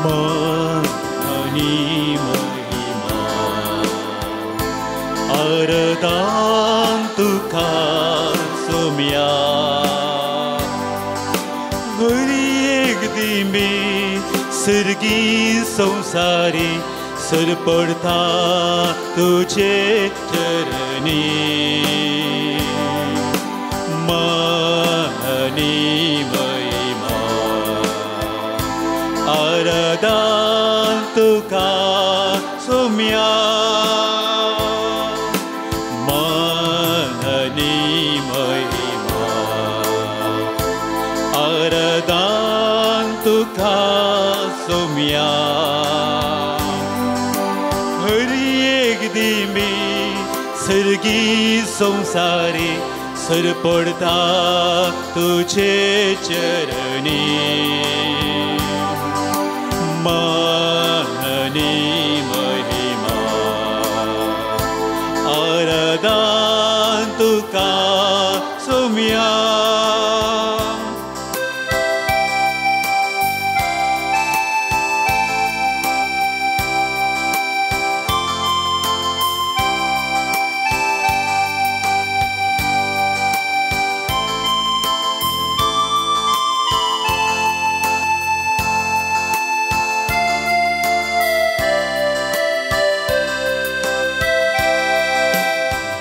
मान आनी महिमा आरदान तुका सोम्या हरी एक दिमी सर्गी संसारी सरपडता तुझे चरणी मान आनी महिमा आरदान तुका सोम्या मान आनी महिमा आरदान तुका सोम्या हरी एक दिमी सर्गी संसारी सरपडता तुझे चरणी मान आनी महिमा आरदान तुका सोम्या.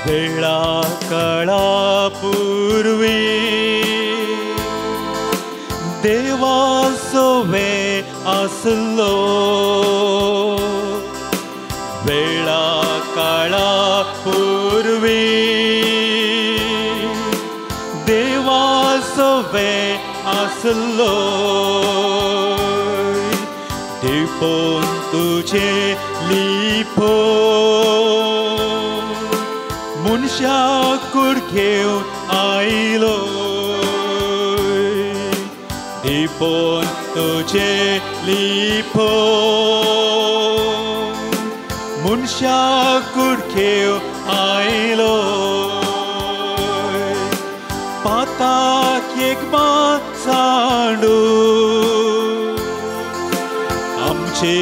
वेळा काळा पूर्वी देवा सोवे आसलो वेळा काळा पूर्वी देवा सोवे आसलो दिपोन तुझे लिपो मनशा कूड घेवन आयलो दिपोन तुझे लिपो मनशा कूड घेवन आयलो पाताक एक सांडू आमचे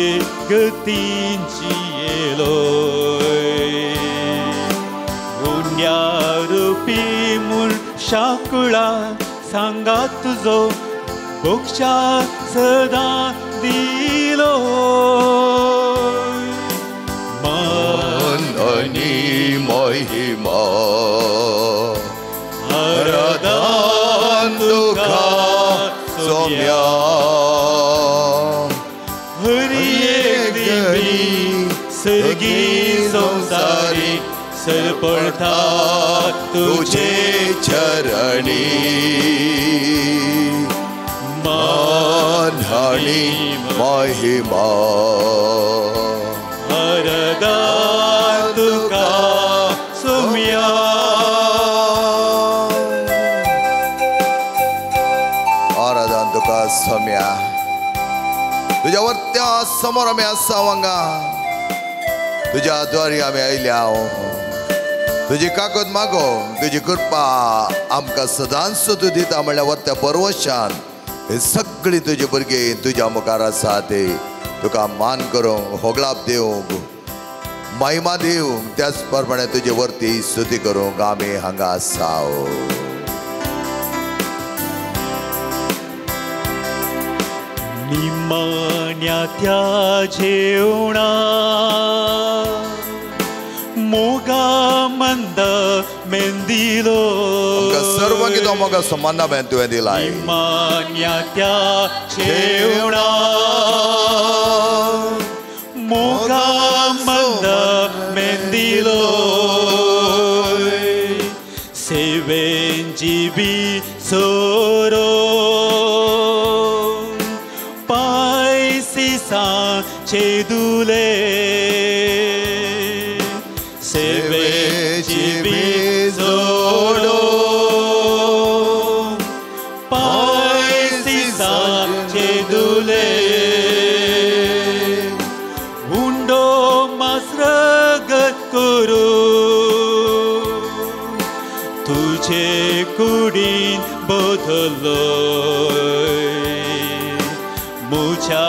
गतींची येलो रुपी म्हूण शाकुळा सांगा तुजो बोक्षा सदां दिलो मान आनी महिमा आरदान तुका सोम्या हरी एक दिमी सर्गी संसारी सरपडता तुझे चरणी मान आनी महिमा आरदान तुका सोम्या. आराधन तुका सोम्या तुज्या वर्त्या समोर आमी आसा वांगा तुज्या द्वारी आमी आयल्या तुजी कागद मागो तुजी कृपा आमकां सदांच तूं दिता म्हणल्यार वर्त्या परवशान हे सगळी तुजी भुरगीं तुज्या मुखार आसा ते तुका मान करूंक होगळाप दिवंक महिमा दिवंक त्याच प्रमाणे तुजे वरती स्तुती करूंक आमी हांगा आसा. निमाण्या त्या जेवणा मोगा मंद मेंदिलो सर्व कितो मोगा समाना बेन तुवें दिलाय निमाण्या त्या जेवणा मोगा मंद मेंदिलो सेवेन जिबी सोरो पायसी चेदुले सेवेची जोडो पायसी चेदुले उंडो मास्रगत करू तुझे कुडीन बदलो मुझ्या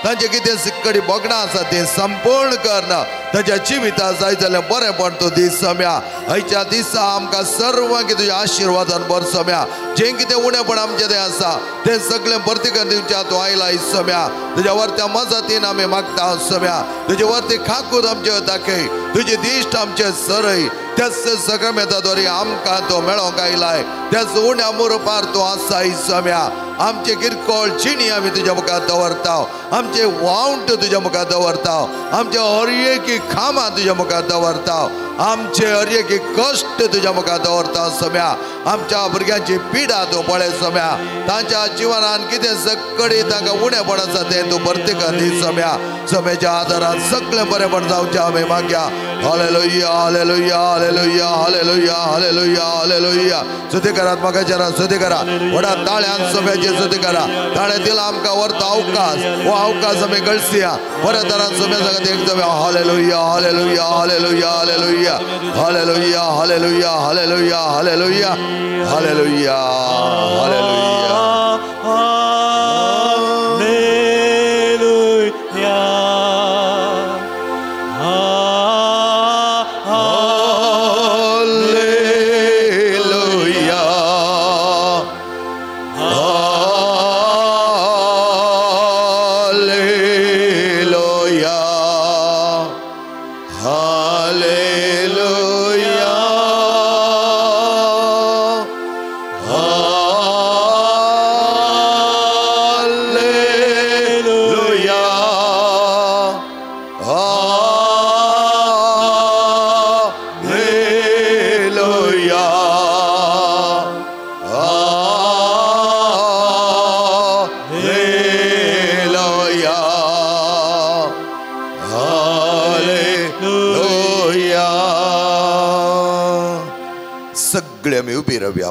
तांचे कितें सिक्कडी भोगणां आसा तें संपूर्ण कर. ताच्या जिविता जाय जाल्यार बरेंपण तूं दीस सम्या. हयच्या दिसा आमकां सर्वांक तुज्या आशिर्वादान भर सम्या. जें कितें उणेपण आमचें तें आसा तें सगळें भरती करून दिवच्या तूं आयला सम्या. तुज्या वरत्या मजतीन आमी मागता सम्या. तुजे वरती खाकूत आमचे दाखय, तुजी दिश्ट आमचे सरय. त्याच सगळ्या आमकां तो मेळोंक आयलाय, त्याच उण्या मुरपार तूं आसा सम्या. आमचे किरकोळ जिणी आमी तुज्या मुखार दवरता, आमचे वावंट तुज्या मुखार दवरता, आमचे हरएकी कामां तुज्या मुखार दवरता, आमचे हरएकी कश्ट तुज्या मुखार दवरता सम्या. आमच्या भुरग्यांची पिडा तूं पळय सम्या. तांच्या जिवनान कितें सगळी तांकां उणेपण आसा तें तूं भरती कर दी सम्या. सम्याच्या आदारान सगळें बरेंपण जावचें आमी मागया. Hallelujah, hallelujah, hallelujah, hallelujah, hallelujah, hallelujah. स्तुती करात म्हाका, स्तुती करा. व्हडा ताळ्यान सम्याची स्तुती करा. ताणें दिला आमकां व्हरता अवकाश, हो अवकाश आमी गळसया. बऱ्या तरान सम्या सांगता एक जावया. Hallelujah, hallelujah, hallelujah, hallelujah, hallelujah, hallelujah, hallelujah, hallelujah, hallelujah, hallelujah.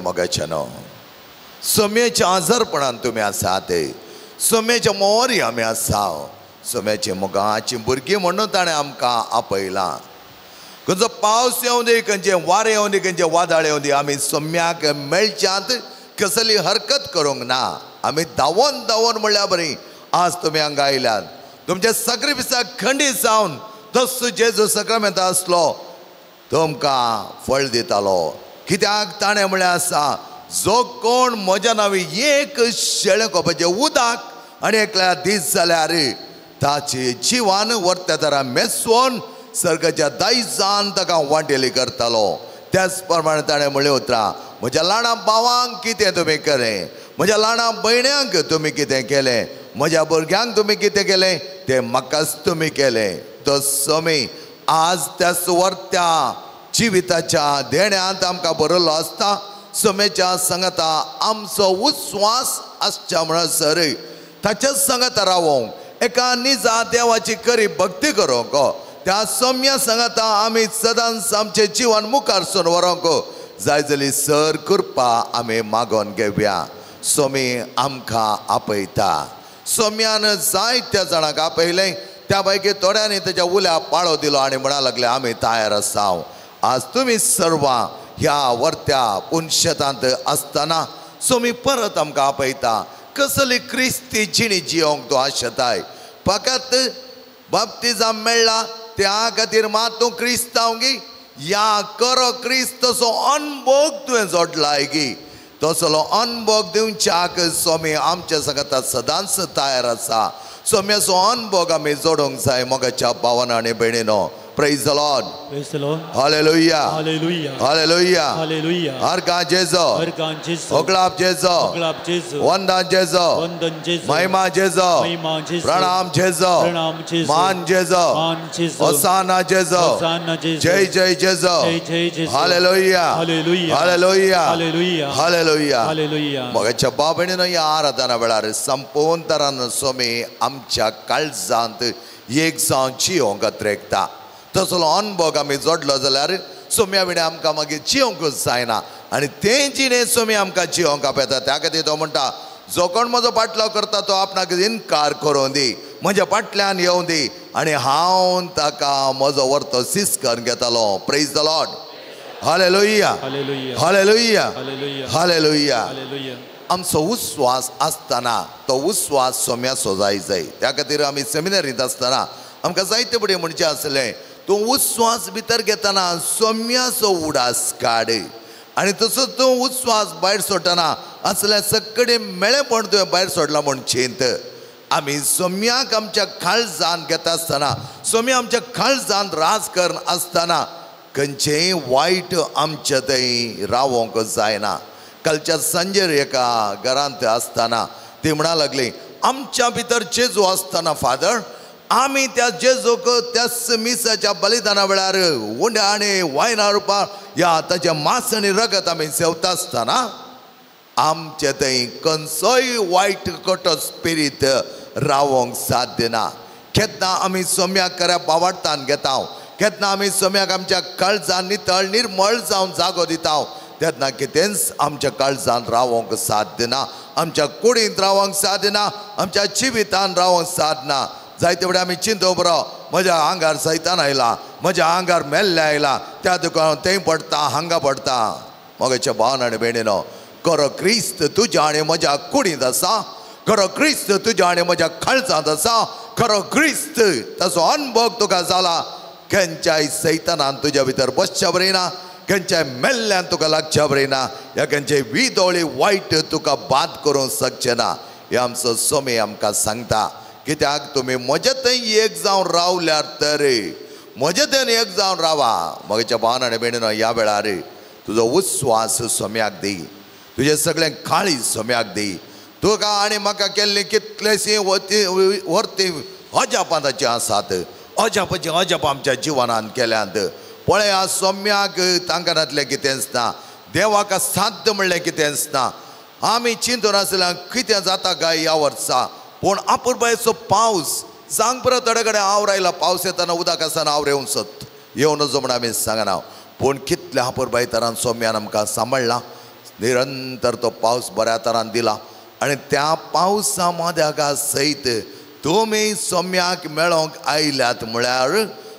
मगाच्यानो सम्याच्या आजारपणान तुमी आसात, सम्याच्या मोरी आमी आसा. सम्याचे मोगाची भुरगीं म्हणून ताणें आमकां आपयलां. खंयचो पावस येवं दी, खंयचें वारें येवं दी, खंयचें वादळ येवं दी, आमी सम्याक मेळच्यांत कसली हरकत करूंक ना. आमी धांवोन धांवोन म्हणल्यार बरी आज तुमी हांगा आयल्यात. तुमच्या सॅक्रिफिसाक खंडीत जावन तसो जेजू सक्रमेंत आसलो तुमकां फळ दितालो. कित्याक ताणें म्हळ्ळें आसा, जो कोण म्हज्या नांवी एक शेळें कोपाचें उदक आनी एकल्या दीस जाल्यार ताची जिवान व्हरत्या तरा मेसोन सर्गाच्या दायजान ताका वांटेली करतालो. त्याच प्रमाणे ताणें म्हळ्ळें उतरां, म्हज्या ल्हाना भावांक कितें तुमी केलें, म्हज्या ल्हाना भयण्यांक तुमी कितें केलें, म्हज्या भुरग्यांक तुमी कितें केलें तें म्हाकाच तुमी केलें. तो समी आज त्या सुवार्थ्या जिविताच्या देण्यांत आमकां बरयल्लो आसता. समेच्या सांगाता आमचो विस्वास आसच्या म्हणसर ताच्याच सांगाता रावोंक, एका निजा देवाची खरी भक्ती करूंक, त्या सम्या सांगाता आमी सदांच आमचें जिवन मुखार सून व्हरूंक जाय जाली सर कृपा आमी मागोवन घेवया. सोमी आमकां आपयता. सोम्यान जायत्या जाणांक आपयलें, त्या पैकी थोड्यांनी तेच्या उल्या पाळो दिलो आनी म्हणा लागले आमी तयार आसा. आज तुमी सर्वां ह्या वर्त्या पुनशेतांत आसतना सोमी परत आमकां आपयता. कसली क्रिस्ती जिणी जियोंक तूं आशेताय? फकत बाप्तिजाम मेळ्ळा त्या खातीर मात तूं क्रिस्तांव गी, या खरो क्रिस्तचो अनभोग तुवें जोडलाय गी? तसलो अनभोग दिवच्याक स्वामी आमच्या सांगाता सदांच तयार आसा. स्वाम्याचो अनभोग आमी जोडूंक जाय मोगाच्या भावान आनी भयणीनो. Praise the Lord. Praise the Lord. Hallelujah. Hallelujah. Hallelujah. Hallelujah. Har Jeju, ओगलाप Jeju, वंदन जेजो, महिमा जेजो, प्रणाम जेजो, मान जेजो, होसाना जेजो, जय जय Jeju. Hallelujah. Hallelujah. Hallelujah. Hallelujah. Hallelujah. Hallelujah. मोगाच्या भाव भयणीनो, ह्या आराधना वेळार संपूर्ण तरान स्वामी आमच्या काळजांत एक जावन जियोंक अत्रेकता. तसलो अनभोग आमी जोडलो जाल्यार सोम्या विणें आमकां मागीर जियोंकूच जायना आनी तें जिणें सोमी आमकां जियोंक आपयता. त्या खातीर तो म्हणटा, जो कोण म्हजो पाटलाव करता तो आपणाक इनकार करूं दी, म्हज्या फाटल्यान येवं दी आनी हांव ताका म्हजो वर्तो सीस करून घेतालो. Praise the Lord. Hallelujah. Hallelujah. Hallelujah. Hallelujah. Hallelujah. Hallelujah. आमचो उस्वास आसतना तो उस्वास सोम्याचो जाय जाय. त्या खातीर आमी सेमिनारींत आसतना आमकां जायते फुडें म्हणचें आसलें, तूं उस्वास भितर घेतना सोम्याचो उडास काड आनी तसोच तूं उस्वास भायर सोडटना असल्या सगळे मेळेपण तुवें भायर सोडलां म्हूण चिंत. आमी सोम्याक आमच्या काळजान घेता आसतना, सोम्या आमच्या काळजान राज करून आसतना खंयचेंय वायट आमच्या थंय रावोंक जायना. कालच्या सांजेर एका घरांत आसतना ती म्हणा लागली, आमच्या भितर जेजू आसतना फादर आमी त्या जेजूक त्याच मिसाच्या बलिदाना वेळार उंड्या आनी वायना रुपार ह्या ताचें मांस आनी रगत आमी सेवता आसतना आमचे थंय खंयचोय वायट कटो स्पिरीत रावोंक साध्य ना. केन्ना आमी सोम्याक खऱ्या बावाडतान घेता, केन्ना आमी सोम्याक आमच्या काळजान नितळ निर्मळ जावन जागो दिता, तेन्ना कितेंच आमच्या काळजान रावोंक साध्य ना, आमच्या कुडींत रावोंक साध्य ना, आमच्या जिवितान रावोंक साध्य ना. जायते फुडें आमी चिंतो बरो म्हज्या आंगार सैतान आयला, म्हज्या आंगार मेल्लें आयला, त्या दुकान थंय पडटा हांगा पडटा. मगेच्या भावन आनी भयणीनो, खरो क्रिस्त तुज्या आनी म्हज्या कुडींत आसा, खरो क्रिस्त तुज्या आनी म्हज्या काळजांत आसा, खरो क्रिस्त ताचो अनुभव तुका जाला. खंयच्याय सैतानान तुज्या भितर बसच्या बरी ना, खंयच्याय मेल्ल्यान तुका लागच्या बरी ना, ह्या खंयच्याय विदोळी वायट तुका बाद करूंक शकचें ना. हे आमचो सोमी आमकां सांगता, कित्याक तुमी म्हजे थंय एक जावन रावल्यार तर म्हजे थंय एक जावन रावा. म्हज्या भावन आनी भयणीनो, ह्या वेळार तुजो उस्वास सोम्याक दी, तुजें सगळें काळीज सोम्याक दी. तुका आनी म्हाका केल्ली कितलेशी वर्ती अजापां ताचीं आसात, अजापाचीं अजापां आमच्या जिवनान केल्यांत. पळया सोम्याक तांकां कितेंच ना, देवाक साध्य म्हणलें कितेंच ना. आमी चिंतून आसल्यार कितें जाता काय ह्या वर्सा, पूण अपुरबायेचो पावस सांग परत थोडे कडेन आवर आयला, पावस येतना उदक आसतना आवर येवन सत येवन नजो म्हण आमी सांगना, पूण कितल्या अपुरबाये तरान सोम्यान आमकां सांबाळ्ळा, निरंतर तो पावस बऱ्या तरान दिला आनी त्या पावसा मद्यागा सयत तुमी सोम्याक मेळोंक आयल्यात म्हळ्यार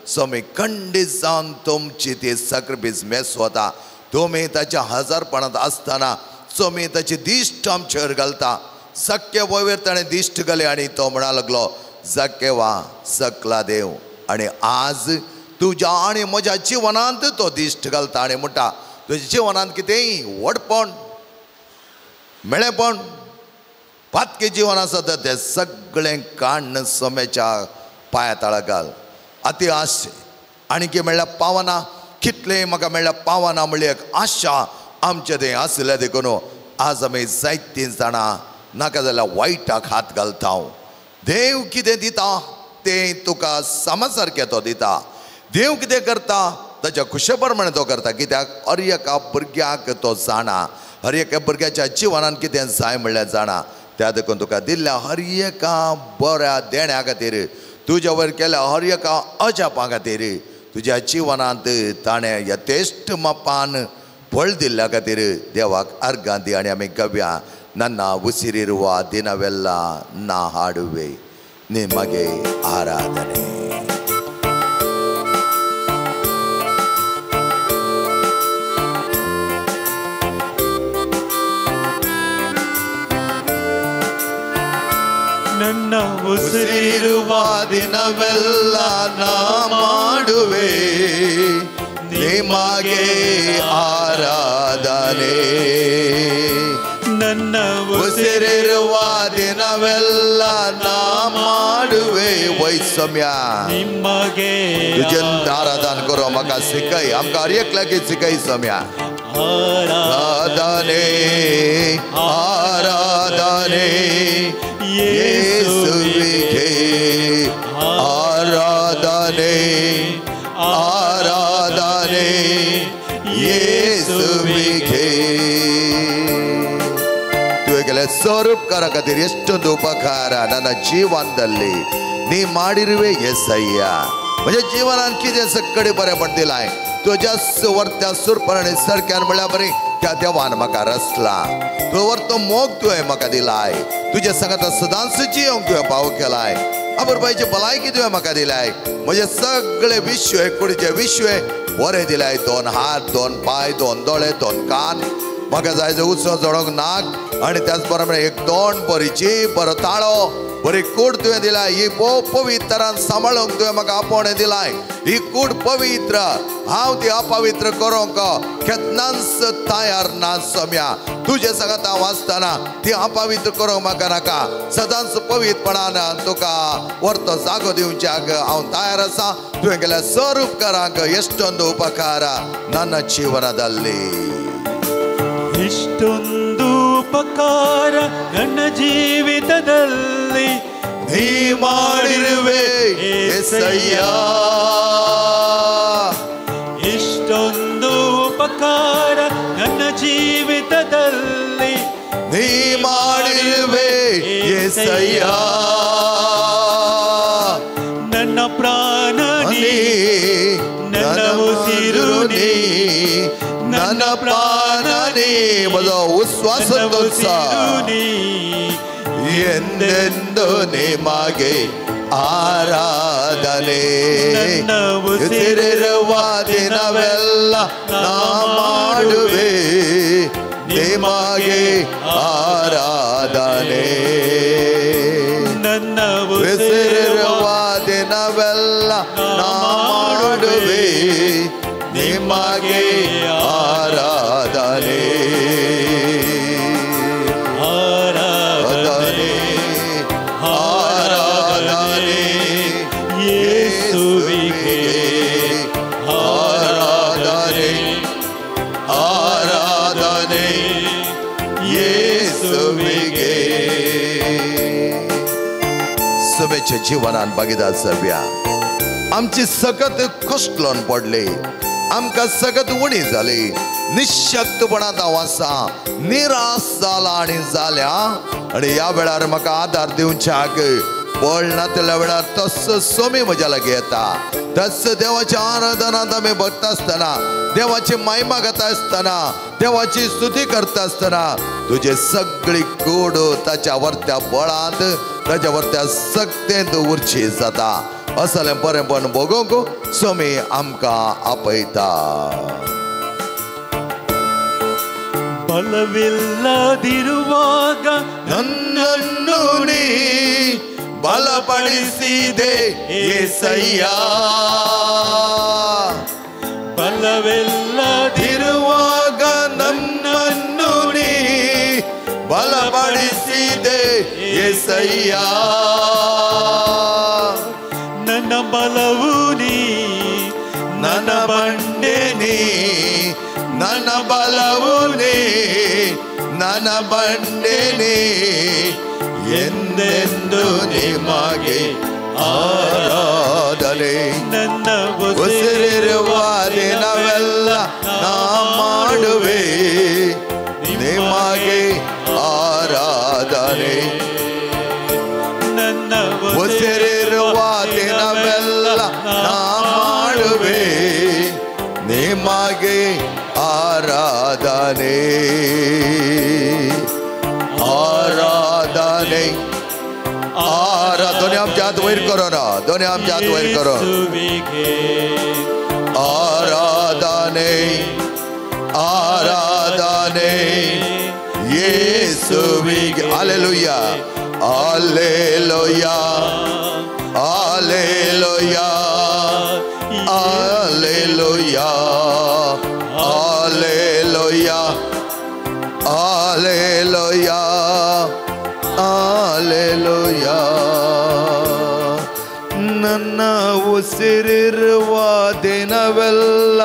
सोमी खंडीत जावन तुमची ती साक्रिफीस मेस वता. तुमी ताच्या हजारपणांत आसतना सोमी ताची दिश्ट आमचेर घालता. सक्के वयर ताणें दिश्ट घाली आनी तो म्हणा लागलो, जाकेवा सकला देव. आनी आज तुज्या आनी म्हज्या जिवनांत तो दिश्ट घालता आनी म्हणटा, तुज्या जिवनांत कितेंय व्हडपण मेळेपण पातके जिवन आसा तर तें सगळें काण्ण सोम्याच्या पांया तळा घाल. आती आश आनी की म्हणल्यार पावना, कितलें म्हाका म्हणल्यार पावना म्हणली एक आशा आमचें तें आसलें. देखून आज आमी जायतीं जाणां नाका जाल्यार वायटाक हात घालता. देव कितें दिता तें तुका सामा सारकें तो दिता. देव कितें करता ताच्या खुशे प्रमाणे तो करता, कित्याक हर एका भुरग्याक तो जाणा, हर एका भुरग्याच्या जिवनान कितें जाय म्हणल्यार जाणा. त्या देखून तुका दिल्ल्या हर एका बऱ्या देण्या खातीर, तुज्या वयर केल्या हर एका अजापा खातीर, तुज्या जिवनांत ताणें यथेश्ट मापान फळ दिल्ल्या खातीर देवाक अर्गां दी. आनी आमी गव्या ನನ್ನ ಉಸಿರಿರುವ ದಿನವೆಲ್ಲ ನಾ ಹಾಡುವೆ ನಿಮಗೆ ಆರಾಧನೆ. ನನ್ನ ಉಸಿರಿರುವ ದಿನವೆಲ್ಲ ನಾ ಮಾಡುವೆ ನಿಮಗೆ ಆರಾಧನೆ. ನನ್ನ ಉಸಿರಿರುವ ದಿನವೆಲ್ಲ ನಾ ಮಾಡುವೆ वैसम्या ನಿಮಗೆ तुजें आराधन करो म्हाका शिकय, आमकां हर एकल्याक शिकय सम्या. आराधने आराधने येसुविगे, आराधने आराधने येसुविगे. तुवें केल्या ಸ್ವರೂಪಕಾರ खातीर ಎಷ್ಟೊಂದು ಉಪಕಾರ ನನ್ನ ಜೀವನದಲ್ಲಿ ನೀ ಮಾಡಿರುವೆ ಎಸಯ್ಯ. म्हज्या जिवनान कितें सगळे बरें दिलाय तुज्या वर्त्या सुरपणाने सारक्यान म्हळ्यार बरें त्या देवान म्हाका रचला. तुवें वर्तो मोग तुवें म्हाका दिलाय, तुज्या सांगाता सदांच जियोंक तुवें पाव केलाय. अपुरबायची भलायकी तुवें म्हाका दिलाय, म्हजें सगळे विश्व कुडीचें विश्व बरें दिलाय. दोन हात, दोन पांय, दोन दोळे, दोन कान, म्हाका जाय जो उत्सव जोडोंक नाक आनी त्याच बरोबर एक तोंड बरी जीब बरो ताळो बरी कूड तुवें दिलाय. ही भोव पवित्रान सांबाळूंक तुवें म्हाका आपोवणें दिलाय. ही कूड पवित्र, हांव ती अपवित्र करूंक केन्नाच तयार ना सोम्या. तुजे सांगात हांव आसतना ती अपवित्र करूंक म्हाका नाका. सदांच पवित्रपणान तुका व्हरतो जागो दिवच्याक हांव तयार आसा. तुवें केल्या सर उपकारांक ಎಷ್ಟೊಂದು ಉಪಕಾರ ನನ್ನ ಜೀವನದಲ್ಲಿ. ಇಷ್ಟೊಂದು ಉಪಕಾರ ನನ್ನ ಜೀವಿತದಲ್ಲಿ ನೀ ಮಾಡಿರುವೆ ಯೇಸಯ್ಯ. ಇಷ್ಟೊಂದು ಉಪಕಾರ ನನ್ನ ಜೀವಿತದಲ್ಲಿ ನೀ ಮಾಡಿರುವೆ ಯೇಸಯ್ಯ. ನನ್ನ ಪ್ರಾಣ ನೀ, ನನ್ನ ಉಸಿರು ನೀ, ನನ್ನ ಪ್ರಾಣ ನೀ, म्हजो ಉಶ್ವಾಸ ಎಂದೆಂದು ನಿಮಗೆ ಆರಾಧನೆ. ಉಸಿರಿರುವ ದಿನವೆಲ್ಲ ನಾ ಮಾಡುವೆ ನಿಮಗೆ ಆರಾಧನೆ. ನನ್ನ ಉಸಿರಿರುವ ದಿನವೆಲ್ಲ ನಾ ಮಾಡುವೆ ನಿಮಗೆ ಆರಾಧನೆ. ಆರಾಧನೆ ಆರಾಧನೆ ಯೇಸುವಿಗೆ, ಆರಾಧನೆ ಆರಾಧನೆ ಯೇಸುವಿಗೆ. सभेच्या जिवनान भागीदार जावया. आमची सगत कश्टलोन पडली, आमकां सगत उणी जाली, निशक्तपणांत हांव आसा, निराश जाला आनी जाल्या. आनी ह्या वेळार म्हाका आदार दिवच्याक बळ नातल्या वेळार तस्सो सोमी म्हज्या लागीं येता. तस्सो देवाच्या आराधनांत आमी भरता आसतना, देवाची महिमा गाता आसतना, देवाची स्तुती करता आसतना तुजे सगळी कूड ताच्या वरत्या बळांत ताच्या वरत्या सक्तेंत उरची जाता. असलें बरेंपण भोगोवंक सोमी आमकां आपयता. ಬಲವಿಲ್ಲದಿರುವಾಗ ನನ್ನನ್ನು ನೀ ಬಲಪಡಿಸಿದೆ ಯೇಸಯ್ಯ. ಬಲವಿಲ್ಲದಿರುವಾಗ ನನ್ನನ್ನು ನೀ ಬಲಪಡಿಸಿದೆ ಯೇಸಯ್ಯ. ನನ್ನ ಬಲವು ನೀ, ನನ್ನ ಬಂಡೆ ನೀ, ನನ್ನ ಬಲವು ನೀ, ನನ್ನ ಬಂಡೆ ನೀ, ಎಂದೆಂದು ನಿಮಗೆ ಆರಾಧನೆ. ನನ್ನ ಉಸಿರಿರುವ ದಿನವೆಲ್ಲ ನಾ ಮಾಡುವೆ ನಿಮಗೆ ಆರಾಧನೆ. ನನ್ನ ಉಸಿರಿರುವ ದಿನವೆಲ್ಲ ನಾ ಮಾಡುವೆ ನಿಮಗೆ ಆರಾಧನೆ. आराधने आराधने. आमच्या हात वयर करो ना, दोन्ही आमच्या हात वयर करो. आराधने आराधने येसुविगे. Hallelujah hallelujah hallelujah hallelujah hallelujah hallelujah hallelujah. ನನ್ನ ಉಸಿರಿರುವ ದಿನವೆಲ್ಲ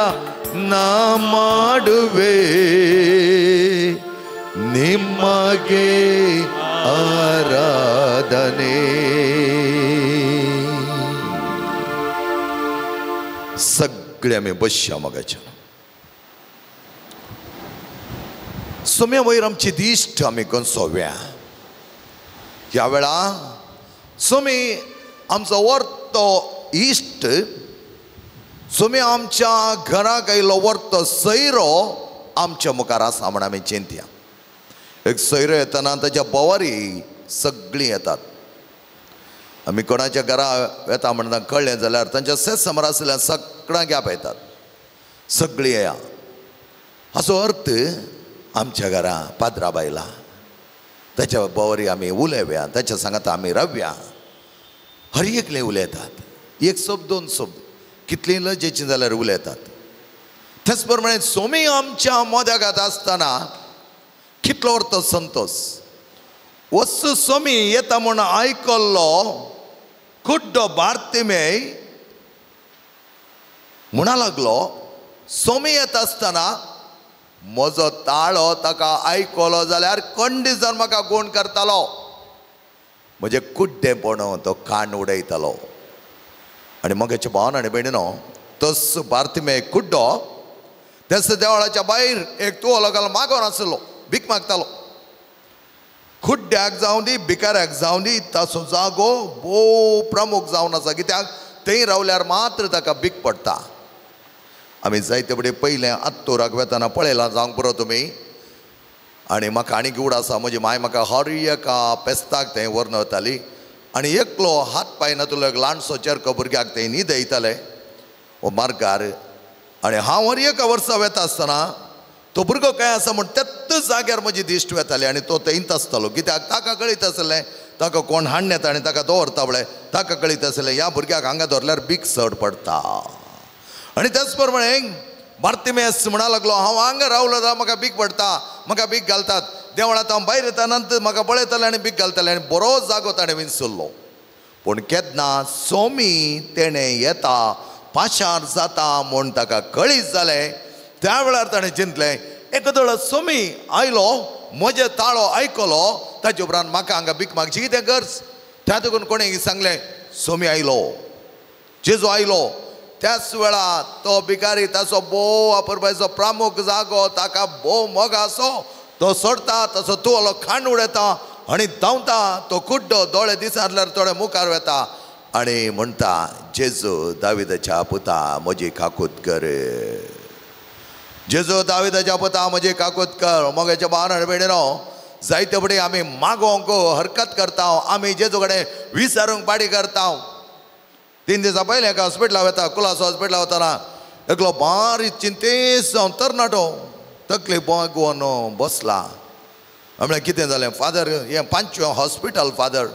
ನಾ ಮಾಡುವೆ ನಿಮಗೆ ಆರಾಧನೆ. सगळे आमी बसया मगाच्या सोम्या वयर आमची दिश्ट आमी गंसोव्या. ह्या वेळा सोमी आमचो वर्तो इश्ट, सोमी आमच्या घराक आयलो वर्तो सैरो आमच्या मुखार आसा म्हण आमी चिंतया. एक सैरो येतना ताच्या बोवारी सगळीं येतात. आमी कोणाच्या घरा येता म्हणटा कळ्ळें जाल्यार तांच्या सेसमर आशिल्ल्या सगळ्यांक आपयतात, सगळीं येया. हाचो अर्थ आमच्या घरा पाद्रा बायला ताच्या बोवरी आमी उलयव्या, ताच्या सांगात आमी रावया. हर एकले उलयतात, एक शब्द दोन शब्द कितलीं लजेचीं जाल्यार उलयतात. त्याच प्रमाणे सोमी आमच्या मोद्यागात आसतना कितलो अर्थ संतोष. वस्तू सोमी येता म्हूण आयकल्लो कुड्डो बार्तिमेय म्हणा लागलो, सोमी येता आसतना म्हजो ताळो ताका आयकलो जाल्यार कंडिजन म्हाका गुण करतालो, म्हजें कुड्डेपण तो कान उडयतालो. आनी मगेचे भावन आनी भयणीनो, तस बार्तिमेय कुड्डो तेस देवळाच्या भायर एक तुवलो घालून मागोन आसलो, भीक मागतालो. कुड्ड्याक जावं दी भिकाऱ्याक जावं दी ताचो जागो भोव प्रमुख जावन आसा, कित्याक थंय रावल्यार मात्र ताका भीक पडटा. आमी जायते फुडें पयलें आत्तोराक वेतना पळयलां जावंक पुरो तुमी. आनी म्हाका आनीक उड आसा, म्हजी माय म्हाका हर एका पेस्ताक थंय व्हरून वताली आनी एकलो हात पांय नातलो एक ल्हानसो चेरको भुरग्याक थंय न्हिदयताले वो मार्गार. आनी हांव हर एका वर्सा वेता आसतना तो भुरगो काय आसा म्हूण त्याच जाग्यार म्हजी दिश्ट वेताली आनी तो थंयच आसतालो, कित्याक ताका कळीत आसलें ताका कोण हाडून येता आनी ताका दवरता पळय, ताका कळीत आसलें ह्या भुरग्याक हांगा दवरल्यार भीक चड पडटा. आनी त्याच प्रमाणे बार्तिमेस म्हणा लागलो, हांव हांगा रावलो जाल्यार म्हाका भीक पडटा, म्हाका भीक घालतात. देवळांत हांव भायर येता नंतर म्हाका पळयताले आनी भीक घालताले. आनी बरो जागो ताणें विंचुल्लो. पूण केन्ना सोमी तेणें येता पाशार जाता म्हूण ताका कळीत जालें, त्या वेळार ताणें चिंतलें एकदळ सोमी आयलो म्हजे ताळो आयकलो, ताचे उपरांत म्हाका हांगा भीक मागची कितें गरज. त्या देखून कोणें सांगलें सोमी आयलो, जेजू आयलो. त्याच वेळा तो भिकारी ताचो भोव अपुरबायचो प्रामुख जागो ताका भोव मोग आसो तो सोडता, तसो तुवलो खांड उडयता आनी धांवता. तो कुड्डो दोळे दिसांतल्यार थोडे मुखार वेता आनी म्हणटा, जेजू दाविदाच्या पुता म्हजी काकूत कर, जेजू दाविदाच्या पुता म्हजी काकूत कर. मोगाच्या भावान आनी भयणीनो, जायते फुडें आमी मागोवंक हरकत करता, आमी जेजू कडेन विचारूंक पाडी करता. 3 दिसां पयलें एका हॉस्पिटला वता, कुलास हॉस्पिटला वतना एकलो बारीक चिंतेस्त जावन तरणाटो तकली बागोवन बसला. म्हळ्यार कितें जालें फादर, हें पांचवें हॉस्पिटल फादर,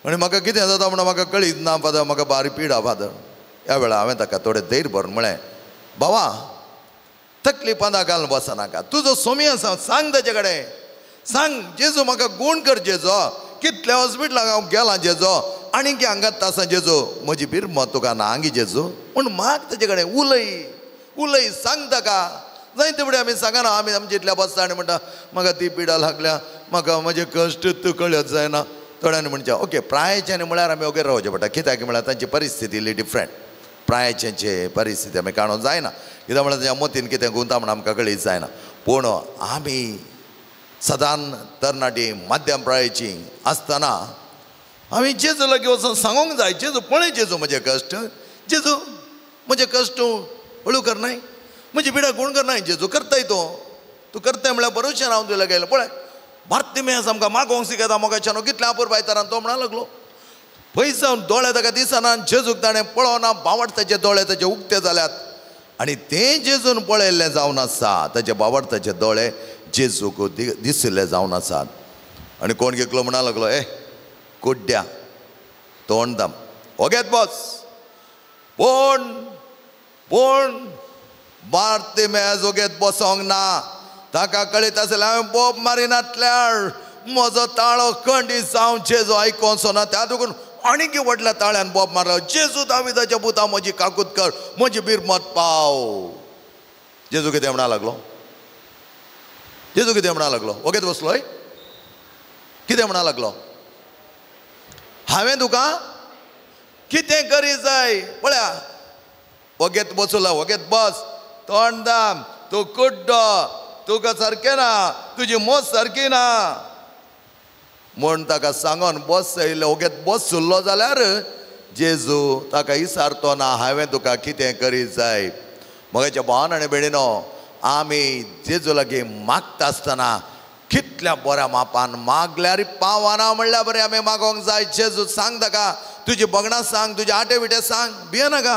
आनी म्हाका कितें जाता म्हणून म्हाका कळीत ना फादर, म्हाका बारीक पिडा फादर. ह्या वेळार हांवें ताका थोडें धैर्य भरून म्हळें, भावा तकली पांदा घालून बसनाका, तुजो सोमी आसा सांग ताचे कडेन, सांग जेजू म्हाका गूण कर जेजो, कितल्या हॉस्पिटलाक हांव गेलां जेजो, आनीक हांगात आसा जेजू, म्हजी बिरमत तुका ना हांगी जेजू, पूण माग ताचे कडेन, उलय उलय सांग ताका. जायते फुडें आमी सांगना, आमी आमचे इतल्या बसता आनी म्हणटा म्हाका ती पिडा लागल्या, म्हाका म्हजें कश्ट कळत जायना. थोड्यांनी म्हणचे ओके प्रायच्यानी म्हळ्यार आमी ओगे रावचें पडटा, कित्याक म्हळ्यार तांची परिस्थिती इल्ली डिफरंट, प्रायच्यांचे परिस्थिती आमी काडूंक जायना, कित्याक म्हळ्यार तांच्या मतीन कितें गुंता म्हण आमकां कळीत जायना. पूण आमी सदान तरणाटी मध्यम प्रायची आसतना आमी जेजू लागीं वचून सांगूंक जाय, जेजू पळय जेजू म्हजें कश्ट, जेजू म्हजें कश्ट हळू करनाय, म्हजी पिडा गुण करनाय, जेजू करताय तो, तूं करताय म्हळ्यार बरोवचें हांव तुज्या लागीं पळय. बार्तिमेस आमकां मागोवंक शिकयता मोगाच्यान कितल्या अपुरबायतारान तो म्हणा लागलो. पयस जावन दोळे ताका दिसना, जेजूक ताणें पळोवना, बावडताचे दोळे ताचे उक्ते जाल्यात आनी तें जेजून पळयल्लें जावन आसा, ताचे बावडताचे दोळे जेजूक दिशिल्ले जावन आसात. आनी कोण घेतलो म्हणा लागलो, ए कुड्ड्या तोंड दाम ओगेत बस. पूण पूण बार्तिमेस ओगेत बसोंक ना, ताका कळीत आसलें हांवें बोब मारिनातल्यार म्हजो ताळो कंडी जावन जेजू आयकोंचो ना, त्या देखून आनीक व्हडल्या ताळ्यान बोब मारलो, जेजू दाविदाच्या पुता म्हजी काकूत कर, म्हजी बिरमत पाव. जेजू कितें म्हणा लागलो, जेजू कितें म्हणा लागलो, ओगेत बसलोय, कितें म्हणा लागलो, हांवें तुका कितें करी जाय पळया, ओगेत बसलो, ओगेत बस, तोंड दाम, तूं कुड्डो, तुका सारकें ना, तुजी मोस सारकी ना म्हूण ताका सांगोन बस येयलो. ओगेत बसुल्लो जाल्यार जेजू ताका इसारतो ना, हांवें तुका कितें करी जाय. मगाच्या भावान आनी भयणीनो, आमी जेजू लागीं मागता आसतना कितल्या बऱ्या मापान मागल्यार पावना म्हणल्यार बरें आमी मागोंक जाय. जेजू सांग ताका, तुजी भगणां सांग, तुजे आटे विटे सांग, भियेनाका,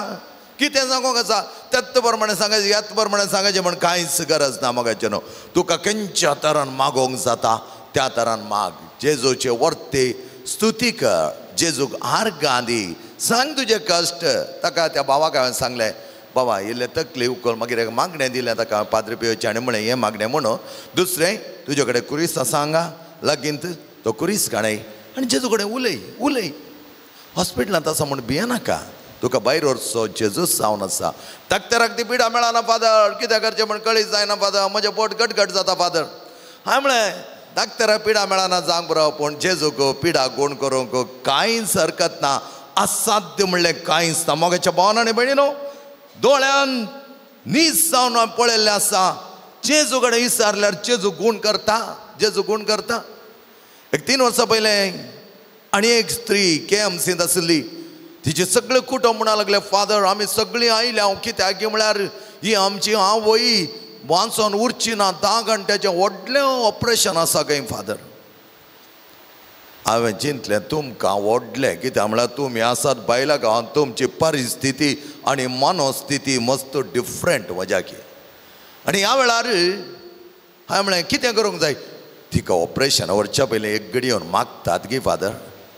कितें सांगोंक आसा, त्यात प्रमाणे सांगायचें ह्यात प्रमाणे सांगायचें म्हण कांयच गरज ना मोगाचें न्हू. तुका खंयच्या तरान मागोवंक जाता त्या तरान माग. जेजूचे वर्ते स्तुती कर, जेजूक आर्गां दी, सांग तुजे कश्ट. ताका त्या भावाक हांवें सांगलें, बाबा इल्लें तकली उकल. मागीर एक मागणें दिलें ताका पाद्री पियोचें आनी म्हणलें हें मागणें म्हणून. दुसरें तुजे कडेन कुरीस आसा हांगा लागींत, तो कुरीस काडय आनी जेजू कडेन उलय उलय. हॉस्पिटलांत आसा म्हूण भियेनाका, तुका भायर व्हरचो जेजूच जावन आसा. डाक्टराक ती पिडा मेळना फादर, कितें करचें म्हण कळीत जायना फादर, म्हजें पोट गटगट जाता फादर. हांवें म्हणलें डाक्टराक पिडा मेळना जावंक पुरो, पूण जेजूक पिडा गूण करूंक कांयच हरकत ना, असाध्य म्हणलें कांयच ना. मोगाच्या भावान आनी भयणीनो, दोळ्यान नीस जावन हांवें पळयल्लें आसा, जेजू कडेन विचारल्यार जेजू गूण करता, जेजू गूण करता. एक 3 वर्सां पयलें आनी एक स्त्री केएमसींत आसली, तिचे सगळे कुटुंब म्हणा लागले, फादर आमी सगळीं आयल्या हांव कित्याक म्हळ्यार ही आमची आवय वांचोन उरची ना, 10 घंट्याचें व्हडलें ऑपरेशन आसा खंय फादर. हांवें चिंतलें तुमकां व्हडलें कित्याक म्हळ्यार तुमी आसात बायलां गांवांत, तुमची परिस्थिती आनी मनोस्थिती मस्त डिफरंट म्हज्याकी. आनी ह्या वेळार हांवें म्हणलें कितें करूंक जाय, तिका ऑपरेशन व्हरच्या पयलीं एक घडी येवन मागतात गी फादर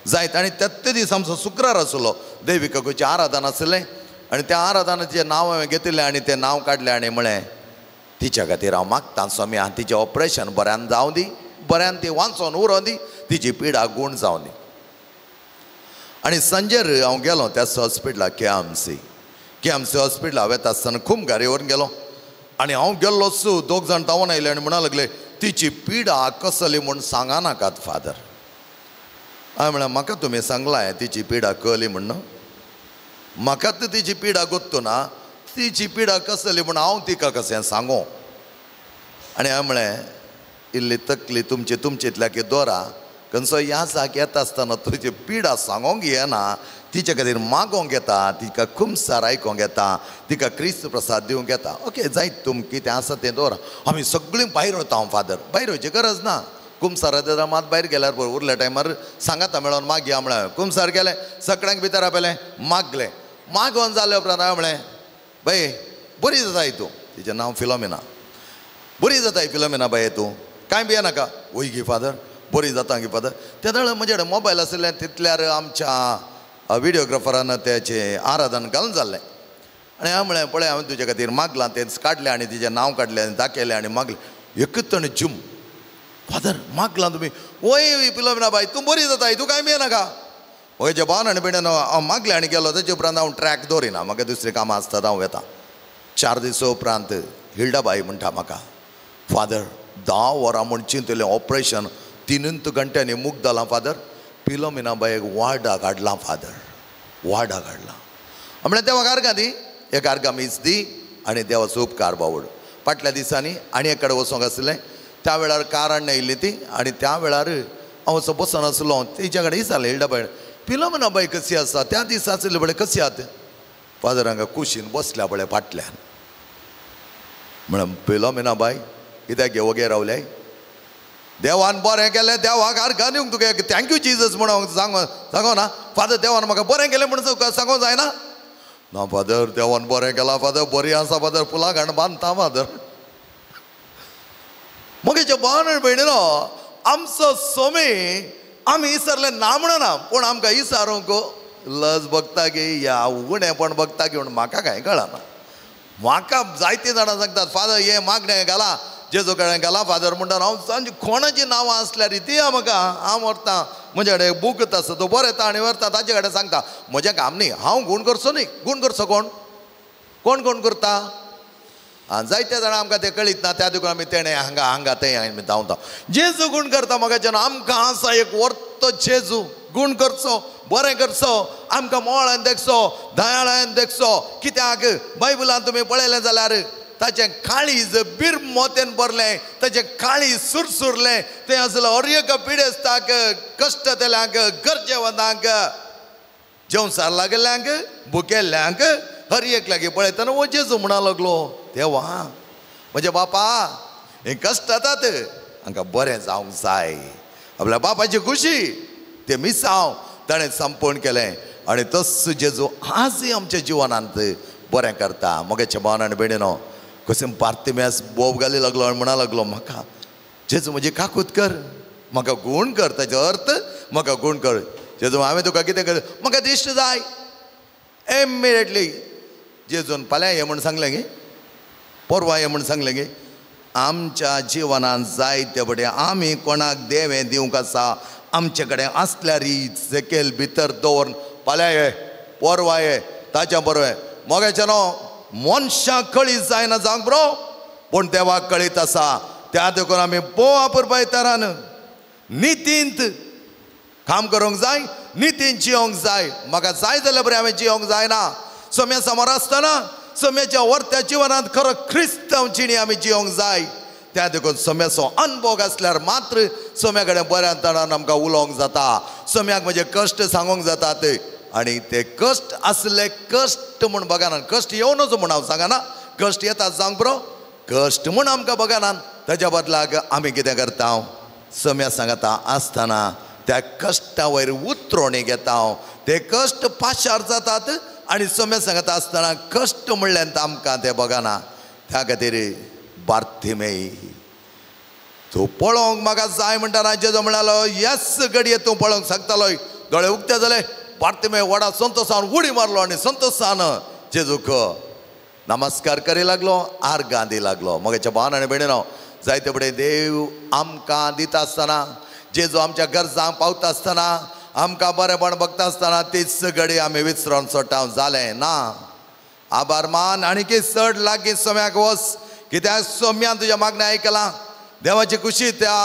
जायत. आनी त्याच दीस आमचो शुक्रार आसलो, देवी काकूचें आराधन आसलें आनी त्या आराधनाचें नांव हांवें घेतिल्लें आनी तें नांव काडलें आनी म्हळें तिच्या खातीर हांव मागतां स्वामी, आनी तिचें ऑपरेशन बऱ्यान जावं दी, बऱ्यान ती वांचोन उरों दी, तिची पिडा गूण जावं दी. आनी सांजेर हांव गेलो त्याच हॉस्पिटलाक, केएमसी केएमसी हॉस्पिटला वता आसतना खूब गाडयेवर गेलो आनी हांव गेल्लो सू दोग जाण धांवन आयले आनी म्हणा लागले तिची पिडा कसली म्हूण सांगा नाकात फादर. हांवें म्हळें म्हाका तुमी सांगलां तिची पिडा कळ्ळी म्हण, म्हाका तर तिची पिडा गोत्तू ना, तिची पिडा कसली म्हूण हांव तिका कशें सांगू. आनी हांवें म्हळें इल्ली तकली तुमची तुमचेंतल्या की दोरा खंयचो ह्या जाग्यार येता आसतना तुजी पिडा सांगोंक येना, तिचे खातीर मागोंक येता, तिका खुमसार आयकोंक येता, तिका क्रिस्त प्रसाद दिवंक येता. ओके जायत तुम कितें आसा तें दवर. आमी सगळीं भायर वता हांव फादर, भायर वयची गरज ना, कुमसारा तेन्ना मात भायर गेल्यार पळय उरल्या टायमार सांगाता मेळोन मागया म्हळ्यार कुमसार गेलें, सगळ्यांक भितर आपयलें, मागलें. मागोन जाले उपरांत हांवें म्हळें बाये बरी जाताय तूं, तिचें नांव फिलोमिना, बरी जाताय फिलोमिना बाये तूं कांय भियेनाका. वय गी फादर बरी जाता गी फादर. तेदळ म्हजे कडेन मोबायल आशिल्लें, तितल्यार आमच्या विडियोग्राफरान तेचें आराधन घालून जाल्लें. आनी हांवें म्हळें पळय हांवें तुजे खातीर मागलां, तें काडलें आनी तिचें नांव काडलें आनी दाखयलें आनी मागलें. एकच आनी जुम फादर मागलां तुमी, वय फिलोमिना बाय तूं बरी जाताय, तूं कांय भियेनाका. वयच्या भावान आनी भयणीन हांव मागलें आनी गेलो. तेचे उपरांत हांव ट्रॅक दवरिना, म्हाका दुसरीं कामां आसतात, हांव वेता. 4 दिसां उपरांत हिल्डा बाई म्हणटा म्हाका, फादर 10 वरां म्हूण चिंतलें ऑपरेशन 3 घंट्यांनी मूग जालां फादर, फिलोमिना बायक वार्डाक हाडलां फादर, वार्डाक हाडलां. म्हळ्यार देवाक आर्गां दी, एक आर्गां मीस दी आनी देवाचो उपकार बावड. फाटल्या दिसांनी आनी एक कडेन वचोंक आसलें, त्या वेळार कार हाडून येयल्ली ती आनी त्या वेळार हांव असो बसून आसलो, तिच्या कडेन विचारलें हिल्डा बाय फिलोमिना बाय कशी आसा, त्या दिसा आसली पळय कशी आत. फादर हांगा कुशीन बसल्या पळय फाटल्यान. म्हळ्यार फिलोमिना बाय कित्याक वगेर रावले, देवान बरें केलें, देवाक आर्गां दिवंक तुका thank you Jesus म्हणून सांगो ना फादर, देवान म्हाका बरें केलें म्हणून सांगोंक जायना ना फादर, देवान बरें केलां फादर, बरी आसा फादर, फुलां घाण बांदता फादर. मगेच्या भावान भयणीनो आमचो सोमी आमी विसरले ना म्हणना, पूण आमकां विचारूंक लज बगता गी या उणेपण बगता गी म्हूण म्हाका कांय कळना. म्हाका जायतीं जाणां सांगतात फादर हें मागणें घाला, जेजू कडेन घाला फादर म्हणटा. हांव सांजे कोणाची नांवां आसल्यार ती म्हाका हांव व्हरता, म्हजे कडेन बूक आसा तो बरयता आनी व्हरता, ताचे कडेन सांगता. म्हजें काम न्ही, हांव गूण करचो न्ही, गूण करचो कोण कोण कोण करता. आं जायते जाणां आमकां तें कळीत ना, त्या देखून आमी तेणें हांगा हांगा तें आमी धांवता. जेजू गूण करता म्हाका आमकां आसा एक वर्तो जेजू गूण करचो, बरें करचो, आमकां मोळान देखचो, दयाळान देखचो. कित्याक बायबलान तुमी पळयलें जाल्यार ताचें काळीज बिरमोतेन भरलें, ताचें काळीज सुरसुरलें, तें आसलें हर एका पिडेस्ताक, कश्टतल्यांक, गरजेवंतांक, जेवसार लागल्ल्यांक, भुकेल्ल्यांक, हर एक लागीं पळयतना हो जेजू म्हणा लागलो, देवा म्हज्या बापा हें कश्ट जातात हांकां बरें जावंक जाय. आपल्या बापाची खुशी तें मिसांव ताणें संपूर्ण केलें. आनी तस जेजू आजूय आमच्या जिवनांत बरें करता. मगेच्या भावान आनी भयणीनो कशें बार्तिमेस बोब घाली लागलो आनी म्हणा लागलो म्हाका जेजू म्हजी काकूत कर, म्हाका गूण कर. ताचो अर्थ म्हाका गूण कर. जेजू हांवें तुका कितें कर, म्हाका दिश्ट जाय इमिडिएटली. जेजून फाल्यां ये म्हूण सांगलें गे, परवां ये म्हूण सांगलें गे. आमच्या जिवनांत जायते फुडें आमी कोणाक देवें दिवंक आसा आमचे कडेन आसल्यार सेकेल भितर दवरून फाल्यां ये परवां ये ताच्या बरोबर मगेचें न्हू मनशाक कळीत जायना जावंक बरो पूण देवाक कळीत आसा. त्या देखून आमी भोव अपुरबायतारान नितींत काम करूंक जाय, नितीन जियोंक जाय. म्हाका जाय जाल्यार बरें हांवें जियोंक जायना. सोम्या समोर आसतना सोम्याच्या वर्त्या जिवनांत खरो क्रिस्तांव जिणी आमी जियोंक जाय. त्या देखून सोम्याचो अनभोग आसल्यार मात्र सोम्या कडेन बऱ्या तणान आमकां उलोवंक जाता, सोम्याक म्हजे कश्ट सांगूंक जातात. आनी ते कश्ट आसले कश्ट म्हूण बगाना, कश्ट येवनच म्हूण हांव सांगना, कश्ट येता जावंक बरो कश्ट म्हूण आमकां बगाना. ताच्या बदलाक आमी कितें करता, सोम्या सांगता आसतना त्या कश्टा वयर उतरोणी घेता, ते कश्ट पाशार जातात. आनी सोम्या सांगता आसतना कश्ट म्हणल्यार आमकां ते बगाना. त्या खातीर बार्तिमेय तूं पळोवंक म्हाका जाय म्हणटा जेजो म्हणालो येस घडये तूं पळोवंक शकतालो. दोळे उक्ते जाले, बार्तिमेय व्हडा संतोशान उडी मारलो आनी संतोशान जेजूक नमस्कार करी लागलो, आर्गां दी लागलो. मगेच्या भावान आनी भयणीनो जायते फुडें देव आमकां दिता आसतना, जेजू आमच्या गरजांक पावता आसतना, आमकां बरेंपण बगता आसतना तीच घडी आमी विसरोन सोडटा. जालें ना, आभार मान आनी चड लागीं सोम्याक वच, कित्याक सोम्यान तुज्या मागणें आयकलां, देवाची खुशी त्या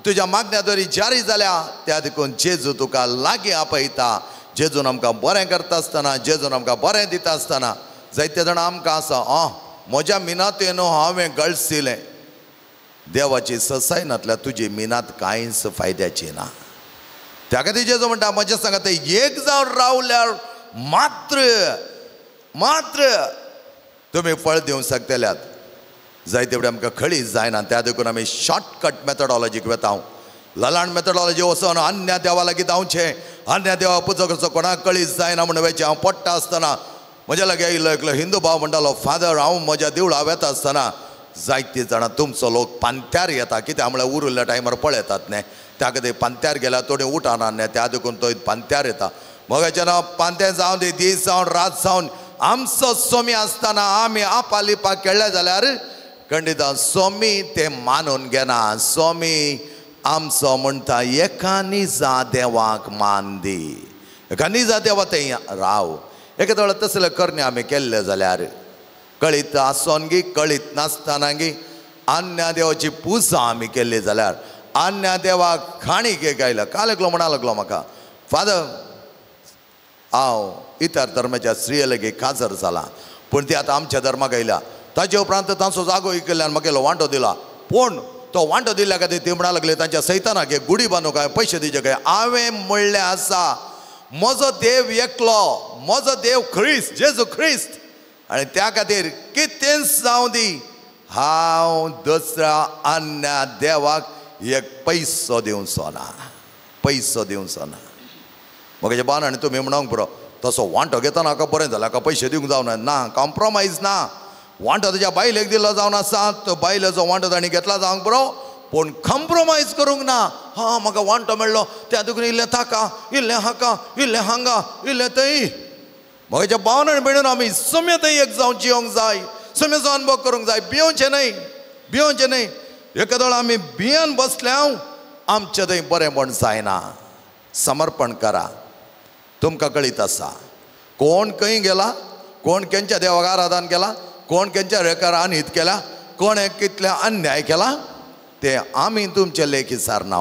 तुज्या मागण्या द्वारी जारी जाल्या. त्या देखून जेजू तुका लागीं आपयता. जेजून आमकां बरें करता आसतना, जेजून आमकां बरें दिता आसतना जायते जाणां आमकां आसा आं म्हज्या मिनातेन हांवें गळसिलें. देवाची ससाय नातल्यार तुजी मिनात कांयच फायद्याची ना. त्या खातीर जेजू म्हणटा म्हज्या सांगता एक जावन रावल्यार मात्र मात्र तुमी फळ दिवंक शकतल्यात. जायते फुडें आमकां खळी जायना, त्या देखून आमी शॉर्टकट मेथडॉलॉजीक वेता. ललाण मेथडॉलॉजी वचोन अन्य देवा लागीं धांवचें, अन्य देवा पुजो करचो, कोणाक कळीत जायना म्हूण वयचें. हांव पडटा आसतना म्हज्या लागीं आयिल्लो एकलो हिंदू भाव म्हणटालो, फादर हांव म्हज्या देवळा वेता आसतना जायते जाणां तुमचो लोक पांत्यार येता, कित्याक म्हळ्यार उरिल्ल्या टायमार पळयतात न्ही, त्या खातीर पांत्यार गेल्यार थोडी उठाना न्ही, त्या देखून तो पांत्यार येता. मगेचें नांव पांतें जावन दी, दीस जावन रात जावन आमचो सोमी आसतना आमी आपालिपा खेळ्ळे जाल्यार खंडिता सोमी ते मानून घेना. सोमी आमचो म्हणटा एका निजा देवाक मान दी, एका निजा देवा थंय राव. एका वेळार तसले करणे आमी केल्ले जाल्यार कळीत आसोन गी कळीत नासतना गी अन्य देवाची पुजा आमी केल्ली जाल्यार अन्य देवाक खाणी गायला. काल एकलो म्हणा लागलो म्हाका, फादर हांव इतर धर्माच्या स्त्रिये लागीं काजर जाला, पूण ती आतां आमच्या धर्माक आयल्या. ताजे उपरांत तांचो जागो इकल्यान म्हाका वांटो दिला, पूण तो वांटो दिल्या खातीर ती म्हणा लागली तांच्या सैतानाक एक गुडी बांदूंक काय पयशे दिवचे काय. हांवें म्हणलें आसा म्हजो देव एकलो, म्हजो देव ख्रिस्त, जेजू ख्रिस्त, आनी त्या खातीर कितेंच जावं दी हांव दुसऱ्या अन्य देवाक एक पयसो दिवचो ना, पयसो दिवचो ना. म्हजे बान आनी तुमी म्हणूंक पुरो तसो वांटो घेतना म्हाका बरें जालें, म्हाका पयशे दिवंक जावना ना, कॉम्प्रोमायज ना. वांटो तुज्या बायलेक दिलो जावन आसा, तो बायलेचो वांटो तांणी घेतला जावंक पुरो, पूण कॉम्प्रोमायज करूंक ना. हां म्हाका वांटो मेळ्ळो त्या देखून इल्लें ताका, इल्लें हाका, इल्लें हांगा, इल्लें थंय. म्हज्या भावन आनी भयणीन आमी सम्य थंय एक जावन जियोंक जाय, सम्याचो अनुभव करूंक जाय. भियोवचें न्हय, भियोवचें न्हय. एका वेळार आमी भियेन बसल्या आमचें थंय बरेंपण जायना. समर्पण करा. तुमकां कळीत आसा कोण खंय गेला, कोण केंच्या देवाक आराधन केला, कोण केंच्या रेकार अनहीत केला, कोण कितले अन्याय केला, ते आमी तुमचे लेखी सारना.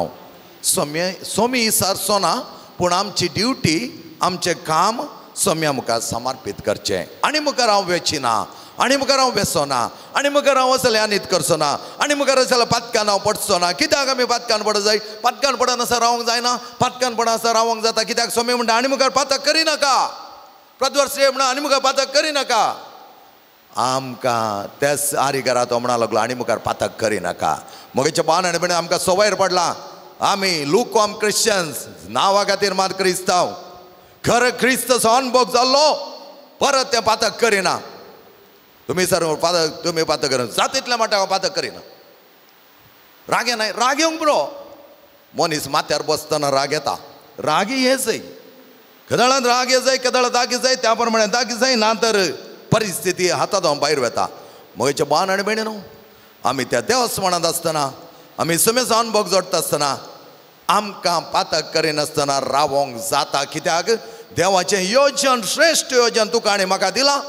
सोमी सारचो ना, पूण आमची ड्युटी, आमचें काम सोम्या मुखार समर्पीत करचें. आनी मुखार हांव वेचिना, आनी मुखार हांव वेसो ना, आनी मुखार हांव असलें अनीत करचो ना, आनी मुखार असल्या पातकान हांव पडचो ना. कित्याक आमी पातकान पडत जाय? पातकान पडनासतना रावंक जायना, पातकान पडनासतना रावंक जाता. कित्याक सोमी म्हणटा आनी मुखार पातक करिनाका, प्रद्वर्स म्हणटा आनी मुखार पातक करिनाका. आमकां त्याच आरी घरा तो म्हणा लागलो आनी मुखार पातक करिनाका. मगेच्या बान आनी भयणी आमकां सवयर पडला. आमी लुकॉम क्रिश्चन्स, नांवा खातीर मात क्रिस्तांव, खरो क्रिस्तचो अनुभव जाल्लो परत तें पातक करिना. तुमी सर पातक, तुमी पातक करिना जातीतल्या म्हणटा हांव पातक करिना. राग येना, राग येवंक पुरो. मनीस माथ्यार बसतना राग येता, रागी हे जाय, केदळान राग ये जाय, केदळा दागी जाय, त्या प्रमाणे दागी जाय, ना तर परिस्थिती हातांत भायर वता. म्हजें बान आनी भयणी न्हू, आमी त्या देवस्मणांत आसतना, आमी सुमेचो अनुभव जोडटा आसतना आमकां पातक करिनासतना रावोंक जाता. कित्याक देवाचें योजन, श्रेश्ठ योजन तुका आनी म्हाका दिलां.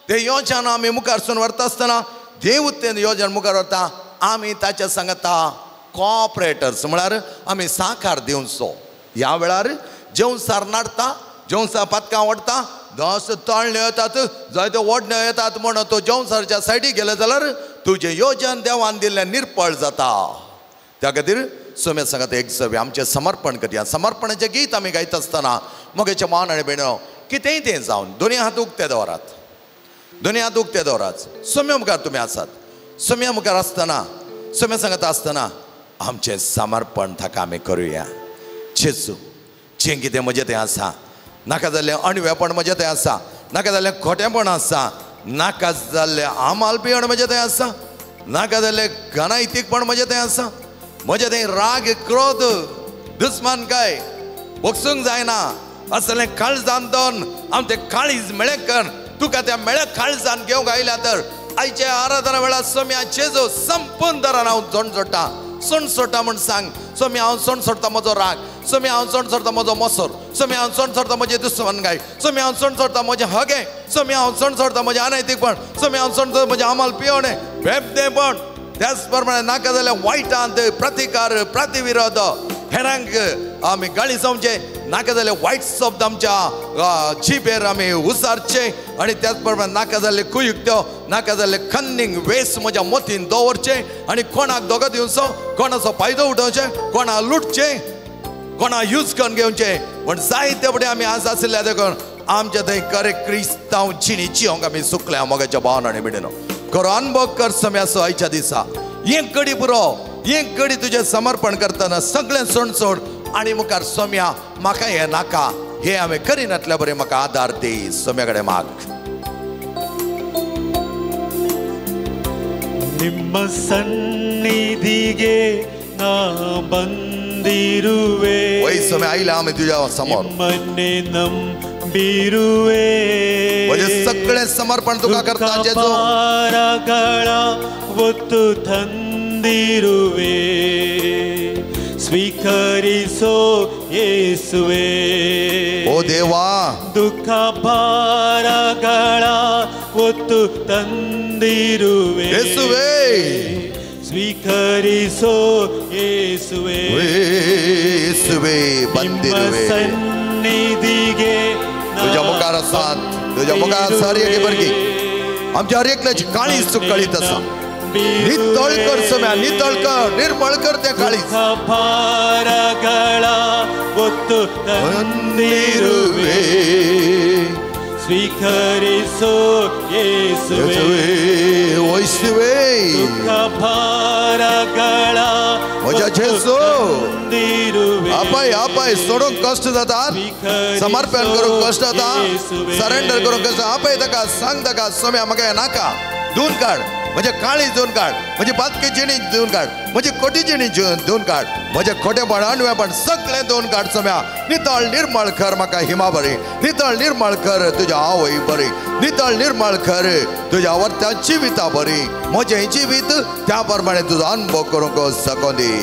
तें योजन आमी मुखार सून व्हरता आसतना देव तें योजन मुखार व्हरता, आमी ताच्या सांगता कॉपरेटर्स, म्हळ्यार आमी साकार दिवचो. ह्या वेळार जेवसार नाडटा, जेवसार पातकां ओडटा, दस तळण्यो येतात, जायते ओडण्यो येतात, म्हणून तो जेवसारच्या सायडीक गेले जाल्यार तुजें योजन देवान दिल्लें निर्पळ जाता. त्या खातीर सोम्या सांगात एक सवे आमचें समर्पण करया. समर्पणाचें गीत आमी गायता आसतना मगेचें मान आनी भयणो कितेंय तें जावन दोनी हात उक्ते दवरात, दोनी हात उक्ते दवरात. सोम्या मुखार तुमी आसात, सोम्या मुखार आसतना, सोम्या सांगता आसतना आमचें समर्पण ताका आमी करुया. जेजू, जें कितें म्हजें तें आसा, नाका जाल्लें अणवेपण म्हजें तें आसा, नाका जाल्लें खोटेंपण आसा, नाका जाल्लें आमालपियण म्हजें तें आसा, नाका जाल्लें गणायतीकपण म्हजें तें आसा, म्हजें तें राग, क्रोध, दुस्मानकाय बगसूंक जायना असलें काळजान दोन आमचें काळीज मेळें कर. तुका त्या मेळ्या काळजान घेवंक आयल्या तर आयच्या आराधना वेळार सोम्या जेजू संपूर्ण दरान हांव झणझोडटा, सणसोडटा म्हूण सांग. सोम्या हांव सणसोडटा म्हजो राग, सोम्या हांव सणसोडटा म्हजो मोसोर, सोम्या हांव सणसोडटा म्हजें दुस्मानकाय, सोम्या हांव सणसोडटा म्हजें हगें, सोम्या हांव सणसोडटा म्हजें अनैतीकपण, सोम्या हांव सणसोडटा म्हजें आमाल पियोणें बेबदेंपण. त्याच प्रमाणे नाका जाल्यार वायटांत प्रतिकार, प्रतिविरोध, हेरांक आमी गाळी जावचे, नाका जाल्यार वायट शब्द आमच्या जिबेर आमी उसारचे, आनी त्याच प्रमाणे नाका जाल्ले कुयुक्त्यो, नाका जाल्ले कन्नींग वेस म्हज्या मतीन दवरचे, आनी कोणाक धोको दिवचो, कोणाचो फायदो उठोवचे, कोणाक लुटचे, कोणाक यूज करून घेवचे. पूण जायते फुडें आमी आज आशिल्ल्या देखून आमच्या थंय खरें क्रिस्तांव जिणी जिवंक आमी चुकल्या. मोगाच्या भावन आनी भयणीनो, खरो अनुभव कर सम्याचो आयच्या दिसा. एक कडी पुरो, एक कडी तुजें समर्पण करतना सगळें सोड आनी मुखार सोम्या म्हाका हें नाका, हें हांवें करिनातल्या बरें म्हाका आदार दी. सोम्या कडेन माग. ನಿಮ್ಮ ಸನ್ನಿಧಿಗೆ ನಾ ಬಂದಿರುವೆ, सोम्या आयला आमी तुज्या समोर, ನಿಮ್ಮನ್ನೇ ನಂಬಿರುವೆ, सगळें समर्पण तुका करता जेजू. ಭಾರಗಳ ಒತ್ತು ತಂದಿರುವೆ, ಸ್ವೀಕರಿಸೋ ಯೇಸುವೆ. ಓ ದೇವಾ, ದುಃಖ ಭಾರಗಳ ಒತ್ತು ತಂದಿರುವೆ, ಯೇಸುವೆ, ಸ್ವೀಕರಿಸೋ ಯೇಸುವೆ. ಯೇಸುವೆ ಬಂದಿರುವೆ ಸನ್ನಿಧಿಗೆ तुझ्या मुखार आसात, तुझ्या मुखार आसा. हर एके भुरगीं आमच्या हर एकल्याची काळीज चुकळीत आसा. नितळ कर सोम्या, नितळ कर, निर्मळ कर तें काळीज. ಭಾರಗಳ ಒತ್ತು ತಂದಿರುವೆ, ಸ್ವೀಕರಿಸೋ ಯೇಸುವೆ. ಯೇಸುವೆ, ದುಃಖ ಭಾರಗಳ म्हज्या जेजू, आपय आपय सोडूंक कश्ट जाता, समर्पण करूंक कश्ट जाता, सरेंडर करूंक कश्ट. आपय ताका, सांग ताका, सोम्या म्हाका हें नाका, धुवन काड म्हजें काळीज, धुवन काड म्हजी पातकी जिणी, धुवन काड म्हजी खोटी जिणी, धुवन काड म्हजें खोटेपण, अणवेपण सगळें धुवन काड सोम्या. नितळ निर्मळ कर म्हाका हिमा बरी, नितळ निर्मळ कर तुज्या आवय बरी, नितळ निर्मळ कर तुज्या वर्त्या जिविता बरी. म्हजें जिवीत त्या प्रमाणे तुजो अनुभव करूंक सको दी.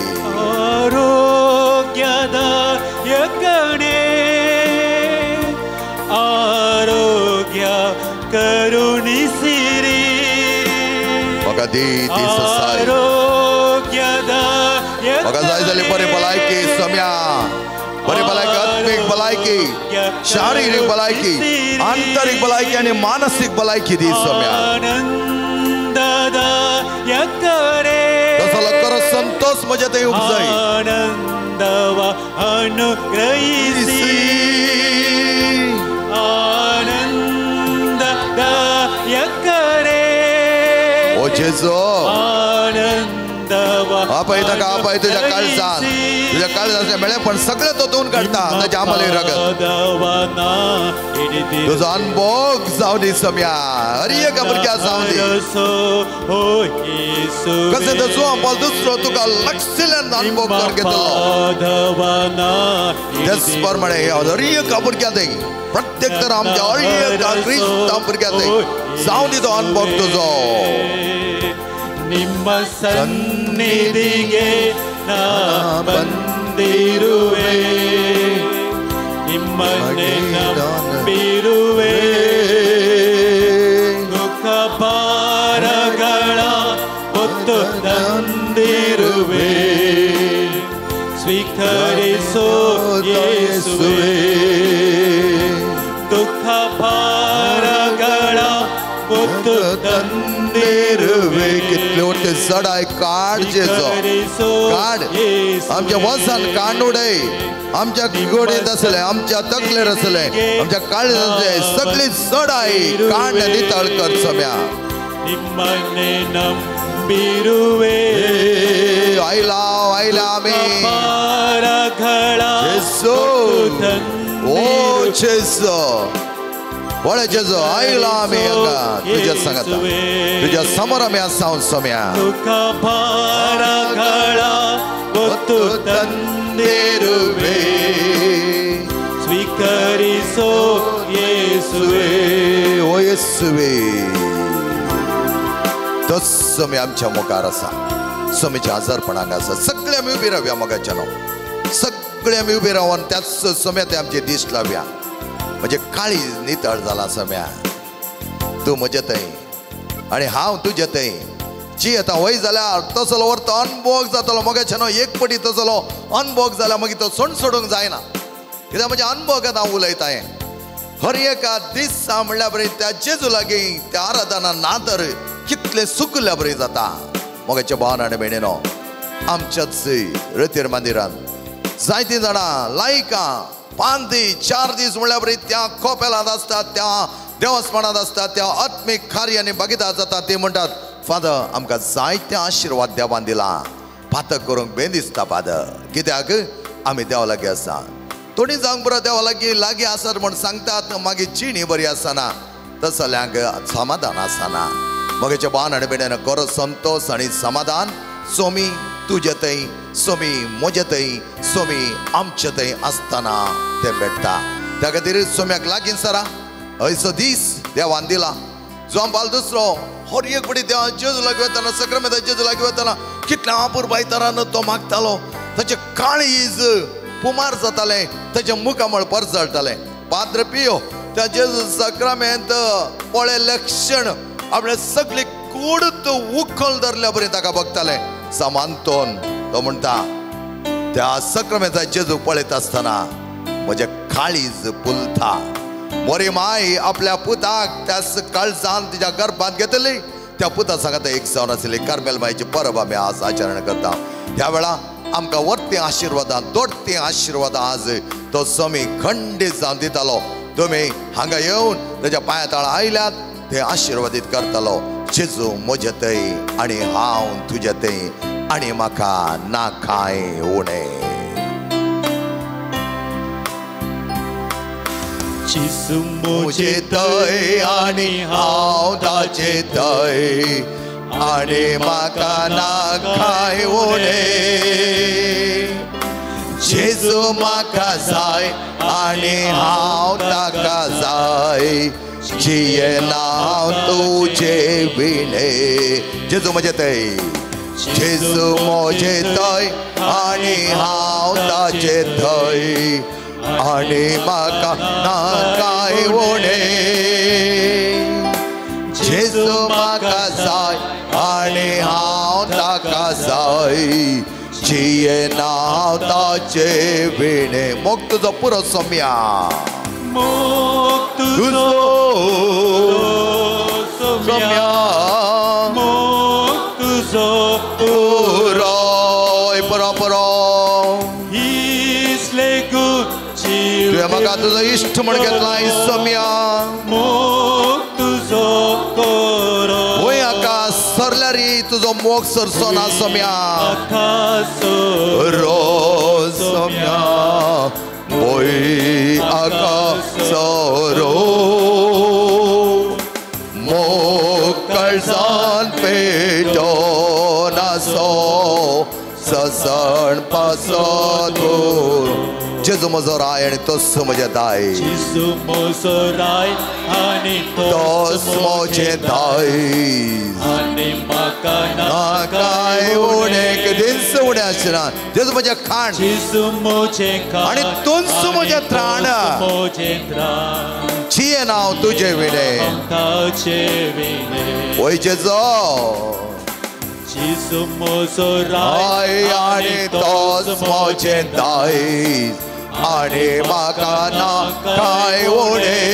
ಆರೋಗ್ಯದಾಯಕನೇ, ಆರೋಗ್ಯ ಕರುಣಿಸಿರಿ, म्हाका दी ती ससाय, म्हाका जाय जाली बरी भलायकी सोम्या, बरी भलायकी, आत्मीक भलायकी, शारिरीक भलायकी, आंतरीक भलायकी आनी मानसीक भलायकी दी सोम्या. ಆನಂದದಾಯಕನೇ, तसो खरो संतोष म्हज्या थंय उपजय. ಆನಂದವ ಅನುಗ್ರಹಿಸಿ, ಆನಂದದಾಯಕನೇ, ओ जेजू, ಆನಂದವ आपय ताका, आपय तुज्या काळजान, तुज्या काळजान मेळें पण सगळें तो धुवन काडटा ताच्या आमले रगत. ಪಾದವನ तुजो अनभोग जावं दी सोम्या, हर एका भुरग्या जावं दी. कशें तर जुवां दुसरो तुका लक्षिल्ल्यान अनभोग करून घेतलो, तेच प्रमाणे हर एका भुरग्या थंय प्रत्येक तर आमच्या हर एका क्रिस्तांव भुरग्या थंय जावं दी तो अनभोग तुजो. ನಿಮ್ಮ ಸನ್ನಿಧಿಗೆ ನಾ ಬಂದಿರುವೆ, ನಿಮ್ಮನ್ನೇ ನಂಬಿರುವೆ, ದುಃಖ ಭಾರಗಳ ಹೊತ್ತು ತಂದಿರುವೆ, ಸ್ವೀಕರಿಸೋ ಯೇಸುವೆ. ದುಃಖ ಭಾರಗಳ ಹೊತ್ತು ತಂದಿರುವೆ. कितल्यो ते जडाय काड जेजो काड आमच्या वसान कांडुडय, आमच्या गोडयेंत आसलें, आमच्या तकलेर आसलें, आमच्या काळजांत आसलें, सगळी जडाय काड नितळ कर सोम्या. ನಿಮ್ಮನ್ನೇ ನಂಬಿರುವೆ. आयला आयला आमी जेजू, ओ जेजू, वळे जेजू आयला आमी हांगा तुज्या सांगाता, तुज्या समोर आमी आसा सोम्या. ದುಃಖ ಭಾರಗಳ ಹೊತ್ತು ತಂದಿರುವೆ, ಸ್ವೀಕರಿಸೋ ಯೇಸುವೆ. ओ येಸುवे, तोच सोमी आमच्या मुखार आसा, सोमीच्या आजारपणाक आसा. सगळे आमी उबी रावया मोगाच्यानो, सगळे आमी उबी रावन त्याच सोम्या ते आमचे दीस लावया. म्हणजे काळीज नितळ जाला सोम्या, तूं म्हजे थंय आनी हांव तुजे थंय. जी आतां वय जाल्यार तसलो वर्त अनभोग जातलो मोगाच्यानो. एक पटी तसलो अनभोग जाल्यार मागीर तो सोडूंक जायना, कित्याक म्हणजे अनभोग आतां हांव उलयता हें. हर एका दिसा म्हणल्यार बरें त्या जेजू लागीं त्या आराधना ना तर कितलें सुकल्या बरें जाता. मोगाच्या भावान आनी भयणीनो, आमच्याच रतीर मंदिरान जायतीं जाणां लायकां 5 दीस 4 दीस म्हणल्यार बरी त्या कोपेलांत आसतात, त्या देवस्पणांत आसतात, त्या आत्मीक कार्यांनी भागीदार जातात. ते म्हणटात, फादर आमकां जायते आशिर्वाद देवान दिला, पातक करूंक बेन दिसता फादर, कित्याक आमी देवा लागीं आसा. थोडीं जावंक पुरो देवा लागीं लागीं आसात म्हूण सांगतात, मागीर जिणी बरी आसना, तसल्यांक समाधान आसना. मगेच्या भावान आनी भयणीन, खरो संतोश आनी समाधान सोमी तुजे थंय, सोमी म्हजे थंय, सोमी आमचे थंय आसतना तें मेळटा. त्या खातीर सोम्याक लागीं सरा, हयसो दीस देवान दिला. जुवां पावल दुसरो हर एक पटी देवा जेजू लागीं वतना, सक्रामेंता जेजू लागीं वतना कितल्या आपुरबायतरान तो मागतालो. ताचें काळीज पुमार जातालें, ताचें मुखामळ परजळटालें. पाद्र पियो त्या जेजू सक्रामेंत पळय लक्षण आपले सगळी कूड उखल धरल्या बरी ताका बघतालें. समांतोन तो म्हणटा, त्या सक्रामेंता जेजू पळयत आसतना म्हजें काळीज फुलता. मोरी माय आपल्या पुताक त्या काळजान तिच्या गर्भात घेतली. त्या पुता सांगता एक जावन आसली कार्मेल मायची परब आमी आज आचरण करता. ह्या वेळा आमकां वर्ती आशिर्वादां, दोडती आशिर्वादां आज तो सोमी खंडीत जावन दितालो. तुमी हांगा येवन ताच्या पांया ताळा आयल्यात, ते आशिर्वादीत करतालो. जेजू म्हजे थंय आनी हांव तुजे थंय, आनी म्हाका ना कांय उणें. जेजू म्हजे थंय आनी हांव ताचे थंय, आनी म्हाका ना कांय उणें. जेजू म्हाका जाय आनी हांव ताका जाय, जियेना हांव तुजे विणे. जेजू म्हजे थंय, जेजू म्हजे थंय आनी हांव ताचे थंय, आनी म्हाका ना कांय उणें. जेजू म्हाका जाय आनी हांव ताका जाय, जियेना हांव ताचे विणे. मोग तुजो पुरो सोम्या, मोग तुजो सोम्या, मोग तुजो पुरो पुरो पुरो. तुवें म्हाका तुजो इश्ट म्हण घेतला सोम्या, मोग तुजो कोरो. वय आका सरल्यार तुजो मोग सरचो ना सोम्या, रो सोम्या, वय आका सरो त्राण पासत जेजू म्हजो राय आनी तोच म्हजें दायज, जेजू म्हजो राय आनी तोच म्हजें दायज, आनी म्हाका ना कांय उणें दीस उणें आसना. जेजू म्हजें खाण, जेजू म्हजें खाण आनी तूंच म्हजें त्राण, जिये नांव तुजें विणें, वय जेजू, जेजू म्हजो राय आनी तोच म्हजें दायज, आनी म्हाका ना कांय उणें.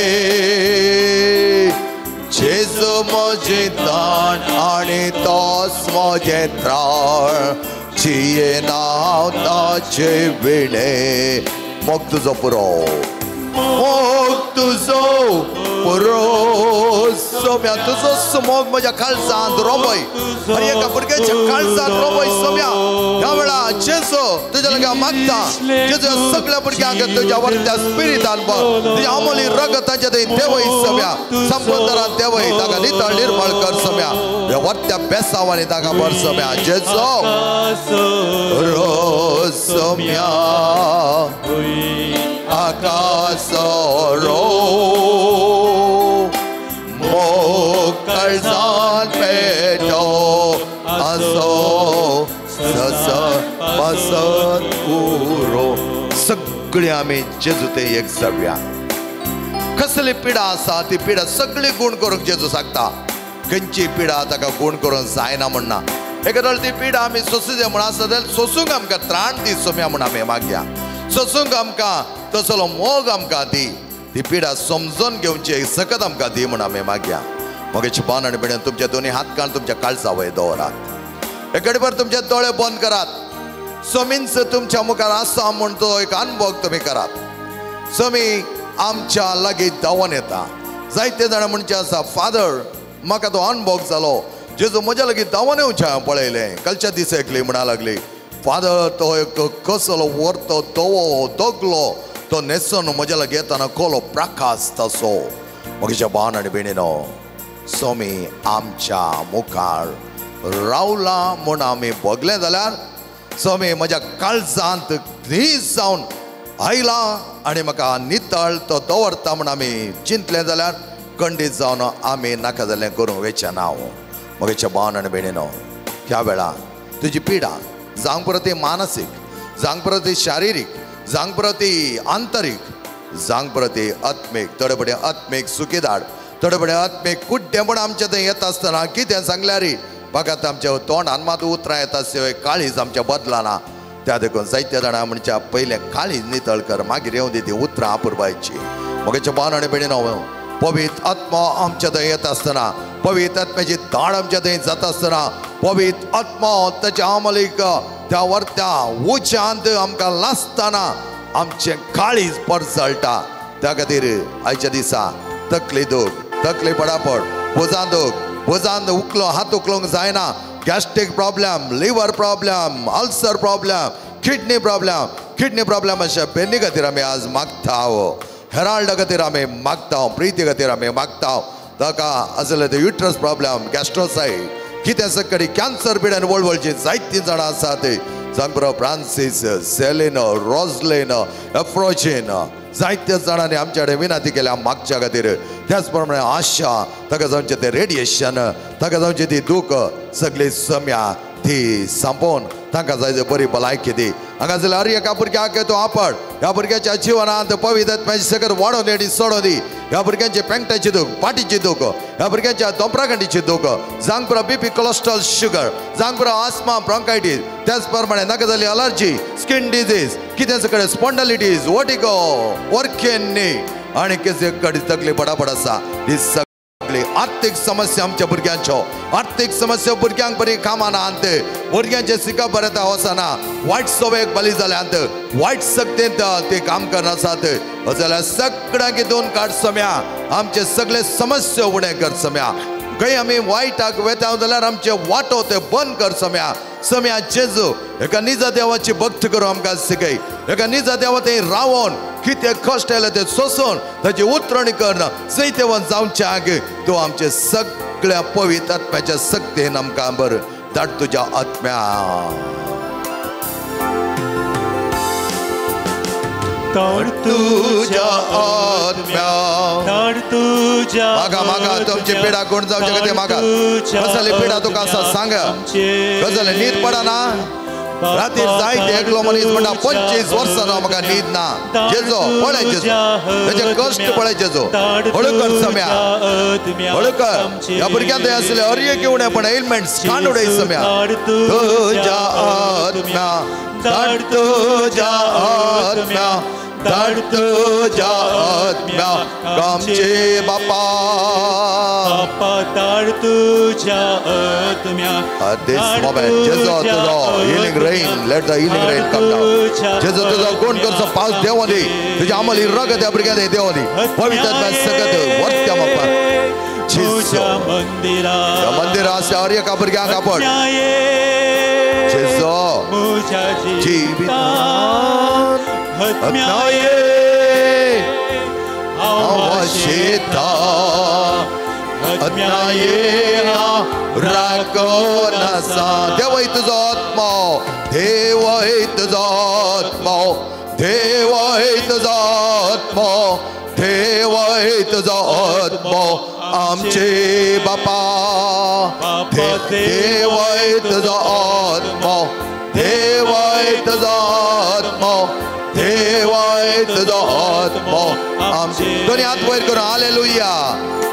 जेजू म्हजें दान आनी तोच म्हजें त्राण, जिये नांव ताचे विणें. मोग तुजो पुरो, मोग तुजो पुरो सोम्या, तुजो मोग म्हज्या काळजांत रोमय, आनी एका भुरग्याच्या काळजांत रोमय सोम्या. ह्या वेळा जेजू तुज्या लागीं मागता, जेजू सगळ्या भुरग्यांक तुज्या वरत्या स्पिरितान भर, तुज्या अमोली रगत तांच्या थंय देवय सोम्या, संबंदरान देवय, ताका नितळ निर्मळ कर सोम्या, ह्या वरत्या बेसावांनी ताका भर सोम्या. जेजू रो सोम्या आकाशरो मोग काळजांत पेटो आसो सस पासत पुरो. सगळी आमी जेजू ते एक जावया. कसली पिडा आसा ती पिडा सगळी गुण करूंक जेजू सांगता. खंयची पिडा ताका गुण करूंक जायना म्हणना. एकादो ती पिडा आमी सोंसू जाय म्हूण आसा जाल्यार सोंसूंक आमकां त्राण दी सोम्या म्हूण आमी मागया. सोंसूंक आमकां तसलो मोग आमकां दी, ती पिडा समजून घेवची सकत आमकां दी म्हूण आमी मागया. मगेची बान आनी भयण तुमचे दोनी हात काण तुमच्या काळजा वयर दवरात, एक घडीभर तुमचे दोळे बंद करात. सोमींच तुमच्या मुखार आसा म्हूण तो एक अनुभव तुमी करात. सोमी आमच्या लागीं धांवन येता. जायते जाणां म्हणचे आसा, फादर म्हाका तो अनुभव जालो, जेजू म्हज्या लागीं धांवन येवचें हांवें पळयलें. कालच्या दिसा एकली म्हणा लागली, फादर तो एक कसलो व्हरतो धवो दगलो तो न्हेसून म्हज्या लागीं येताना कोलो प्रकाश तसो. म्हज्या भावान आनी भयणीनो, सोमी आमच्या मुखार रावला म्हूण आमी भोगलें जाल्यार सोमी म्हज्या काळजांत न्हीज जावन आयला आनी म्हाका नितळ तो दवरता म्हूण आमी चिंतलें जाल्यार खंडीत जावन आमी नाका जाल्लें करूंक वेचें ना. म्हज्या भावान आनी भयणीनो, ह्या वेळा तुजी पिडा जावंक पुरो ती मानसीक, जावंक पुरो ती शारिरीक, जावंक पुरो ती आंतरीक, जावंक पुरो ती आत्मीक. थोडे फुडें आत्मीक सुखीदाड, थोडे फुडें आत्मीक कुड्डें म्हूण आमच्या थंय येता आसतना कितें सांगल्यार फकत आमच्या तोंडान मात उतरां येता शिवाय काळीज आमच्या बदलना. त्या देखून जायत्या जाणां म्हणच्या पयलें काळीज नितळ कर, मागीर येवं दी ती उतरां आपुरबायची. म्हज्या भावान आनी भयणीनो, पवित्र आत्मा आमच्या थंय येता आसतना, पवित्र आत्म्याची धाड आमच्या थंय जाता आसतना, पवित्र आत्मा ताच्या अमलीक त्या वरत्या उच्यांत आमकां लासतना आमचें काळीज परजळटा. त्या खातीर आयच्या दिसा तकली दूख, तकली पडापड, भुजां दूख, भुजान उखलो हात उखलोंक जायना, gastric problem, liver problem, ulcer problem, kidney problem, kidney problem अशा बेनी खातीर आमी आज मागता. हेराल्डा खातीर आमी मागता, प्रिती खातीर आमी मागता. ताका आसले ते युट्रस प्रॉब्लेम, गॅस्ट्रोसायड, कितें सगळी कॅन्सर पिड्यान वळवळची जायतीं जाणां आसात. जांबरो फ्रांसीस, सेलिनो, रोजलेन, एफ्रोजीन, जायत्या जाणांनी आमच्या कडेन विनंती केल्या मागच्या खातीर. त्याच प्रमाणे आशा, ताका जावचें तें रेडिएशन, ताका जावचें ती दूख सगळी सम्या ती सांपोवन तांकां जाय ते बरी भलायकी दी. हांगा जाल्यार हर एका भुरग्याक तूं आपड, ह्या भुरग्याच्या जिवनांत पवित्र आत्म्याची सकत वाडोवन दी आनी सोडोवन दी. ह्या भुरग्यांचे पेंगटाची दूख, पाटीची दूख, ह्या भुरग्यांच्या दोंपराखंडीची दूख, जावंक पुरो बीपी, कोलेस्ट्रॉल, शुगर, जावंक पुरो आस्मा, ब्रोंकायटीस, त्याच प्रमाणे नाका जाल्ली अलर्जी, स्कीन डिजीज, कितें सगळें स्पॉन्डलिटीज, वोटिगो, वर्केन आनी कितें कडेन तकली पडापड आसा. ही सगळी आर्थीक समस्या आमच्या भुरग्यांच्यो, आर्थीक समस्या भुरग्यांक बरी कामां ना, भुरग्यांचे शिकप बरें वचना, वायट सवयेक बली जाल्यात, वायट शक्तींत ते काम करनासात. जाल्यार सगळ्यांक दोन काड सम्या, आमचे सगळे समस्या उणें कर सम्या. खंय आमी वायटाक वेता जाल्यार आमचे वाटो ते बंद कर सम्या. सम्या जेजू एका निजा देवाची भक्त करूं आमकां शिकय, एका निजा देवा थंय रावोन कितें कश्ट आयले ते सोसून ताची उतरणी करून जैतेवन जावचे आग तूं आमचे सगळ्या पवित्र आत्म्याच्या शक्तीन आमकां बरं धाड तुज्या आत्म्या. धाड तुज्या आत्म्या धाड तुज्या मागा मागा तुमची पिडा कोण जावचे खातीर मागा. कसली पिडा तुका आसा सांग. कसले न्हीद पडना रातीर जायते एकलो मनीस म्हणटा 25 वर्सां म्हाका न्हीद ना. जेजो पळय जेजो तेजे कश्ट पळय जेजो. हळू कर सम्या हळू कर. ह्या भुरग्यां थंय आसले हर एक उणें पण एलमेंट्स कान उडय सम्या. तुज्या आत्म्या धाड तुज्या आत्म्या धाड तुज्या आत्म्या आमचे बापा बापा धाड तुज्या आत्म्या. At this moment, जेजो तुजो healing rain, let the healing rain come down. Jeju तुजो गुण करचो पावस देंवो दी. तुज्या आमली रगत ह्या भुरग्यां देंवो दी. पवित्र सगळं वर्त्या बापा. जेजो मंदिरा आसल्या हर एका भुरग्यांक आपण जेजो जिवितांत आत्म्याये हांव आशेता आत्म्याये राखून आसा. देवय तुजो आत्मो देवय तुजो आत्मो देवय तुजो आत्मो देवय तुजो आत्मो आमचे बापा. देवय तुजो आत्मो देवय तुजो आत्मो देवय तुजो आत्मो आमचे. दोन्ही हात वयर करून hallelujah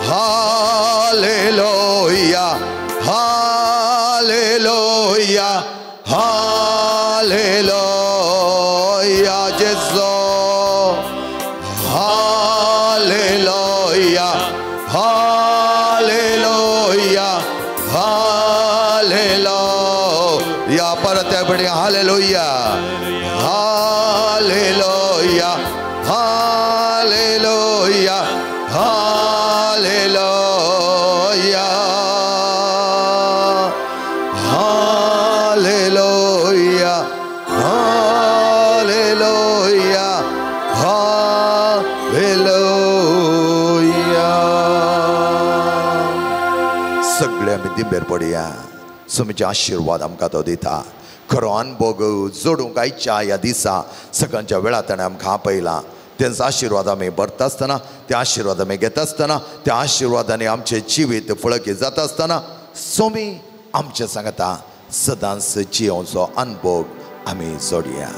hallelujah hallelujah hallelujah. Jeju hallelujah hallelujah hallelujah. परत बढिया hallelujah hallelujah hallelujah hallelujah hallelujah hallelujah hallelujah. सगळे आमी दिंबेर पडया. स्वामीचे आशिर्वाद आमकां तो दिता. खरो अनभोग जोडूंक आयच्या ह्या दिसा सगळ्यांच्या वेळा ताणें आमकां आपयला. तेंचो आशिर्वाद आमी भरता आसतना त्या आशिर्वाद आमी घेता आसतना त्या आशिर्वादांनी आमचें जिवीत फळकी जाता आसतना स्वामी आमचें सांगता सदांच जियोवचो अनभोग आमी जोडया.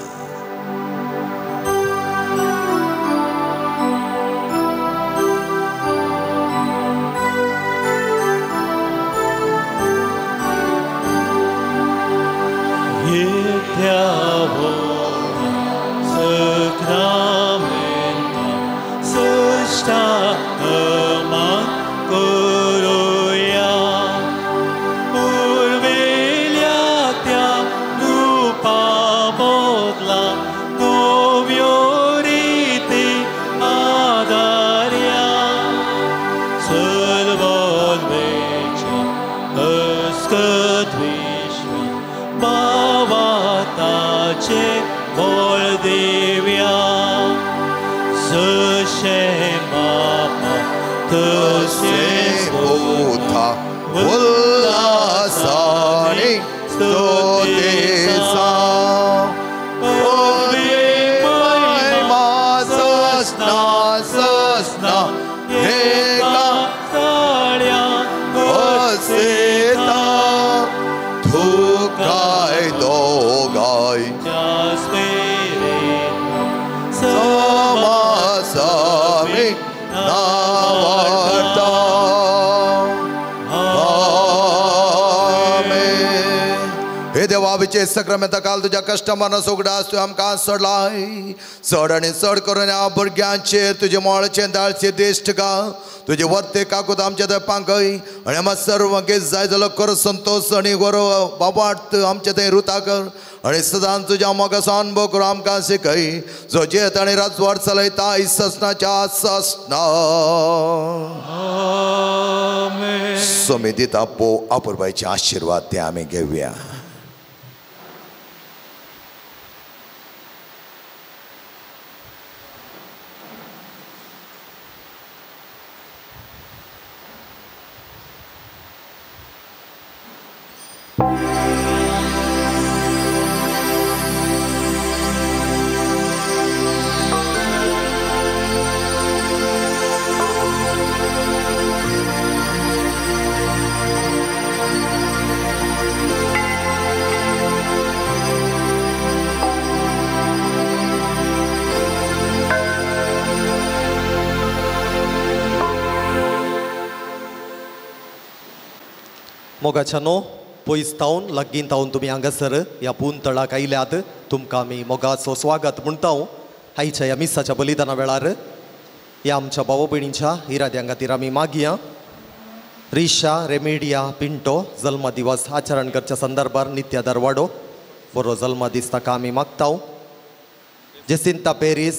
उल्हासाने स्तुतीचा महिमा ससना ससना एका असेता तुकाय दोगाय समासामी नावार्ता. हे देवा विचे सक्रमेंता काल तुज्या कस्टमरान सोगडा तूं आमकां सोडलाय. चड आनी चड करून ह्या भुरग्यांचेर तुजे मोळचे दाळचे दिश्ट घाल. तुजे वर्ते काकूत आमच्या थंय पांकय आनी आमकां सर्व जाय जालो कर संतोश आनी बरो बाबाट आमच्या थंय रुता कर आनी सदांच तुज्या मोगाचो अनुभव करून आमकां शिकय. जो जेत आनी राजवाड चलयता ससनाच्या ससना. स्वामी दिता पो अपुरबायचे आशिर्वाद ते आमी घेवया. मोगाच्यानो पयस तावन लागीं तावन तुमी हांगासर ह्या पून तळाक आयल्यात, तुमकां आमी मोगाचो स्वागत म्हणटा. आयच्या ह्या मिसाच्या बलिदाना वेळार ह्या आमच्या भाव भयणींच्या इराद्यां खातीर आमी मागया. रिशा रेमेडिया पिंटो जल्मदिवस आचरण करच्या संदर्भार नित्या दरवाडो बरो जल्मदीस ताका आमी मागता. जेसिंता पेरीस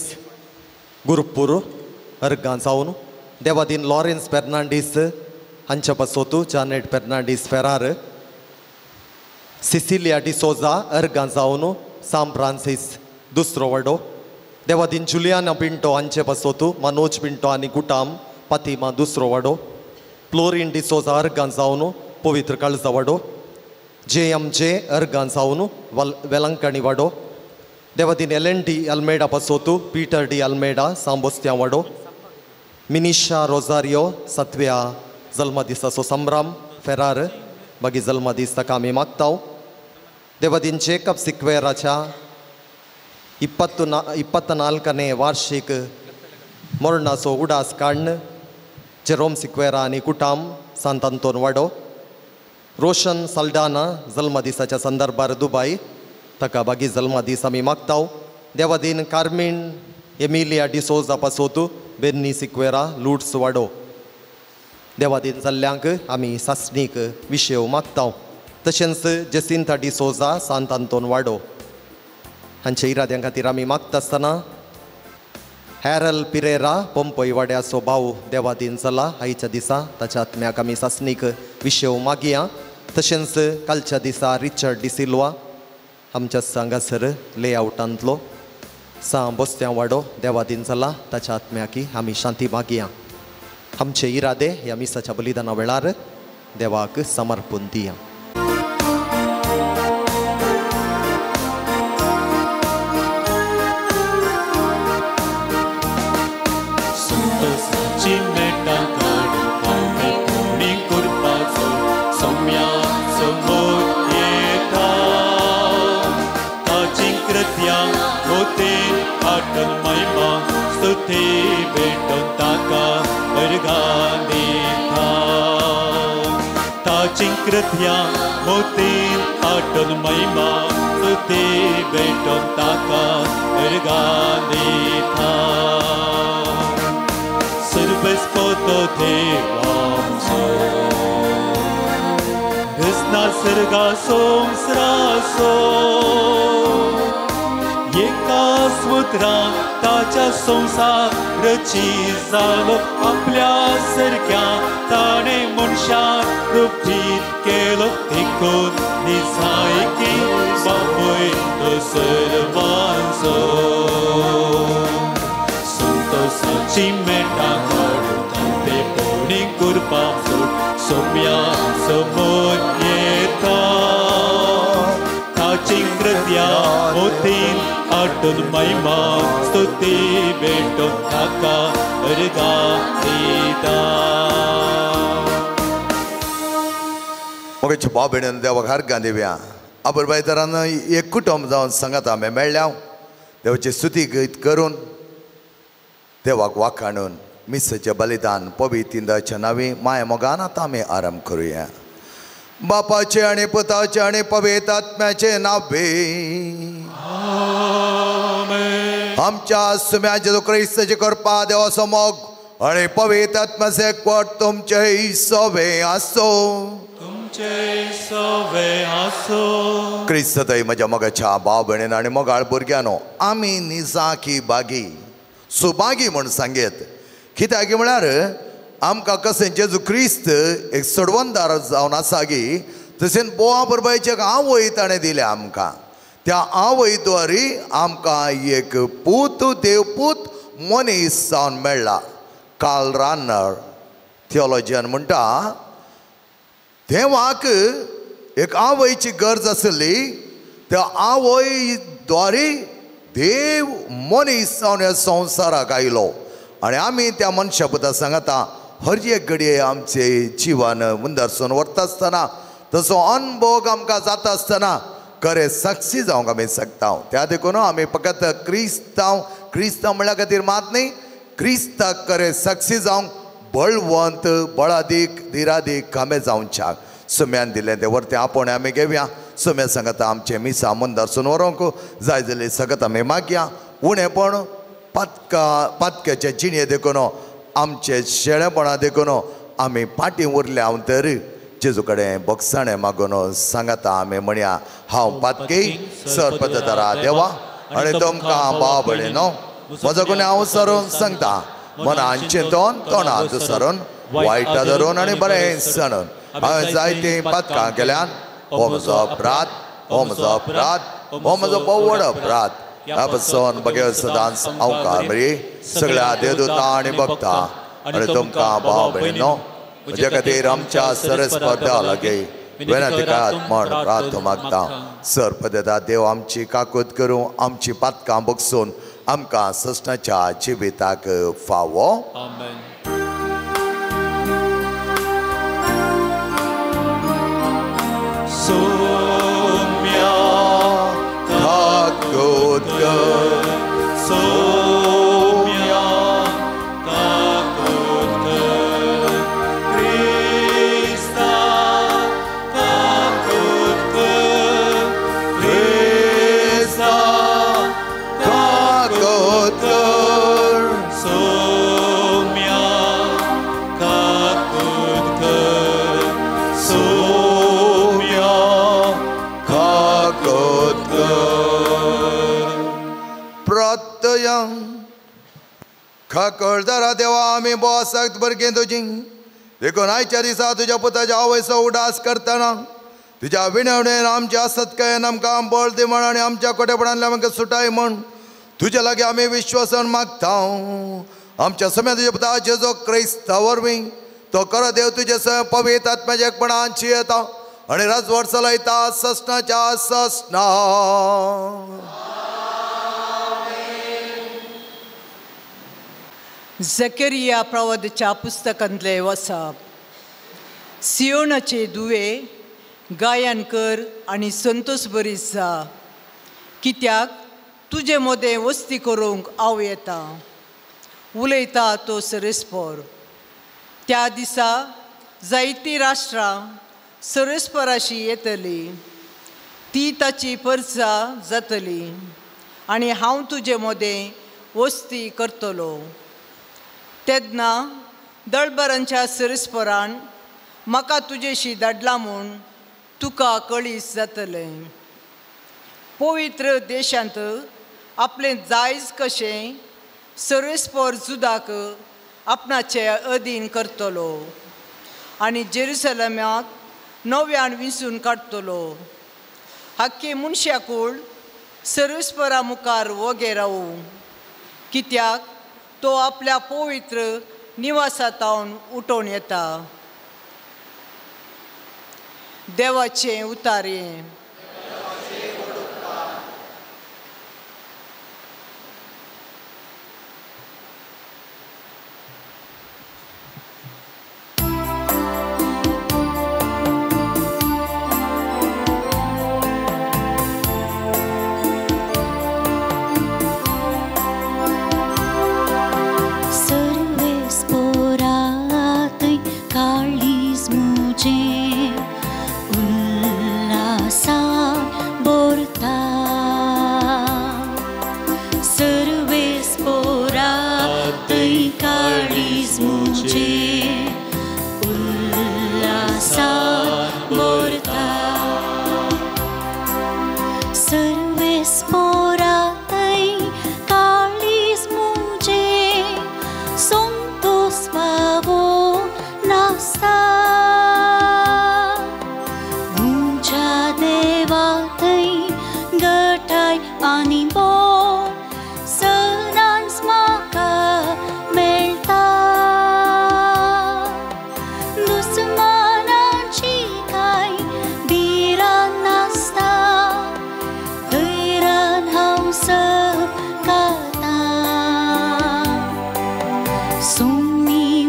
गुरुपूर अर्गां जावन, देवादीन लॉरेन्स फेर्नांडीस हांच्या पासोतू जानेट फेर्नांडीस फेरार, सिसिलिया डिसोजा अर्गां जावन साम फ्रांसीस दुसरो वाडो, देवादीन जुलियाना पिंटो हांचे पासोतू मनोज पिंटो आनी कुटाम पातिमा दुसरो वाडो, फ्लोरीन डिसोजा अर्गां जावन पवित्र काळजा वाडो, जे एम जे अर्गां जावन वेलंकणी वाडो, देवादीन एल एन डी अल्मेडा पासोतू पीटर डी अल्मेडा सांबोस्त्या वाडो, मिनिशा रोजारियो सातव्या जल्मदिसाचो संभ्रम फेरार मागीर जल्मदीस ताका आमी मागता. देवादीन जेकब सिक्वेराच्या 24ನೇ वार्षिक मरणाचो उडास काडून जेरोम सिक्वेरा आनी कुटाम सांत आंतोन वाडो, रोशन साल्डाना जल्मदिसाच्या संदर्भार दुबाय ताका बागी जल्मदीस आमी मागता. Devadin carmine Emilia D'Souza पासोतू Benny Sequeira लुट्स वाडो. देवादीन जाल्ल्यांक आमी सासणीक विशेव मागता. तशेंच जेसिंता डिसोजा सांत आंतोन वाडो हांच्या इराद्यां खातीर आमी मागता आसतना हॅरल पिरेरा पंपय वाड्याचो भाव देवादीन जाला आयच्या दिसा ताच्या आत्म्याक आमी सासणीक विशेव मागया. तशेंच कालच्या दिसा रिचर्ड डिसिल्वा आमच्या हांगासर लेआवटांतलो सां बोस्त्यां वाडो देवादीन जाला ताच्या आत्म्याकी आमी शांती मागया. आमचे इरादे ह्या मिसाच्या बलिदाना वेळार देवाक समर्पण दिया. कृत्या मोतीन आटन महिमा स्तुती भेटून ताका अर्घां दिता. सर्वस्पोतो देवांचो रसना सर्गा संवसाराचो एका सुत्रान ताच्या संवसार रची जालो आपल्या सारक्या ताणें मनशाक रुपीत केलो देखून निजायकी बापूय तो सर्वांचो. संतोषाची मेटां काडून तांतेपणी कुरपां सोड सोम्या समोर येता. ताची कृत्या मोतीन आटून महिमा स्तुती भेटून ताका अर्घां दिता. मोगाच्या भाव भयणीन देवाक अर्घां दिवया. आबर बायदारान एक कुटुंब जावन सांगात आमी मेळ्ळ्या देवाची स्तुती गीत करून देवाक वाखाणून मिसाचें बलिदान पवित्र नांवी माया मोगान आतां आमी आरंभ करुया. बापाचे आनी पुताचे आनी पवित्र आत्म्याचे नांवे आमच्या सुम्या जेजू क्रिस्ताचे कृपा देवाचो मोग आनी पवित्र आत्म्याचें एकवट तुमचें सवे आसो. क्रिस्तय म्हज्या मोगाच्या भाव भयणीन आनी मोगाळ भुरग्यांनो, आमी निजाकी बागी सुभागी म्हूण सांगेत. कित्याक म्हळ्यार आमकां कशें जेजू क्रिस्त एक सोडवणदार जावन आसा गी तशेंच बोवा बरोबरची एक आवय ताणें दिल्या आमकां. त्या आवय द्वारी आमकां एक पूत देवपूत मनीस जावन मेळ्ळा. कार्ल रानर थियोलॉजियन म्हणटा देवाक एक आवयची गरज आसली, त्या आवय द्वारी देव मनीस जावन ह्या संवसाराक आयलो आनी आमी त्या मनशा पुता सांगता हर एक घडये आमचे जिवन मुंदरसून व्हरता आसतना तसो अनभोग आमकां जाता आसतना खरें साक्षी जावंक आमी शकता. त्या देखून आमी फकत क्रिस्तांव क्रिस्तांव म्हणल्या खातीर मात न्ही, क्रिस्ताक खरें साक्षी जावंक बळवंत बळादीक धिरादीक आमी जावच्याक. सुम्यान दिलें तें वरतें आपोवणें आमी घेवया. सुम्या सांगता आमचें मिसा मंदारसून व्हरूंक जाय जाल्यार सगळ्यात आमी मागया. उणेपण पातका पातक्याचे जिणये देखून आमचे शेळेपणा देखून आमी फाटीं उरल्या हांव तर जेजू कडेन भोगसाणें मागून सांगता आमी म्हणया. हांव पातकी सरपदरा देवा आनी तुमकां भाव भयणीनो म्हजो गुन्यांव हांव सरून सांगता. मनान चिंतून तोंडांत सरून वायटा धरून आनी बरें सणून हांवें जायतीं पातकां केल्यान. हो म्हजो अपराध, हो म्हजो अपराध, हो म्हजो भोव व्हड अपराध. ह्या पसून बगेर सदांच अवकार मरी सगळ्या देवदूता आनी भक्ता आनी तुमकां भाव भयणीनो म्हज्या खातीर आमच्या सरस्पदा लागीं विनंती करात म्हण प्रार्थना मागता. सरपदा देव आमची काकूत करूं, आमची पातकां बगसून आमकां ससनाच्या जिविताक फावो. सोम्या काकूत कर, सोम्या काकूत कर, क्रिस्ता काकूत कर, क्रिस्ता काकूत कर, सोम्या काकूत कर, सोम्या काकूत कर. प्रत्यय खाकळदारा देवा आमी बोसाक भरगें तुजी देखून आयच्या दिसा तुज्या पुताच्या आवयचो उडास करतना तुज्या विनवणेन आमच्या सत्कायेन आमकां बळ दी म्हण आनी आमच्या कोटेपणांतल्यान आमकां सुटाय म्हण तुज्या लागीं आमी विश्वासान मागता. आमच्या सम्या तुज्या पुता जेजो क्रिस्ता वरवीं तो खरो देव तुजे सय पवित्र आत्म्याच्या एकपणान येता आनी राजवट चलयता ससनाच्या ससना. जकरिया प्रवादाच्या पुस्तकांतले वसाप. सियोनाचे दुवे गायन कर आनी संतोष बरी जा, कित्याक तुजे मोदें वस्ती करूंक हांव येता. उलयता तो सरेस्पर. त्या दिसा जायतीं राष्ट्रां सरेस्पराशी येतली, ती ताची परजा जातली आनी हांव तुजे मोदें वस्ती करतलो. तेन्ना दळबरांच्या सरेस्परान म्हाका तुजेशी धाडला म्हूण तुका कळीस जातलें. पवित्र देशांत आपलें जायज कशें सरेस्पर जुदाक आपणाचे अधीन करतलो आनी जेरुसलमाक नव्यान विंचून काडटलो. हक्की मनशाकूळ सरेस्परा मुखार वोगे रावूं, कित्याक तो आपल्या पवित्र निवासांतल्यान उठोवन येता. देवाचें उतारें. Summi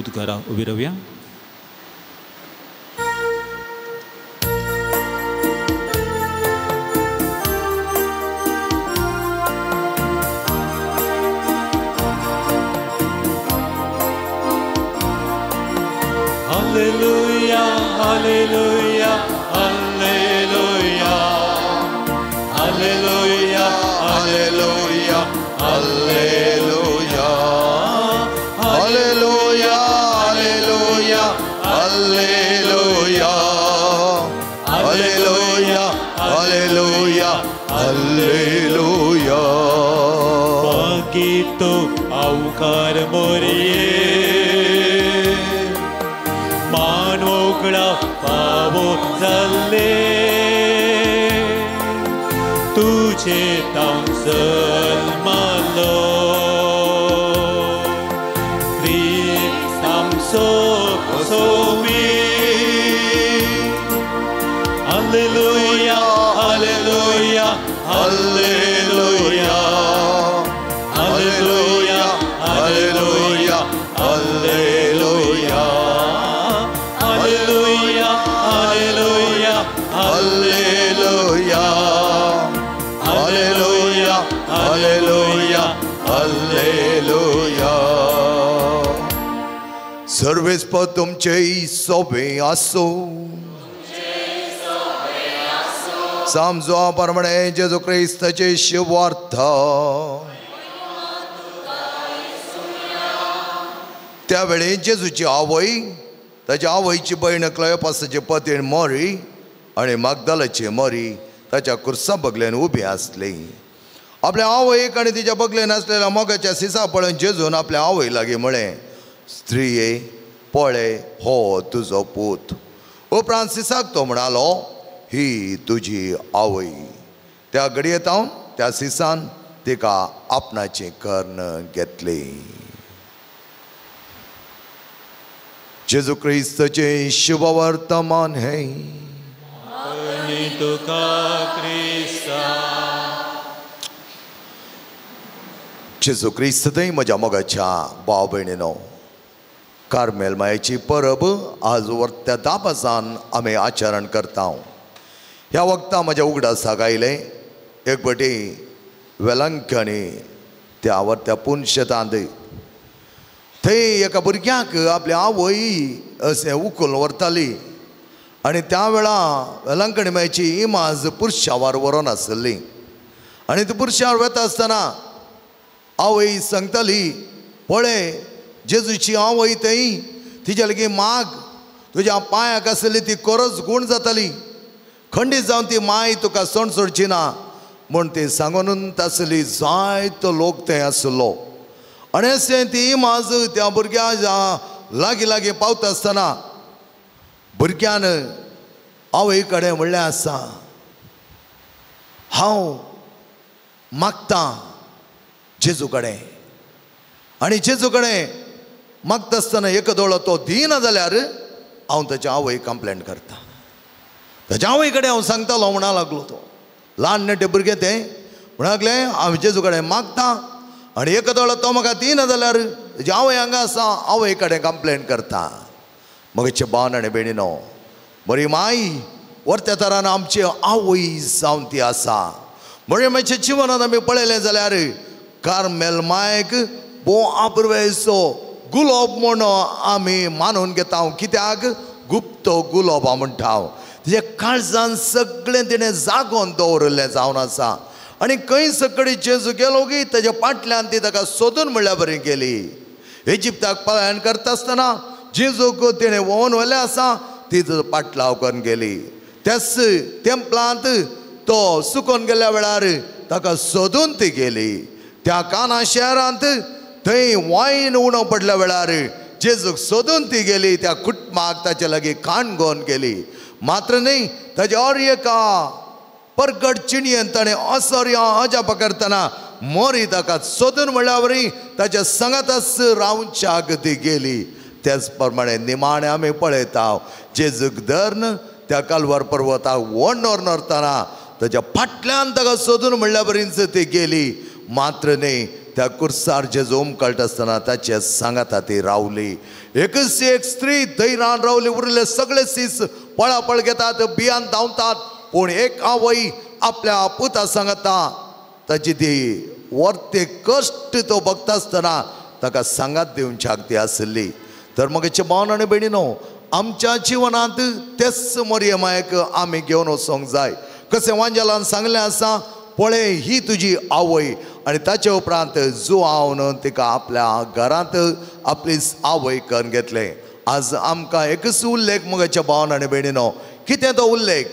उद्गारा उबी रावया. Hallelujah, hallelujah, hallelujah, hallelujah, hallelujah, hallelujah, hallelujah, hallelujah, hallelujah, hallelujah, hallelujah, hallelujah. बागीतो आवकार मोरये मानोकळा पावो जाल्ले तुझे तावन जल्मलो क्रिस्त आमचो Somi. Hallelujah, hallelujah, hallelujah, hallelujah, hallelujah, hallelujah, hallelujah, hallelujah, hallelujah, hallelujah, hallelujah, hallelujah, hallelujah. सर्वेस्पर तुमचे सोबे आसो. समजो परमणे जेजू क्रिस्ताचे शिवार्थ. त्यावेळी जेजूची आवय, ताच्या आवयची भयण क्लयोपासाची पतीण मोरी आनी मागदालाची मोरी ताच्या कुर्सा बगलेन उबी आसली. आपल्या आवयक आनी तिच्या बगलेन आसलेल्या मोगाच्या सिसा पळोवन जेजून आपल्या आवय लागीं म्हळें, स्त्रिये पळय हो तुजो पूत. उपरांत सिसाक तो म्हणालो, ही तुजी आवय. त्या घडयेत हांव त्या सिसान तिका आपणाचें कर्ण घेतलें. जेजू क्रिस्ताचें शुभवर्तमान हें. तुका क्रिस्ता. जेजू क्रिस्त थंय म्हज्या मोगाच्या भाव भयणीनो, कार्मेल मायेची परब आज वर्त्या दापासान आमी आचरण करता. ह्या वखदां म्हज्या उगडासाक आयलें एक पटी वेलंकणी त्या वर्त्या पुनशेतांत थंय एका भुरग्याक आपली आवय अशें उखलून व्हरताली आनी त्या वेळा वेलंकणी मायची इमाज पुरशावार व्हरोन आसली आनी ती पुरशावर वता आसतना आवय सांगताली, पळय जेजूची आवय थंय तिच्या लागीं माग, तुज्या पांयाक आसली ती करच गूण जाताली, खंडीत जावन ती माय तुका सण सोडची ना म्हूण ती सांगून आसली. जायतो लोक थंय आसलो आनी अशें ती इमाज त्या भुरग्या लागीं लागीं पावता आसतना भुरग्यान आवय कडेन म्हणलें आसा, हांव मागतां जेजू कडेन. आनी जेजू कडेन मागता आसतना एक दोळो तो दिना जाल्यार हांव ताच्या आवय कंप्लेन करता. ताच्या आवय कडेन हांव सांगतालो म्हणा लागलो तो ल्हान नेटे भुरगें तें म्हणा लागलें, हांव जेजू कडेन मागता आनी एक दोळो तो म्हाका दिना जाल्यार ताची आवय हांगा आसा, आवय कडेन कंप्लेन करता. मगचे बान आनी भयणीनो, बरी माय वर्त्या तरान आमची आवय जावन ती आसा. बरे मातशें जिवनांत आमी पळयलें जाल्यार कार्मेल मायक भोव आपुरवेचो गुलोब म्हूण आमी मानून घेता. कित्याक गुप्त गुलोबा म्हणटा. तिच्या काळजान सगळें तिणें जागोवन दवरिल्लें जावन आसा आनी खंय सगळी जेजू गेलो की ताच्या फाटल्यान ती ताका सोदून म्हणल्या बरी गेली. इजिप्ताक पलायन करता आसतना जेजूक तिणें व्होवन व्हेलें आसा, ती ताजो पाटलाव करून गेली. त्याच तेंपलांत तो सुकोन गेल्ल्या वेळार ताका सोदून ती गेली. त्या काना शहरांत थंय वायन उणो पडल्या वेळार जेजूक सोदून ती गेली. त्या कुटुंबाक ताचे लागीं काण घेवन गेली. मात्र न्हय ताच्या और एका परगट चिणयेन ताणें असोर्या अजाप करतना मोरी ताका सोदून म्हणल्या वरी ताच्या सांगातच रावच्याक ती गेली. त्याच प्रमाणे निमाणें आमी पळयता जेजूक धरून त्या कालवार पर्वताक व्हड व्हरतना ताच्या फाटल्यान ताका सोदून म्हणल्या बरीच ती गेली. मात्र न्हय त्या कुर्सार जेजू उमकळटा आसतना ताचे सांगाता ती रावली. एकच एक स्त्री धैर्यान रावली. उरले सगळे सीस पळापळ घेतात, बियान धांवतात, पूण एक आवय आपल्या पुता सांगता ताची ती वर्ते कश्ट तो बघता आसतना ताका सांगात दिवच्याक ती आसली. तर मगेचे भावन आनी भयणीनो, आमच्या जिवनांत तेच मरियमायक आमी घेवन वचोंक जाय. कशें वांजेलान सांगलें आसा, पळय ही तुजी आवय, आनी ताचे उपरांत जुआवन तिका आपल्या घरांत आपली आवय करून घेतलें. आज आमकां एकच उल्लेख मगेच्या भावन आनी भयणीनो, कितें तो उल्लेख?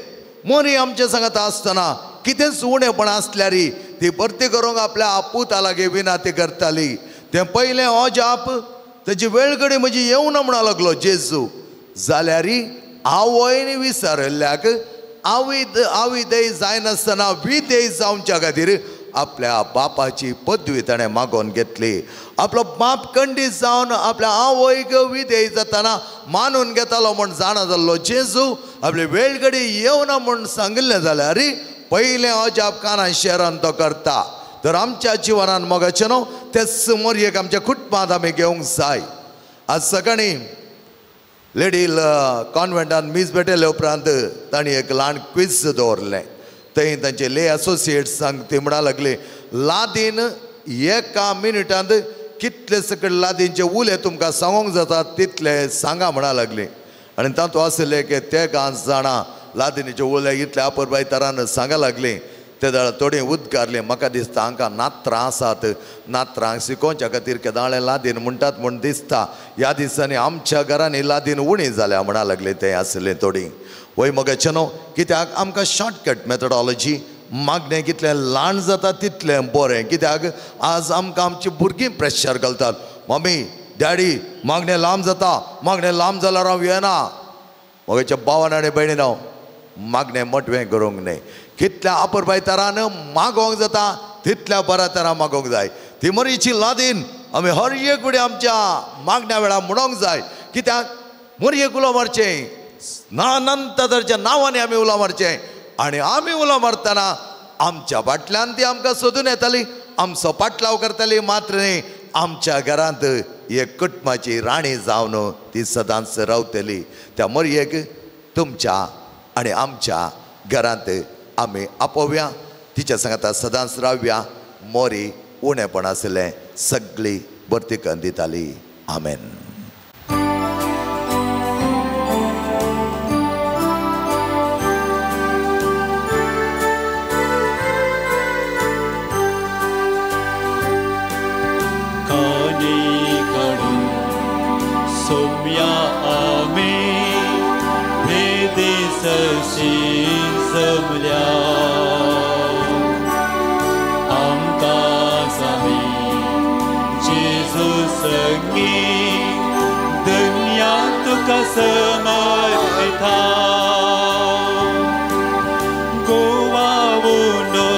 मोरी आमच्या सांगाता आसतना कितेंच उणेपण आसल्यार ती भरती करूंक आपल्या पुता लागीं विनाती करताली. तें पयलें अजाप तेजी वेळगडी म्हजी येवना म्हणा लागलो जेजू, जाल्यार आवयन विसरिल्ल्याक आविदेय जायनासतना विदेय जावच्या खातीर आपल्या बापाची पदवी ताणें मागोवन घेतली. आपलो बाप खंडीत जावन आपल्या आवयक विदेय जातना मानून घेतालो म्हूण जाणा जाल्लो जेजू आपली वेळगडी येवना म्हूण सांगिल्लें जाल्यार पयलें अजाप काना शहरान तो करता. तर आमच्या जिवनान मोगाचें न्हू तेच मोरयेक आमच्या कुटुंबांत आमी घेवंक जाय. आज सकाळीं लेडील कॉन्वेंटान मीस भेटयले उपरांत तांणी एक ल्हान क्विज दवरलें. थंय तांचे ले एसोसिएट्स ती म्हणा लागली, लादीन एका मिनिटांत कितले सकयल लादीनचे उले तुमकां सांगूंक जाता तितले सांगा म्हणा लागली. आनी तातूंत आसले की ते गांच जाणां लादिनीचे उले इतले अपुरबाय तरान सांगा लागली. ते जाल्यार थोडी उदकारली, म्हाका दिसता हांकां नात्रां आसात, नात्रांक शिकोवच्या खातीर केदाळे लादीन म्हणटात म्हूण दिसता. ह्या दिसांनी आमच्या घरांनी लादीन उणी जाल्या म्हणा लागले ते आसले थोडी. वय मगेचें न्हू, कित्याक आमकां शॉर्टकट मेथडॉलॉजी मागणें कितलें ल्हान जाता तितलें बरें. कित्याक आज आमकां आमची भुरगीं प्रेशर घालतात, मम्मी डॅडी मागणें लांब जाता, मागणें लांब जाल्यार हांव येना. मगेच्या भावान आनी भयणीन हांव मागणें मोटवें करूंक न्हय. कितल्या अपुरबाय तरान मागोवंक जाता तितल्या बऱ्या तरान मागोवंक जाय. ती मोरीची लादीन आमी हर एक फुडें आमच्या मागण्या वेळार म्हणोंक जाय. कित्याक मोरयेक उलो मारचें ना अनंत नांवांनी आमी उलो मारचें, आनी आमी उलो मारतना आमच्या फाटल्यान ती आमकां सोदून येताली, आमचो पाटलाव करताली. मात्र न्ही, आमच्या घरांत एक कुटुंबाची राणी जावन ती सदांच रावतली. त्या मोरयेक तुमच्या आनी आमच्या घरांत आमी आपोवया, तिच्या सांगाता सदांच रावया. मोरी उणेपण आसलें सगळी भरती करून दिताली. आमेन. सोम्या आमी भेदेसशी जमल्या, आमकां सामी जेजू संगी दुनिया तुका समर्पिता. गोवा उनो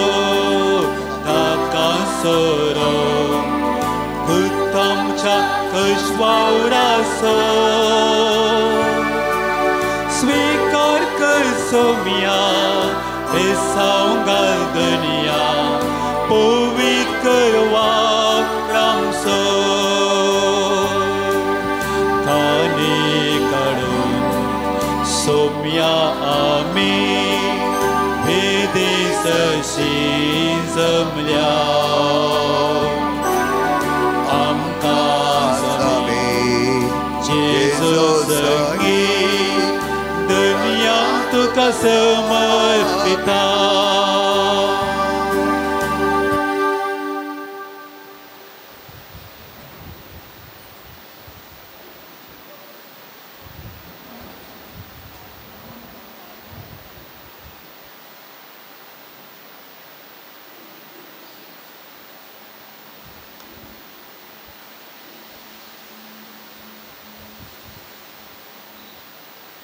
ताका सोरो आमच्या कश्वावरासो स्वीकार कर सोम्या हे सांगाल दुनिया पवित्र करवाक रामसो. कानी काडून सोम्या आमी भेदेसशी जमल्या, जेजू दुनिया तुका समर्पिता.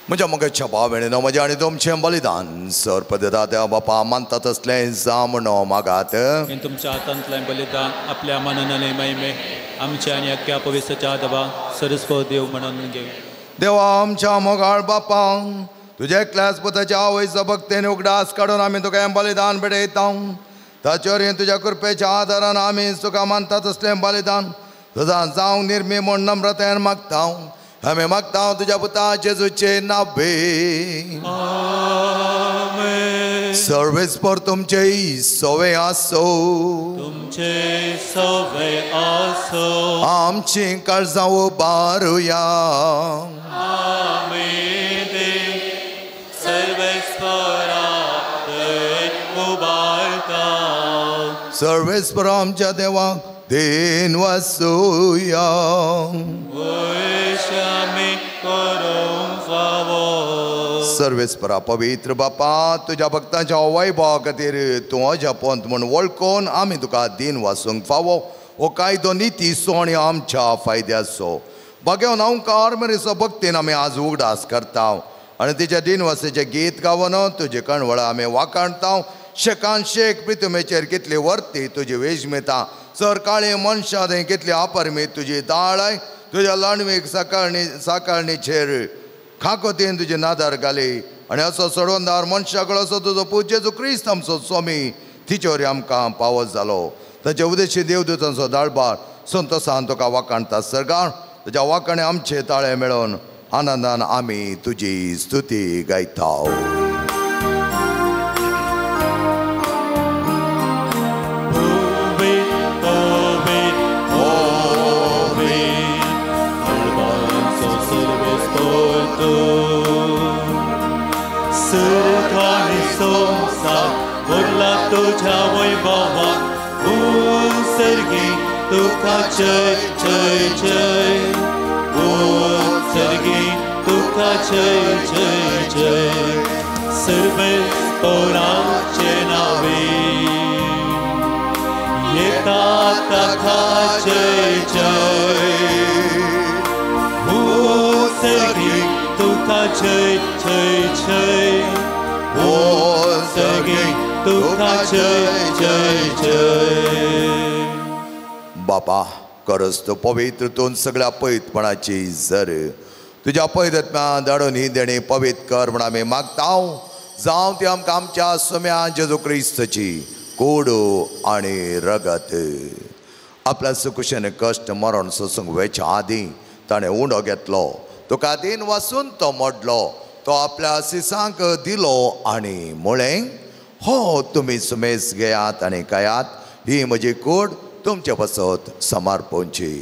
म्हज्या मगेच्या भाव भयणीनो, म्हजें आनी तुमचें बलिदान सर्पदा देवा बापा मानता तसलें जावं म्हणो मागात. तुमच्या हातांतलें बलिदान आपल्या मनान महिमे आमच्या आनी अख्ख्या पवित्रच्या दबा सरस्वत देव म्हणून घेऊ. देवा आमच्या मोगाळ बापा, तुज्या एकल्याच पुताच्या आवयचो भक्तेन उगडास काडून आमी तुका हें बलिदान भेटयता. ताचेर तुज्या कृपेच्या आदारान आमी तुका मानता तसलें बलिदान सदां जावंक निर्मी म्हूण नम्रतायेन मागता. आमी मागता तुज्या पुता जेजूचे नावे. सर्वेस्पर तुमचे सवे आसो. तुमचे सवे आसो. आमची काळजां उबारुया. आमी सर्वेस्परा उबारता. सर्वेस्पर आमच्या देवाक then वासुया. सर्वेस्परा पवित्र बापा, तुज्या भक्तांच्या वैभवा खातीर तूं अजापोंत म्हूण वळखून आमी तुका दीन वासूंक फावो. हो कायदो नितीचो आनी आमच्या फायद्याचो. भाग्यवन अंकार मेरेचो भक्तीन आमी आज उगडास करता आनी तिच्या दिनवासेचें गीत गावन तुजे कणवळा आमी वाखाणता. शेकान शेक प्रितुमेचेर कितली वर्ती तुजी वेजमेता, सर काळे मनशां थंय कितली अपरमीत तुजी दाळाय, तुज्या लाणवीक साकारणी साकारणीचेर खाकोतीन तुजी नादार घाली आनी असो सोडवंदार मनशाकड असो तुजो पूत जेजू क्रिस्त आमचो स्वामी तिचेर आमकां पावस जालो. ताचे उदेशी देवदूतांचो दाळबार संतोसान तुका वाखाणता. सरकार तुज्या वाखाणे आमचे ताळे मेळोवन आनंदान आमी तुजी स्तुती गायता. तुझ्या वैभवाक उत्सर्गी तुका जय जय जय. उत्सर्गी तुका जय जय जय. सर्वेस्पराचे नावे येता ताका जय जय. उत्सर्गी तुका जय जय जय. उत्सर्गी तुका जय जय जय. बापा करस तूं पवित्र तूं सगळ्या पवित्रपणाची जर तुज्या पवित्रत्म्या धाडून ही देणी पवित्र कर म्हूण आमी मागता. जावं ती आमकां आमच्या सोम्या जेजू क्रिस्तची कोड आनी रगत. आपल्या सुकुशेन कश्ट मरण सोसूंक वेच्या आदीं ताणें उंडो घेतलो, तुका दीन वासून तो मोडलो, तो आपल्या सिसांक दिलो आनी म्हळें, हो तुमी सुमेस घेयात आनी खायात, ही म्हजी कूड तुमचे पासत समर्पणची.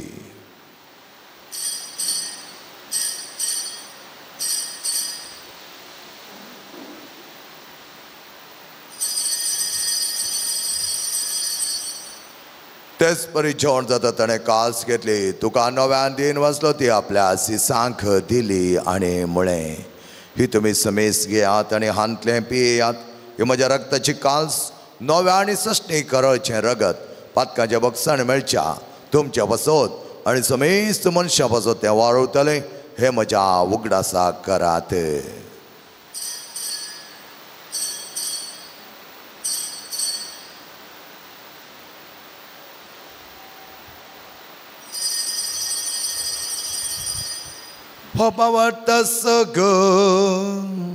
तेच परी जेवण जाता ताणें कास घेतली, तुका नव्यान दीन वाचलो, ती आपल्या सिसांक दिली आनी म्हळें, ही तुमी समेस घेयात आनी हांतलें पियेयात, ही म्हज्या रक्ताची काल्स नव्या आनी सश्टी करळचें रगत पातकांचें बक्षण मेळच्या तुमच्या पासत आनी समेस्त मनशां पासत तें वाळवतलें. हें म्हज्या उगडासाक करात. हो पावता सगळं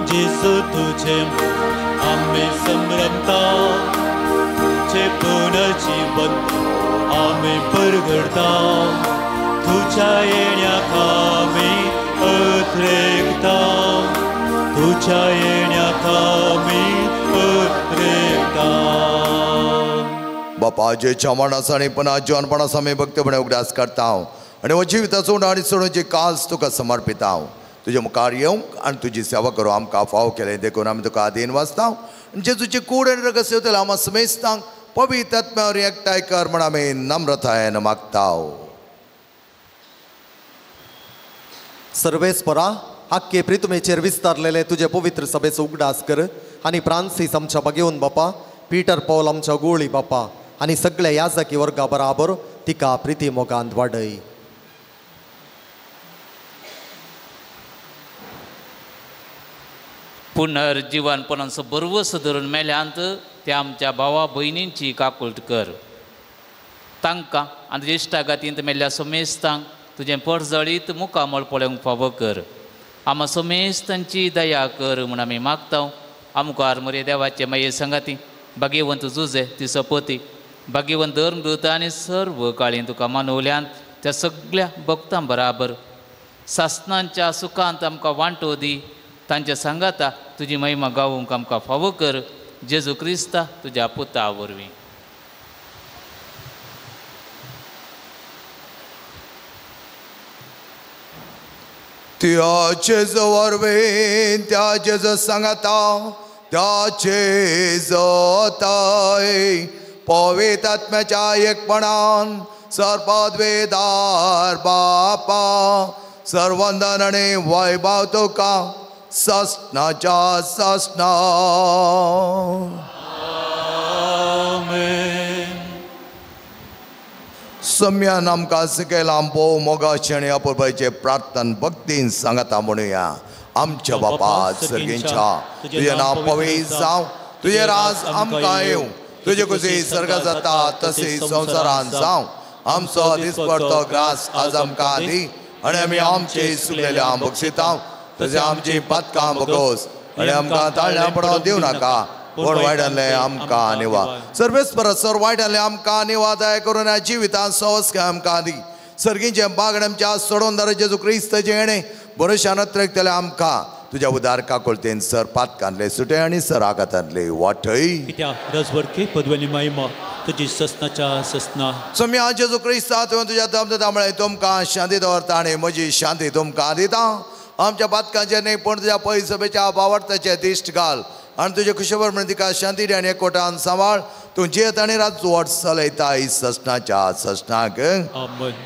जेजू तुझे आम्ही संभ्रमता, तुझे पुनर्जीवन आम्ही परगडता, तुझ्या येण्याक आम्ही अत्रेकता, तुझ्या येण्याक आम्ही अत्रेकता. बापा जेच्या मरणाचो आनी पुन्हा जिवनपणाचो आमी भक्तपणे उगडास करता आनी हो जिविताचो आनी सोडूची काल्स तुका समर्पिता. तुजे मुखार येवंक आनी तुजी सेवा करूं आमकां फाव केलें देखून आमी तुका आदीन वाचता. जेजूची कूड आनी रगत सेवतले आमा समेस्तांक पवित्र आत्म्यावर एकठांय कर म्हूण आमी नम्रतायेन मागता. सर्वेस्परा आख्खे प्रितुमेचेर विस्तारलेले तुजे पवित्र सभेचो उगडास कर आनी फ्रांसीस आमच्या बागेवन बापा, पीटर पॉल आमच्या गोळी बापा आनी सगळ्या याजकी वर्गा बराबर तिका प्रिती मोगांत वाडय. पुनर्जीवनपणाचो बरवस धरून मेल्यांत त्या आमच्या भावा भयणींची काकुळट कर. तांकां आनी ज्येश्ठागातींत मेल्ल्या समेस्तांक तुजें परजळीत मुखामळ पळोवंक फावो कर. आमा समेस्तांची दया कर म्हूण आमी मागता. आमकार मरे देवाचे माये संगाती भाग्यवंत जुजे ती सपती भाग्यवंत धर्मदूत आनी सर्व काळी तुका मानवल्यान त्या सगळ्या भक्तां बराबर सासनांच्या सुखांत आमकां वांटो दी. तांच्या सांगाता तुजी महिमा गावूंक आमकां फावो कर. जेजू क्रिस्ता तुज्या पुता वरवीं. त्या जेजू वरवीं, त्या जेजू सांगाता, त्या जेजताय पवित्र आत्म्याच्या एकपणान सर्पद्वेदार बापा सर्वंदन आनी वैभव तुका ससनाच्या ससना. सम्यान आमकां शिकयलां भोव मोगाचें आनी अपुरबायेचें प्रार्थना भक्तीन सांगता म्हणुया. आमच्या बापा सर्गींच्या, तुजें नांव पवित्र जावं, तुजें राज आमकां येवं, तुजे खुशी सर्गां जाता तशी संवसारांत जावं. आमचो दिसपडतो ग्रास आज आमकां दी आनी आमी आमचे चुकलेल्या बक्षिता तशें आमची पातकां भोगोस आनी आमकां ताळ्यां पडोवंक दिवं नाका, पूण वायटांतलें आमकां निवा. सर्वेस्पर सर वायटांतलें आमकां निवा दया करून ह्या जिवितांत संस्कार आमकां दी. सर्गीचें बागड आमच्या सोडोवन दार जेजू क्रिस्ताचें येणें भरोशान अत्रेकतलें आमकां तुज्या उदार काकुळतेन सर पातकांतले सुटे आनी सर आघातांतले वाटय. कित्याक रसभरकी पदवनी महिमा तुजी ससनाच्या ससना. सम्या जेजू क्रिस्ता तुवें तुज्या दमदता म्हळें तुमकां शांती दवरता आनी म्हजी शांती तुमकां दिता. आमच्या पातकांचेर न्ही पूण तुज्या पयसभेच्या बावडताचें दिश्ट घाल आनी तुजे खुशबर म्हणून तिका शांती दी आनी एकवटान सांबाळ. तूं जियेत आनी राजवट चलयता ससनाच्या ससनाक.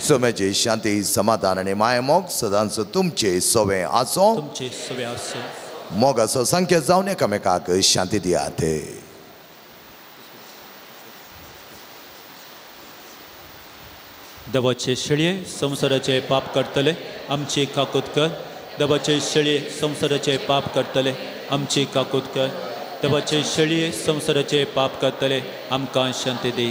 सोम्याची शांती समाधान आनी मायमोग सदांच तुमचे सवे आसो. तुमचे सवे आसो. मोगाचो संकेत जावन एकामेकाक शांती दियात. देवाचे शेळये संवसाराचे पाप करतले आमची काकूत कर. देवाचे शेळये संवसाराचे पाप करतले आमची काकूत कर. देवाचे शेळये संवसाराचे पाप करतले आमकां शांती दी.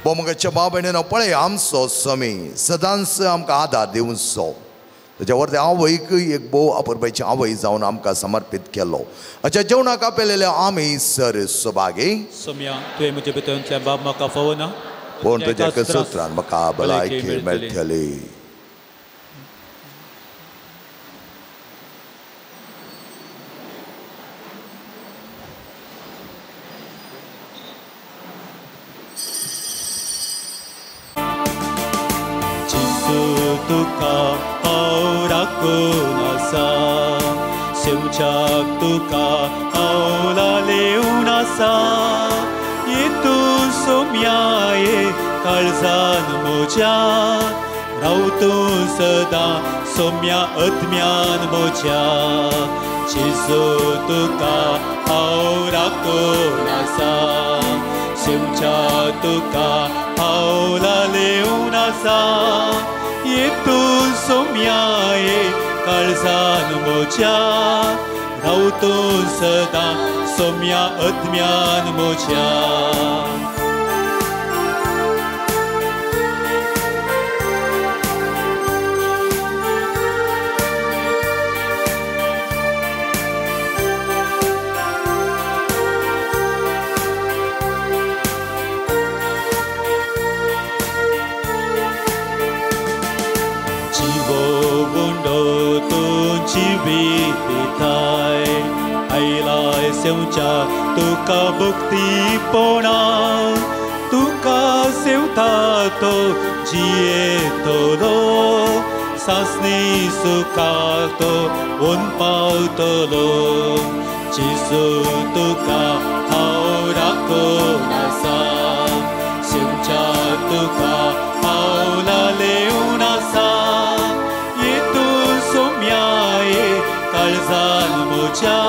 बोमगाच्या भाव भयणीनो पळय आमचो समी सदांच आमकां आदार दिवचो. ताच्या वरती आवयकय एक भोव अपुरबायेची आवय जावन आमकां समर्पीत केलो. अच्छा जेवणाक आपयलेले आमी सर सभागी. सोम्या तुवें म्हज्या भितरल्या बाब म्हाका फावना पूण तुज्या सूत्रान म्हाका भलायकी मेळटली. तुका हांव राखून आसा, शेवच्याक तुका हांव लालेवन आसा. ये तूं सोम्या ये काळजान म्हज्या, राव तूं सदां सोम्या आत्म्यान म्हज्या. जेजू तुका हांव राखून आसा, शेवच्या तुका हांव लालेवन आसा. ये तूं सोम्या ये काळजान म्हज्या, राव तूं सदां सोम्या आत्म्यान म्हज्या. आयलाय सेवच्या तुका भक्तीपणा, तुका सेवता तो जियेतलो, सासणी सुखा तो वन पावतलो. जेजू तुका हांव राखून आसा, सेवच्या तुका हांव लालेवन आसा. ये तूं सोम्या ये काळजान म्हज्या,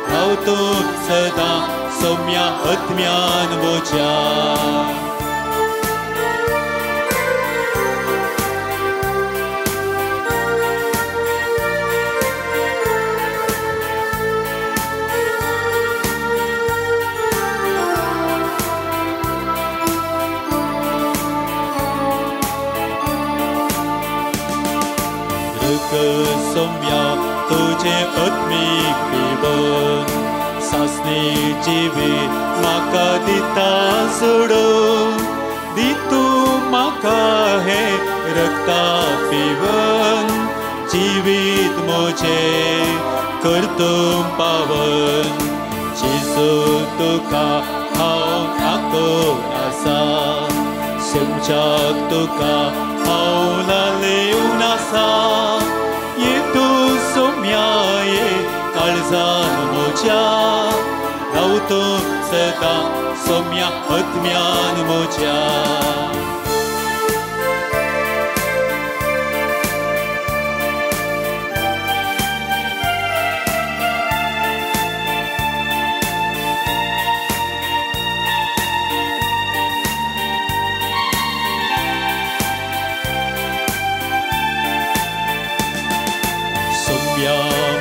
राव तूं सदां सोम्या आत्म्यान म्हज्या. रगत सोम्या तुजें आत्मीक पिवन सासणी जिवीत म्हाका दिता सोडून दी तूं म्हाका हें रगता पिवन जिवीत म्हजें कर तूं पावन जेजू तुका हांव राखून आसा शेमच्याक तुका हांव लालेवन आसा ये तूं सोम्या ये काळजान म्हज्या राव तूं सदां सोम्या आत्म्यान म्हज्या.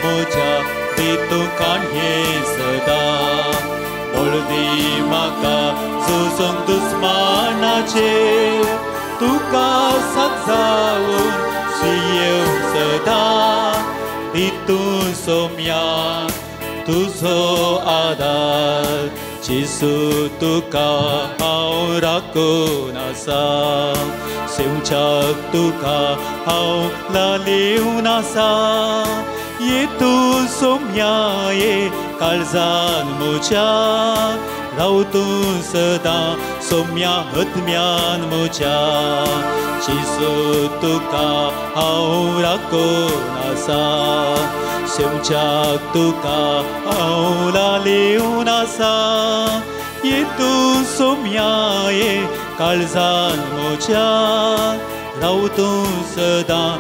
म्हज्या दी तूं काणये सदां बळ दी म्हाका झुजूंक दुस्मानाचेर तुका साथ जावन जियेवंक सदां दी तूं सोम्या तुजो आदार जेजू तुका हांव राखून आसा शेवच्याक तुका हांव लालेवन आसा ये तूं सोम्या ये काळजान म्हज्या राव तूं सदां सोम्या आत्म्यान म्हज्या जेजू तुका हांव राखून आसा शेवच्याक तुका हांव लालेवन आसा ये तूं सोम्या ये काळजान म्हज्या राव तूं सदां.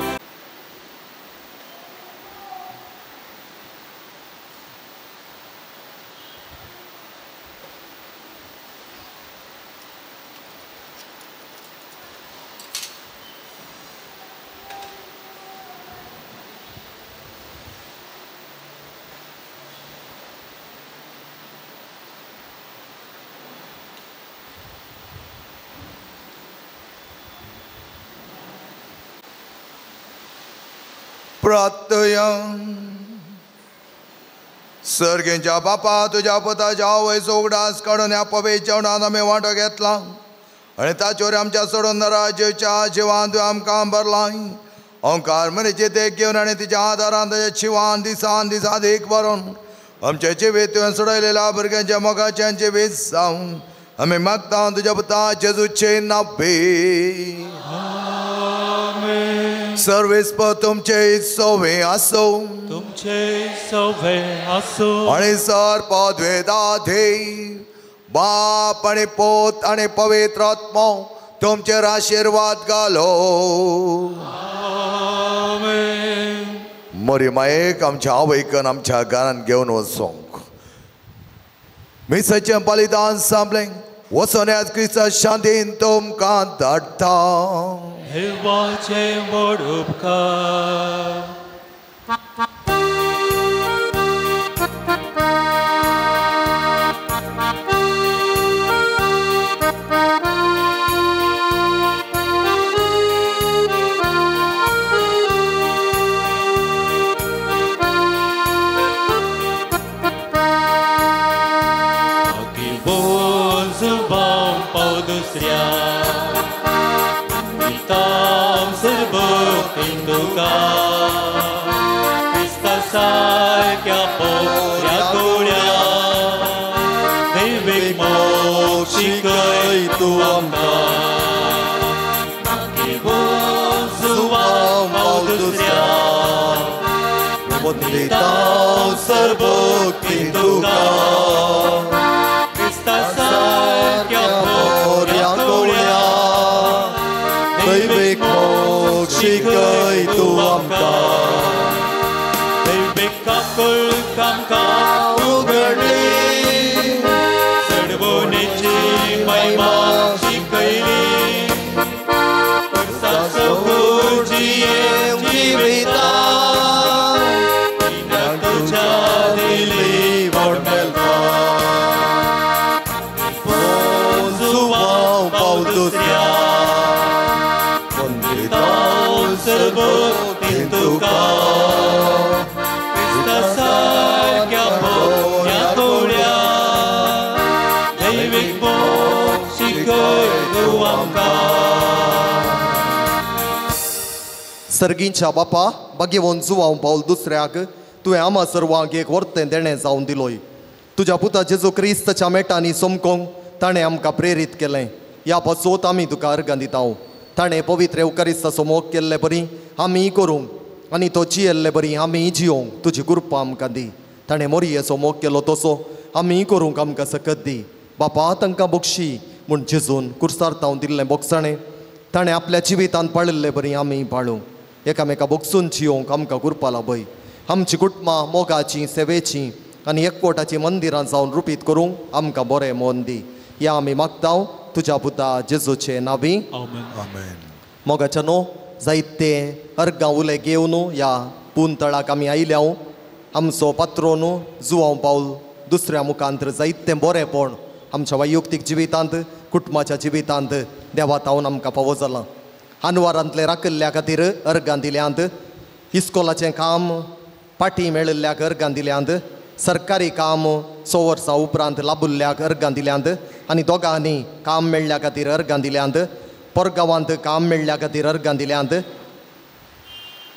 प्रार्थया. सर्गेंच्या बापा तुज्या पुताच्या आवयचो उगडास काडून ह्या पवित्र जेवणान आमी वांटो घेतला आनी ताचेर आमच्या सोडून राज्याच्या जिवान तुवें आमकां भरलां. ओंकार मरेची देख घेवन आनी तिच्या आदारान ताच्या जिवान दिसान दिसा देख भरून आमच्या जिवीत तुवें सोडयलेल्या भुरग्यांच्या मोगाचें जिवीत जावं आमी मागता तुज्या पुता जेजूचे नांवे. सर्वेस्पर तुमचे सोवे आसो तुमचे सोवे आसो आनी सर पदवेदाधे बाप आनी पोत आनी पवित्र आत्मो तुमचेर आशिर्वाद घालो. मोरी मायेक आमच्या आवयकन आमच्या घरान घेवन वचोंक मिसाचें बलिदान सांबलें वचोन ह्या क्रिस्ता शांतीन तुमकां धाडटा. देवाचे व्हड उपकार. क्रिस्ता सारक्या पोऱ्या गोळ्या देवीक मोग शिकय तूं आमकां दुसऱ्या सर्वोक्ती तुका क्रिस्ता सारक्या पोऱ्या गोळ्या दैवीक मोग शिकय तूं आमकां. दैवीक काकूळट आमकां उगडली चडवणेची महिमा शिकयली जिविता तुज्या दिली व्हड मेळपा जुवांव पाव दुसऱ्या सर्वोक्ती तुका सर्गींच्या बापा बागेवन जुवांव पावल दुसऱ्याक तुवें आमा सर्वांक एक वर्तें देणें जावन दिलोय. तुज्या पुता जेजू क्रिस्ताच्या मेटांनी समकोंक ताणें आमकां प्रेरीत केलें. ह्या पासत आमी तुका अर्गां दिता. ताणें पवित्र एवकारिस्ताचो मोग केल्ले बरी आमी करूंक आनी तो जियेल्ले बरी आमी जियोंक तुजी कृपा आमकां दी. ताणें मोरयेचो मोग केलो तसो आमी करूंक आमकां सकत दी. बापा तांकां बक्षी म्हूण जेजून कुर्सार तावन दिल्लें बोगसाणें ताणें आपल्या जिवितांत पाळिल्ले बरी आमी पाळूंक एकामेका बोगसून जियोंक आमकां कृपा लाभय. आमची कुटुंबां मोगाचीं सेवेचीं आनी एकवटाचीं मंदिरां जावन रुपीत करूंक आमकां बरें मन दी. ह्या आमी मागता तुज्या पुता जेजूचे नावी. आमेन. मोगाच्या न्हू जायते अर्गां उले घेवन ह्या पुनतळाक आमी आयल्या. आमचो पात्रो न्हू जुवांव पावल दुसऱ्या मुखांत जायतें बरेंपण आमच्या वैयक्तीक जिवितांत कुटुंबाच्या जिवितांत देवा तावन आमकां फावो जालां. आनवारांतले राखिल्ल्या खातीर अर्गां दिल्यांत, इस्कोलाचें काम पाटी मेळिल्ल्याक अर्गां दिल्यांत, सरकारी काम 6 वर्सां उपरांत लाबुल्ल्याक अर्गां दिल्यांत आनी दोगांनी काम मेळ्ळ्या खातीर अर्गां दिल्यांत, परगांवांत काम मेळ्ळ्या खातीर अर्गां दिल्यांत,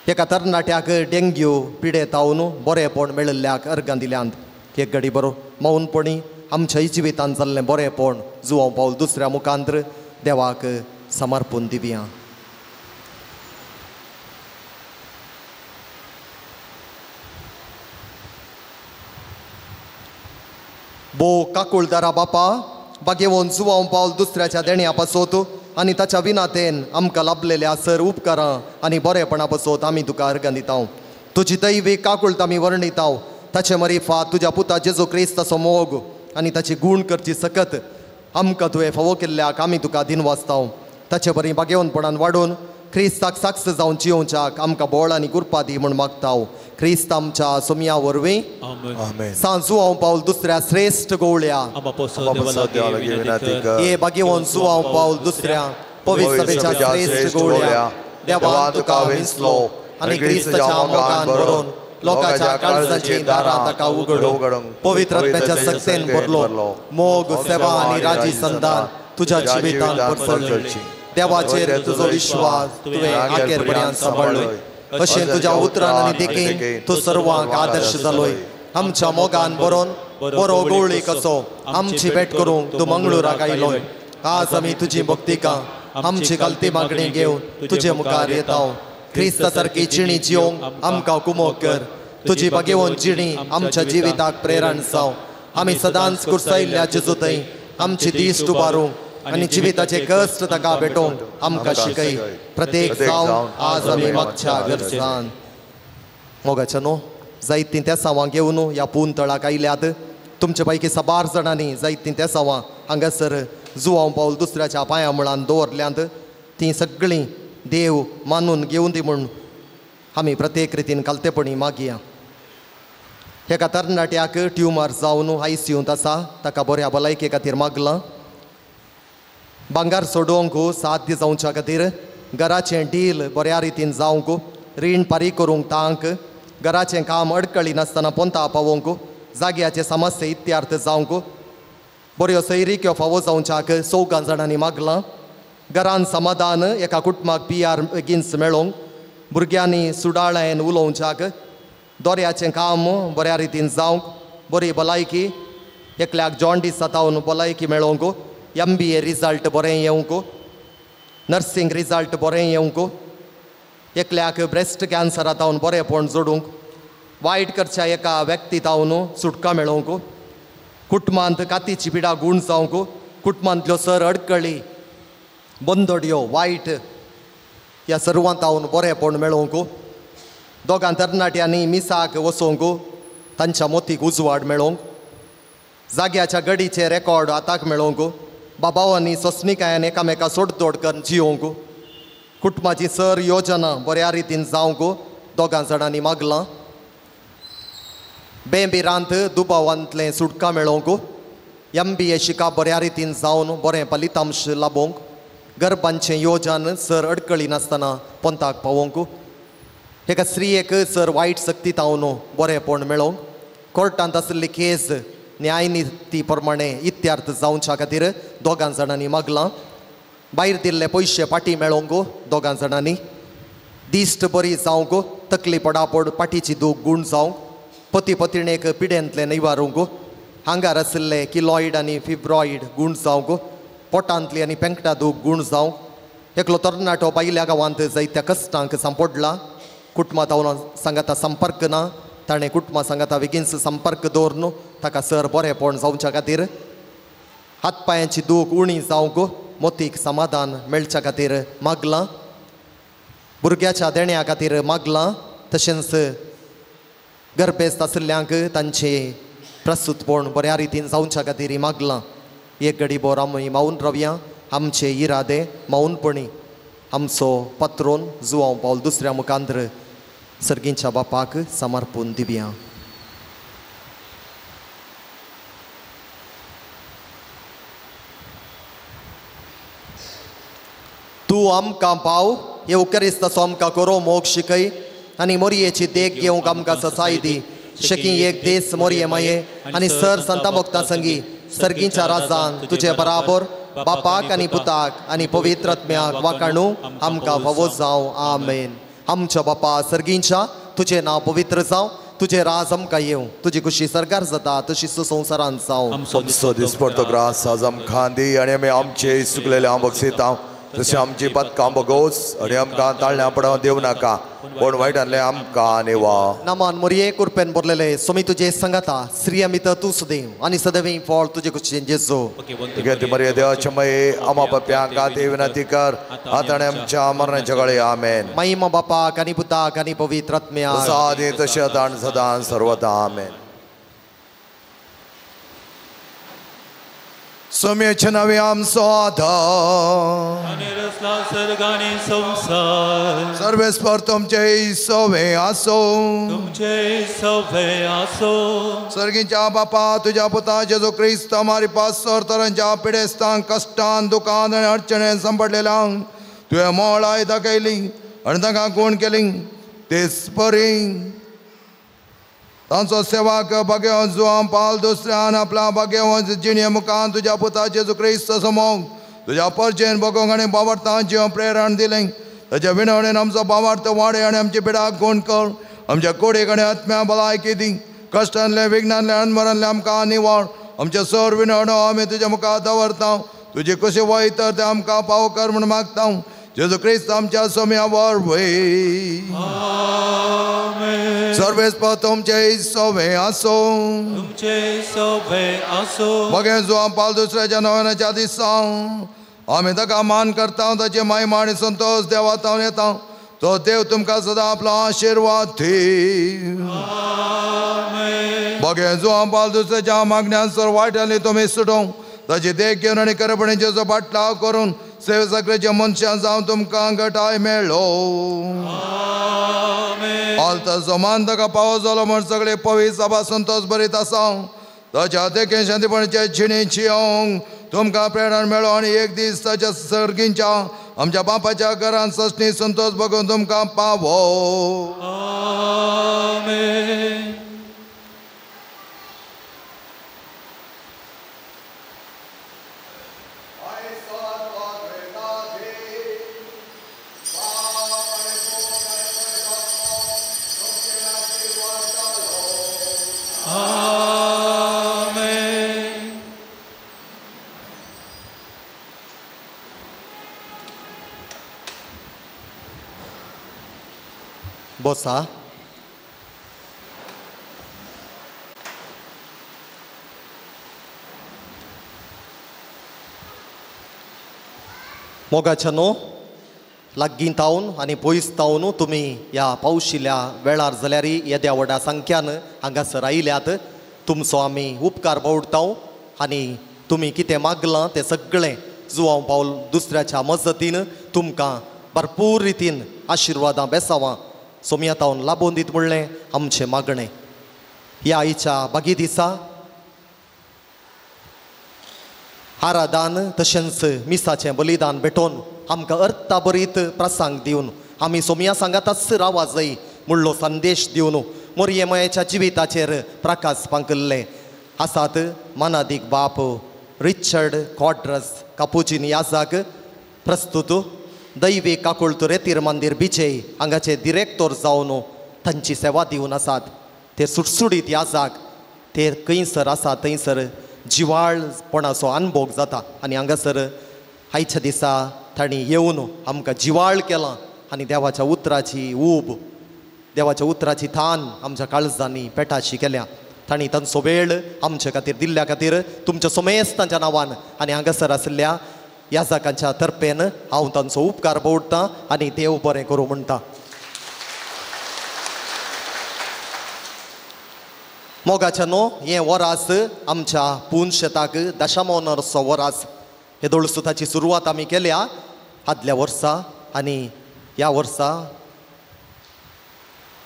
एका तरणाट्याक डेंग्यू पिडेतावन बरेंपण मेळिल्ल्याक अर्गां दिल्यांत. एक घडी बरो मौनपणी आमच्याय जिवितांत जाल्लें बरेंपण जुवांव पावल दुसऱ्या मुखांत देवाक समर्पून दिवया. बो काकुळदारा बापा बागेवन जुवांव पावल दुसऱ्याच्या देण्या पासत आनी ताच्या विनातेन आमकां लाभलेल्या सर उपकारां आनी बरेपणा पासत आमी तुका अर्गां दिता. तुजी दैवी काकुळत आमी वर्णिता. ताचे मरिफा तुज्या पुता जेजू क्रिस्ताचो मोग आनी ताची गूण करची सकत आमकां तुवें फावो केल्ल्याक आमी तुका दिनवासता. ताचे बरी बागेवनपणान वाडून क्रिस्ताक साक्ष जावन जियोवच्याक आमकां बोळ आनी कृपा दी म्हूण मागता. क्रिस्त आमच्या सोमया वरवीं. सांजू हांव पावल दुसऱ्या श्रेश्ठ गोवळ्या हे बागेवन जुवांव पावल दुसऱ्या पवित्र सभेच्या श्रेश्ठ गोवळ्या देवान तुका विंचलो आनी क्रिस्ताच्या मोगान भरून लोकांच्या काळजाची दारां ताका उगडूंक पवित्र आत्म्याच्या सक्तेन भरलो. मोग सेवा आनी राजी संदान तुज्या जिवितांत परसळची. देवाचेर तुजो विश्वास तुवें आखेर पर्यंत सांबाळ्ळोय. अशें तुज्या उतरान आनी देखीन तूं सर्वांक आदर्श जालोय. आमच्या मोगान भरोन बरो गोवळी कसो आमची भेट करूंक तूं मंगळुराक आयलोय. आज आमी तुजी भक्तिका आमची गलती मागणी घेवन तुजे मुखार येता. क्रिस्ता सारकी जिणी जियोंक आमकां कुमोक कर. तुजी बागेवन जिणी आमच्या जिविताक प्रेरण जावं. आमी सदांच कुर्सायिल्ल्या जेजू थंय आमची दीस उबारूंक आनी जिविताचे कश्ट ताका भेटोवंक आमकां शिकय. प्रत्येक जावन आज आमी मागच्या गरजान मोगाच्या न्हू जायतीं तेसांवां घेवन ह्या पून तळाक आयल्यात. तुमचे पैकी साबार जाणांनी जायतीं तेसांवां हांगासर जुवांव पावल दुसऱ्याच्या पांया मुळान दवरल्यांत. तीं सगळीं देव मानून घेवन दी म्हूण आमी प्रत्येक रितीन कालतेपणी मागया. एका तरणाट्याक ट्युमर जावन आयसीयूंत आसा ताका बऱ्या भलायके खातीर मागलां. भांगार सोडोवंक साध्य जावच्या खातीर घराचें डील बऱ्या रितीन जावंक रीण फारीक करूंक तांक घराचें काम अडकळी नासतना पोंता पावोवंक जाग्याचे समस्या इत्यार्थ जावंक बऱ्यो सैरिक्यो फावो जावच्याक चौगां जाणांनी मागलां. घरान समाधान एका कुटुंबाक पी आर बेगीनच मेळोवंक भुरग्यांनी सुडाळायेन उलोवच्याक दोऱ्याचें काम बऱ्या रितीन जावंक बरी भलायकी एकल्याक जॉन्डीस जातावन भलायकी मेळोवंक MBA result बरें येवंक नर्सिंग रिजल्ट बरें येवंक एकल्याक ब्रेस्ट कॅन्सरा तावन बरेंपण जोडूंक वायट करच्या एका व्यक्ती तावन सुटका मेळोवंक कुटुंबांत कातीची पिडा गूण जावंक कुटुंबांतल्यो सर अडकळी बंदोडयो वायट ह्या सर्वांत तावन बरेंपण मेळोवंक दोगां तरणाट्यांनी मिसाक वचोवंक तांच्या मोतीक उजवाड मेळोवंक जाग्याच्या गडीचे रेकॉर्ड हाताक मेळोवंक बाबावांनी सोंसणिकायेन एकामेका सोडतोड करून जियोवंक कुटुंबाची सर योजना बऱ्या रितीन जावंक दोगां जाणांनी मागलां. बेंबिरांत दुबावांतलें सुटका मेळोवंक MBA शिकप बऱ्या रितीन जावन बरें फलितांश लाबोवंक गर्भांचें योजन सर अडकळी नासतना पोंताक पावोवंक एका स्त्रियेक सर वायट सक्ती तावन बरेंपण मेळोवंक कोर्टांत आशिल्ली केस न्यायनिती प्रमाणे इत्यार्थ जावच्या खातीर दोगां जाणांनी मागलां. भायर दिल्ले पयशे फाटीं मेळोवंक दोगां जाणांनी. दिश्ट बरी जावंक, तकली पडापड पाटीची दूख गूण जावंक, पती पतिणेक पिडेंतलें निवारूंक, हांगार आशिल्ले किलॉयड आनी फिब्रॉयड गूण जावंक, पोटांतली आनी पेंकटा दूख गूण जावंक, एकलो तरणाटो बायल्या गांवांत जायत्या कश्टांक सांपडला, कुटुंबा तावन सांगाता संपर्क ना, ताणें कुटुंबा सांगाता बेगीनच संपर्क दवरून ताका सर बरेंपण जावच्या खातीर, हात पांयांची दूख उणी जावंक, मोतीक समाधान मेळच्या खातीर मागलां, भुरग्याच्या देण्या खातीर मागलां, तशेंच गर्भेस्त आशिल्ल्यांक तांचे प्रस्तुतपण बऱ्या रितीन जावच्या खातीर मागलां. एक घडी बोर आमी मावन रावया, आमचे इरादे मावनपणी आमचो पत्रोन जुवांव पावल दुसऱ्या मुखांत्र सर्गींच्या बापाक समर्पून दिवया. तूं आमकां पाव येवकरिस्ताचो आमकां करो मोग शिकय आनी मोरयेची देख घेवंक आमकां ससाय दी. शकी एक देस मोरये माये आनी सर संता भक्तां संगी सर्गींच्या राजान तुजे बराबर बापाक आनी पुताक आनी पवित्र आत्म्याक वाकाणू आमकां फावो जावं. आमेन. आमच्या बापा सर्गींच्या, तुजें नांव पवित्र जावं, तुजें राज आमकां येवं, तुजी खुशी सरकार जाता तशी संवसारांत जावं. आमचो दिसपडतो ग्रास आज आमकां दी आनी आमी आमचे चुकलेले हांव बक्षिता तशें आमची पदकां बगोस आनी आमकां ताळण्यां पडोवं दिवं नाका, पूण वायटांतलें आमकां निवा. नामान मोरये कुरपेन भरलेले सोमी तुजे संगाता, स्त्रिया मित्र तूं सुदेव आनी सदैव फळ तुजे कुशीन जेजो. मरिये देवाचे माये आमा पाप्यांक खातीर विनंती कर आतां आनी आमच्या मरणाच्या वेळी. आमेन. महिमा बापाक आनी पुताक आनी पवित्र आत्म्याक, आदी तशें आतां आनी सदां सर्वदा. आमेन. सोम्याचे नावे आमचो आधार, सर्वेस्पर तुमचे सवे आसो, सर्गीच्या बापा तुज्या पुता जेजू क्रिस्त मारी पासर तरांच्या पिडेस्तांक कश्टान दुकान आनी अडचणेन सांपडलेल्यांक तुवें मोळाय दाखयली आनी तांकां कोण केली तेच परी तांचो सेवाक भाग्यवंत जुवान पाल दुसऱ्यान आपल्या भाग्यवंत जिणे मुखान तुज्या पुता जेजू क्रिस्त समोंक तुज्या परचेन बगोंक आनी बावडतां जिवन प्रेरण दिलें. ताच्या विनवणेन आमचो बावार्थ वाडे आनी आमची पिडाक गुण कर, आमच्या कोडेक आनी आत्म्या भलायकी दी, कश्टांतलें विघ्नांतलें अनमरांतलें आमकां निवळ. आमचे सर विनवणो आमी तुज्या मुखार दवरता, तुजी कशी वय तर तें आमकां पाव कर म्हूण मागता. जेजू क्रिस्त आमच्या सोम्या वरवीं. सर्वेस्पर तुमचे सवे आसो, मगे जुवान पाल दुसऱ्याच्या नव्याच्या दिसा आमी ताका मान करता, ताची महिमा आनी संतोश देवा तावन येता. तो देव तुमकां सदां आपलो आशिर्वाद दी. मगे जुवान पाल दुसऱ्याच्या मागण्यान सर वायटांनी तुमी सुटोवंक ताची देख घेवन आनी खरेपणी जेजो फाटलाव करून सेवे सगळ्याच्या मनशां जावन तुमकां घटाय मेळ्ळो. आल्ताचो मान ताका पावो जालो म्हण सगळे पवी सभा संतोश बरीत आसा. ताच्या देखेन शांतीपणाचे जिणे जियोंक तुमकां प्रेरणा मेळ्ळो आनी एक दीस ताच्या सर्गींच्या आमच्या बापाच्या घरान ससणी संतोश बघून तुमकां पावो. बोसा. मोगाच्या न्हू लागीं तावन आनी पयस तावन तुमी ह्या पावशिल्या वेळार जाल्यार येद्या व्हडा संख्यान हांगासर आयल्यात. तुमचो आमी उपकार बावडटा आनी तुमी कितें मागलां तें सगळें जुवांव पावल दुसऱ्याच्या मजतीन तुमकां भरपूर रितीन आशिर्वादां बेसावां सोमया तावन लाबोवन दीत म्हणलें आमचें मागणें. ह्या आयच्या बागी दिसा आरादान तशेंच मिसाचें बलिदान भेटोवन आमकां अर्थाभरीत प्रसंग दिवन आमी सोमया सांगाताच रावा जाय म्हणलो संदेश दिवन मोरये मायेच्या जिविताचेर प्रकाश पांकल्ले आसात मानादीक बाप रिचर्ड कॉड्रस कापुचीन याजाक प्रस्तुत दैवी काकुळत रेतीर मंदीर बिचेय हांगाचे डिरेक्टर जावन तांची सेवा दिवन आसात. ते सुटसुटीत याजाक ते खंयसर आसा थंयसर जिवाळपणाचो अनभोग जाता आनी हांगासर आयच्या दिसा तांणी येवन आमकां जिवाळ केलां आनी देवाच्या उतराची ऊब, देवाच्या उतराची थान आमच्या काळजांनी पेटाशी केल्या. तांणी तांचो वेळ आमचे खातीर दिल्ल्या खातीर तुमच्या समेस्तांच्या नांवान आनी हांगासर आशिल्ल्या याजकांच्या तर्फेन हांव तांचो उपकार बोडटां आनी देव बरें करूं म्हणटा. मोगाच्या न्हू हें वरास आमच्या पून शेताक दशामोनरचो वरास हे दोळसुताची सुरवात आमी केल्या आदल्या वर्सा आनी ह्या वर्सा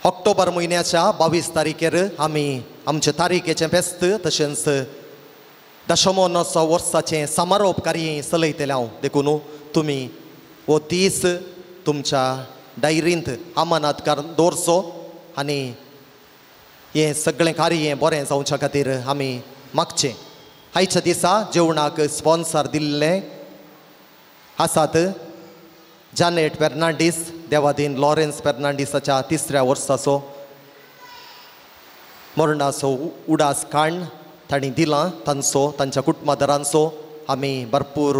ऑक्टोबर म्हयन्याच्या 22 तारखेर आमी आमचे तारीखेचें फेस्त तशेंच दशमोनोत्सव वर्साचें समारोप कार्य चलयतलें हांव. देखून तुमी हो दीस तुमच्या डायरींत अमानात दवरचो आनी हें सगळें कार्य बरें जावच्या खातीर आमी मागचें. आयच्या दिसा जेवणाक स्पॉन्सर दिल्ले आसात जानेट फेर्नांडीस, देवादीन लॉरेन्स फेर्नांडीसाच्या 3ऱ्या वर्साचो मरणाचो उडास काण तांणी दिलां. तांचो तांच्या कुटुंबादारांचो आमी भरपूर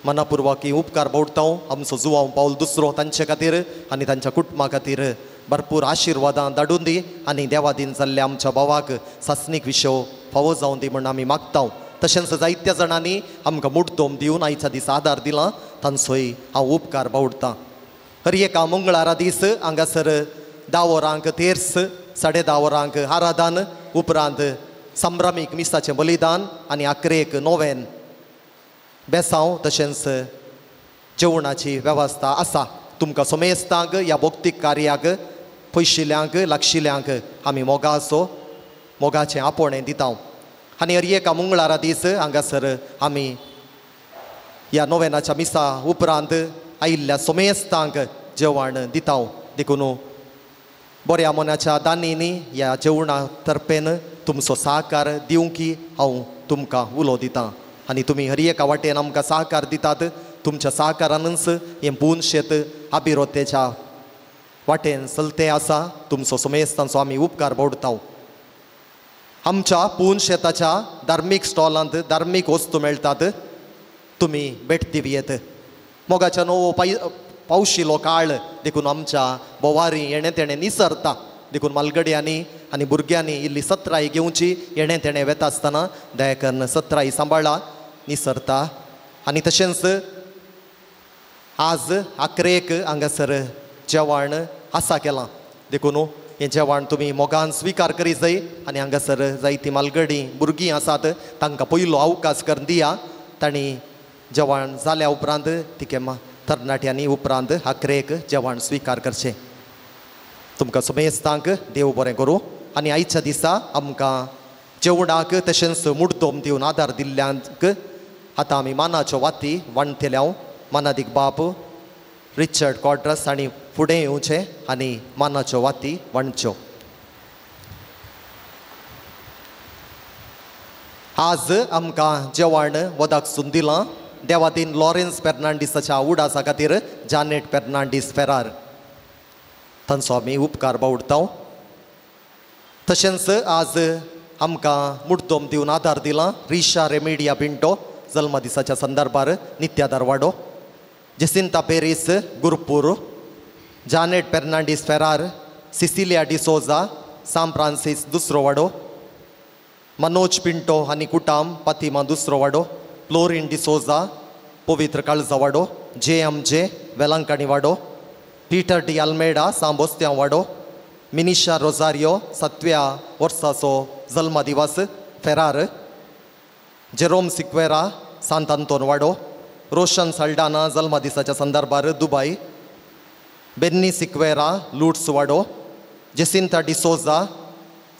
मनापुर्वाकी उपकार बोडटा. आमचो जुवांव पावल दुसरो तांचे खातीर आनी तांच्या कुटुंबा खातीर भरपूर आशिर्वादां धाडून दी आनी देवादीन जाल्ल्या आमच्या भावाक सासणीक विशय फावो जावन दी म्हूण आमी मागता. तशेंच जायत्या जाणांनी आमकां मुठदोम दिवन आयच्या दिसा आदार दिला तांचोय हांव उपकार बावडटा. हर एका मंगळारा दीस हांगासर 10 वरांक तेर्स, 10:30 वरांक आराधन, उपरांत संभ्रमीक मिसाचें बलिदान आनी 11 नोवेन बेसांव तशेंच जेवणाची वेवस्था आसा. तुमकां समेस्तांक ह्या भक्तीक कार्याक पयशिल्ल्यांक लागशिल्ल्यांक आमी मोगाचो मोगाचें आपोवणें दिता. आनी हर एका मंगळारा दीस हांगासर आमी ह्या नोवेनाच्या मिसा उपरांत आयिल्ल्या समेस्तांक जेवण दिता. देखून बऱ्या मनाच्या दानींनी ह्या जेवणा तर्फेन तुमचो सहकार दिवंकी हांव तुमकां उलो दितां आनी तुमी हर एका वाटेन आमकां सहकार दितात. तुमच्या सहकारानूच हें पून शेत आबिरोतेच्या वाटेन चलतें आसा. तुमचो समेस्तांचो आमी उपकार बोडटा. आमच्या पून शेताच्या धार्मीक स्टॉलांत धार्मीक वस्तू मेळटात, तुमी भेट दिवयेत. मोगाच्या नवो पावशिलो काळ देखून आमच्या बोवारी येणें तेणें निसरता. देखून मालगड्यांनी आनी भुरग्यांनी इल्ली सत्राय घेवची. येणें तेणें वेता आसतना दया करून सत्राय सांबाळा, निसरता. आनी तशेंच आज 11 हांगासर जेवण आसा केलां. देखून हें जेवण तुमी मोगान स्विकार करी जाय आनी हांगासर जायतीं मालगडी भुरगीं आसात तांकां पयलो अवकाश करून दिया. तांणी जेवण जाल्या उपरांत तिके तरणाट्यांनी उपरांत 11 जेवण स्विकार करचें. तुमकां समेस्तांक देव बरें करूं आनी आयच्या दिसा आमकां जेवणाक तशेंच मुडदोम दिवन आदार दिल्ल्यांक आतां आमी मानाच्यो वाती वांटतले. हांव मानादीक बाप रिचर्ड कॉड्रस आनी फुडें येवचें आनी मानाच्यो वाती वांटच्यो. आज आमकां जेवण वदाक सून दिलां देवादीन लॉरेन्स फेर्नांडीसाच्या उडासा खातीर जानेट फेर्नांडीस फेरार तांचो आमी उपकार बावडटा. तशेंच आज आमकां मुठदोम दिवन आदार दिला Risha रेमेडिया Pinto जल्मदिसाच्या संदर्भार Nitya Darwado, Jacinta Paris Gurpur, Janet Fernandes Ferrar, Cecilia D'Souza, Sam Francis दुसरो वाडो, मनोज पिंटो आनी कुटाम पातिमा दुसरो वाडो, फ्लोरीन डिसोजा पवित्र काळजा वाडो, जे एम जे वेलांकणी वाडो, पीटर डी अल्मेडा सांबोस्त्यां वाडो, मिनिशा रोजारियो 7व्या वर्साचो जल्मदिवस फेरार, जेरोम सिक्वेरा सांत आंतोन वाडो, रोशन साल्डाना जल्मदिसाच्या संदर्भार दुबय, बेन्नी सिक्वेरा लुट्स वाडो, जेसिंता डिसोजा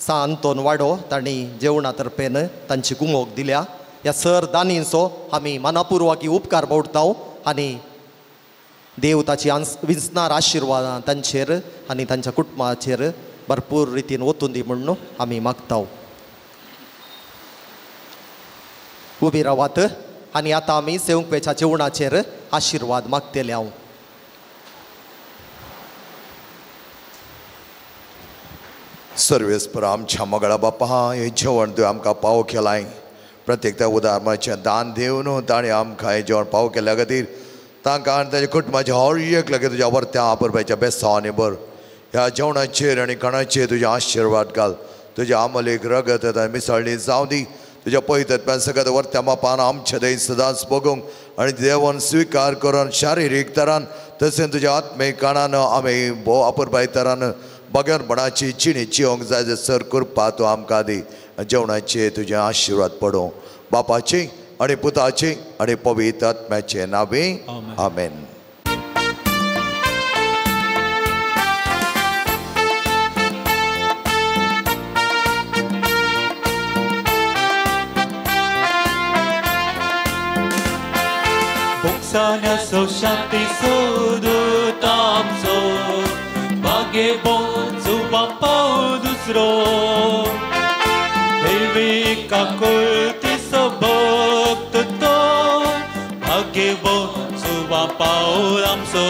सा आंतोन वाडो तांणी जेवणा तर्फेन तांची कुमोक दिल्या. ह्या सर दानींचो आमी मनापुर्वाकी उपकार बोडटा आनी देव ताची विंचणार आशिर्वादां तांचेर आनी तांच्या कुटुंबाचेर भरपूर रितीन वतून दी म्हणून आमी मागता. उबी रावात आनी आतां आमी सेवंकवेच्या जेवणाचेर आशिर्वाद मागतले. हांव सर्वेस्पर आमच्या मगळा बापा, हें जेवण तुवें आमकां पाव केलाय. प्रत्येक त्या उदाहरणाचें दान दिवन ताणें आमकां हें जेवण पाव केल्या खातीर तांकां आनी ताच्या कुटुंबाच्या हर एक लागीं तुज्या वर्त्या आपरपाच्या बेसांनी भर. ह्या जेवणाचेर आनी खाणाचेर तुज्या आशिर्वाद घाल. तुज्या आमलेक रगत आनी मिसळणी जावं दी. तुज्या पवित्र सगळ्या वर्त्या बापान आमच्या दय सदांच बगूंक आनी देवान स्विकार करून शारिरीक तरान तशें तुज्या आत्मीक काणान आमी भोव अपुरबाय तरान बगेरपणाची जिणी जिवंक जाय सर करपा तूं आमकां दी. जेवणाचे तुजें आशिर्वाद पडूं. बापाचे आनी पुताचे आनी पवित्र आत्म्याचे नावे आमेन. भोगसाण्याचो शांती सोदूत आमचो भाग्यवंत जुवां पाव दुसरो दैवी काकुळतीचो भक्त तो भाग्यवंत जुवां पाव आमचो.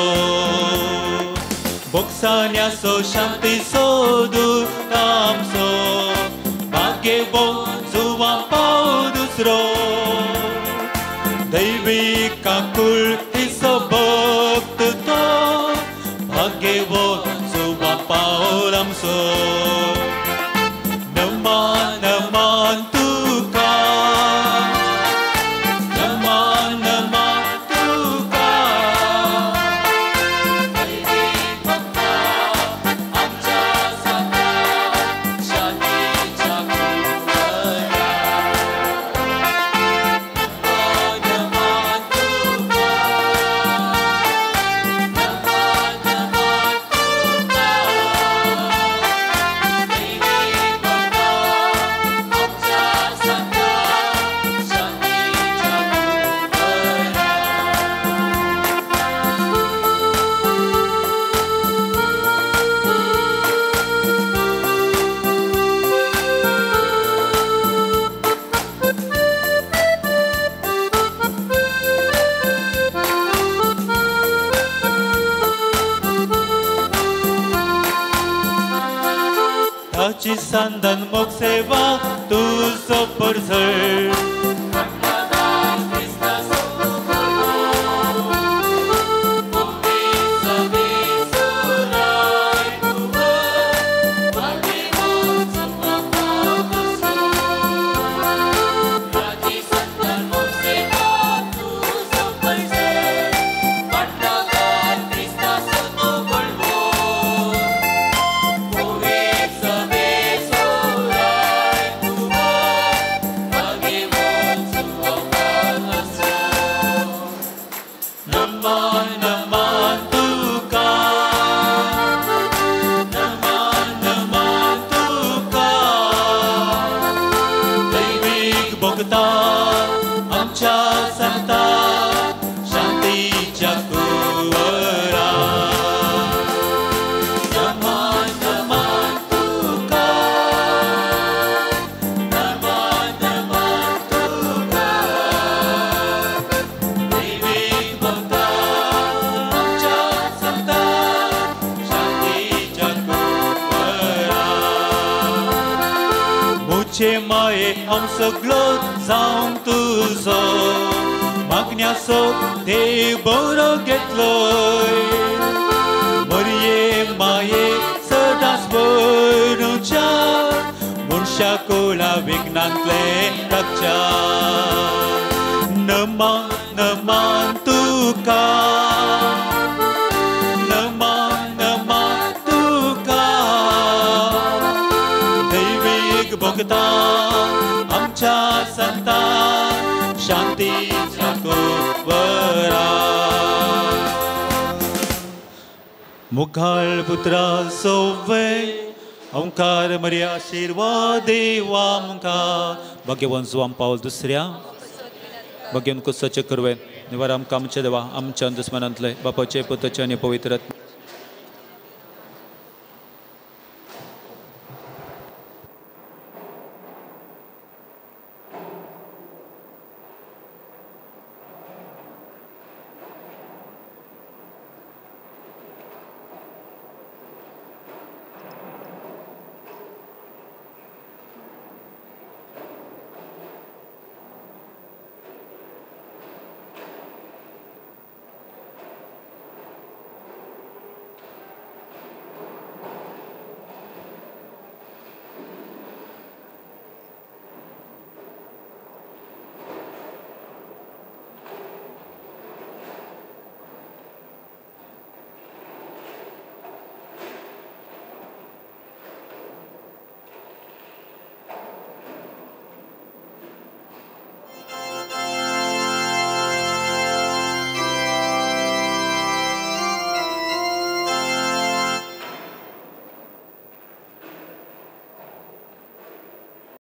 भोगसाण्याचो शांती सोदूत आमचो भाग्यवंत जुवां पाव दुसरो दैवी काकुळतीचो भक्त तो भाग्यवंत जुवां पावल आमचो. नमान नमान तुका, नमान नमान तुका, दैवी भक्ता आमच्या संता शांतीच्या कुंवरा. नमान तुका, नमान नमान तुका, दैवी भक्ता आमच्या संता शांतीच्या कुंवरा. ताची संदन मोग सेवा तुजो परजळ नमान नमान तुका, नमान नमान तुका, दैवीक भोगता आमच्या संता शांतीच्या कुंवरा. नमान नमान तुका, नमान नमान तुका, दैवीक भोगता आमच्या संता शांतीच्या कुंवरा. मुझे माये हांव सगळो जावंक तुजो मागण्याचो देव बरो घेतलोय. मरये माये सदांच भरुच्या मनशा कोळा विघ्नांतले राखच्या. नमान नमान तुका, नमान नमान तुका, दैवीक भोगता आमच्या संता शांतीच्या कुंवरा. मुखाळ पुत्रा सोवे ओंकार मरिया आशिर्वाद देवा आमकां. भाग्यवंत जुवां पावल दुसऱ्या भाग्यवंत कुसाचें करवें निवार आमकां आमच्या देवा आमच्या दुस्मनांतले बापाचे पुताचे आनी पवित्र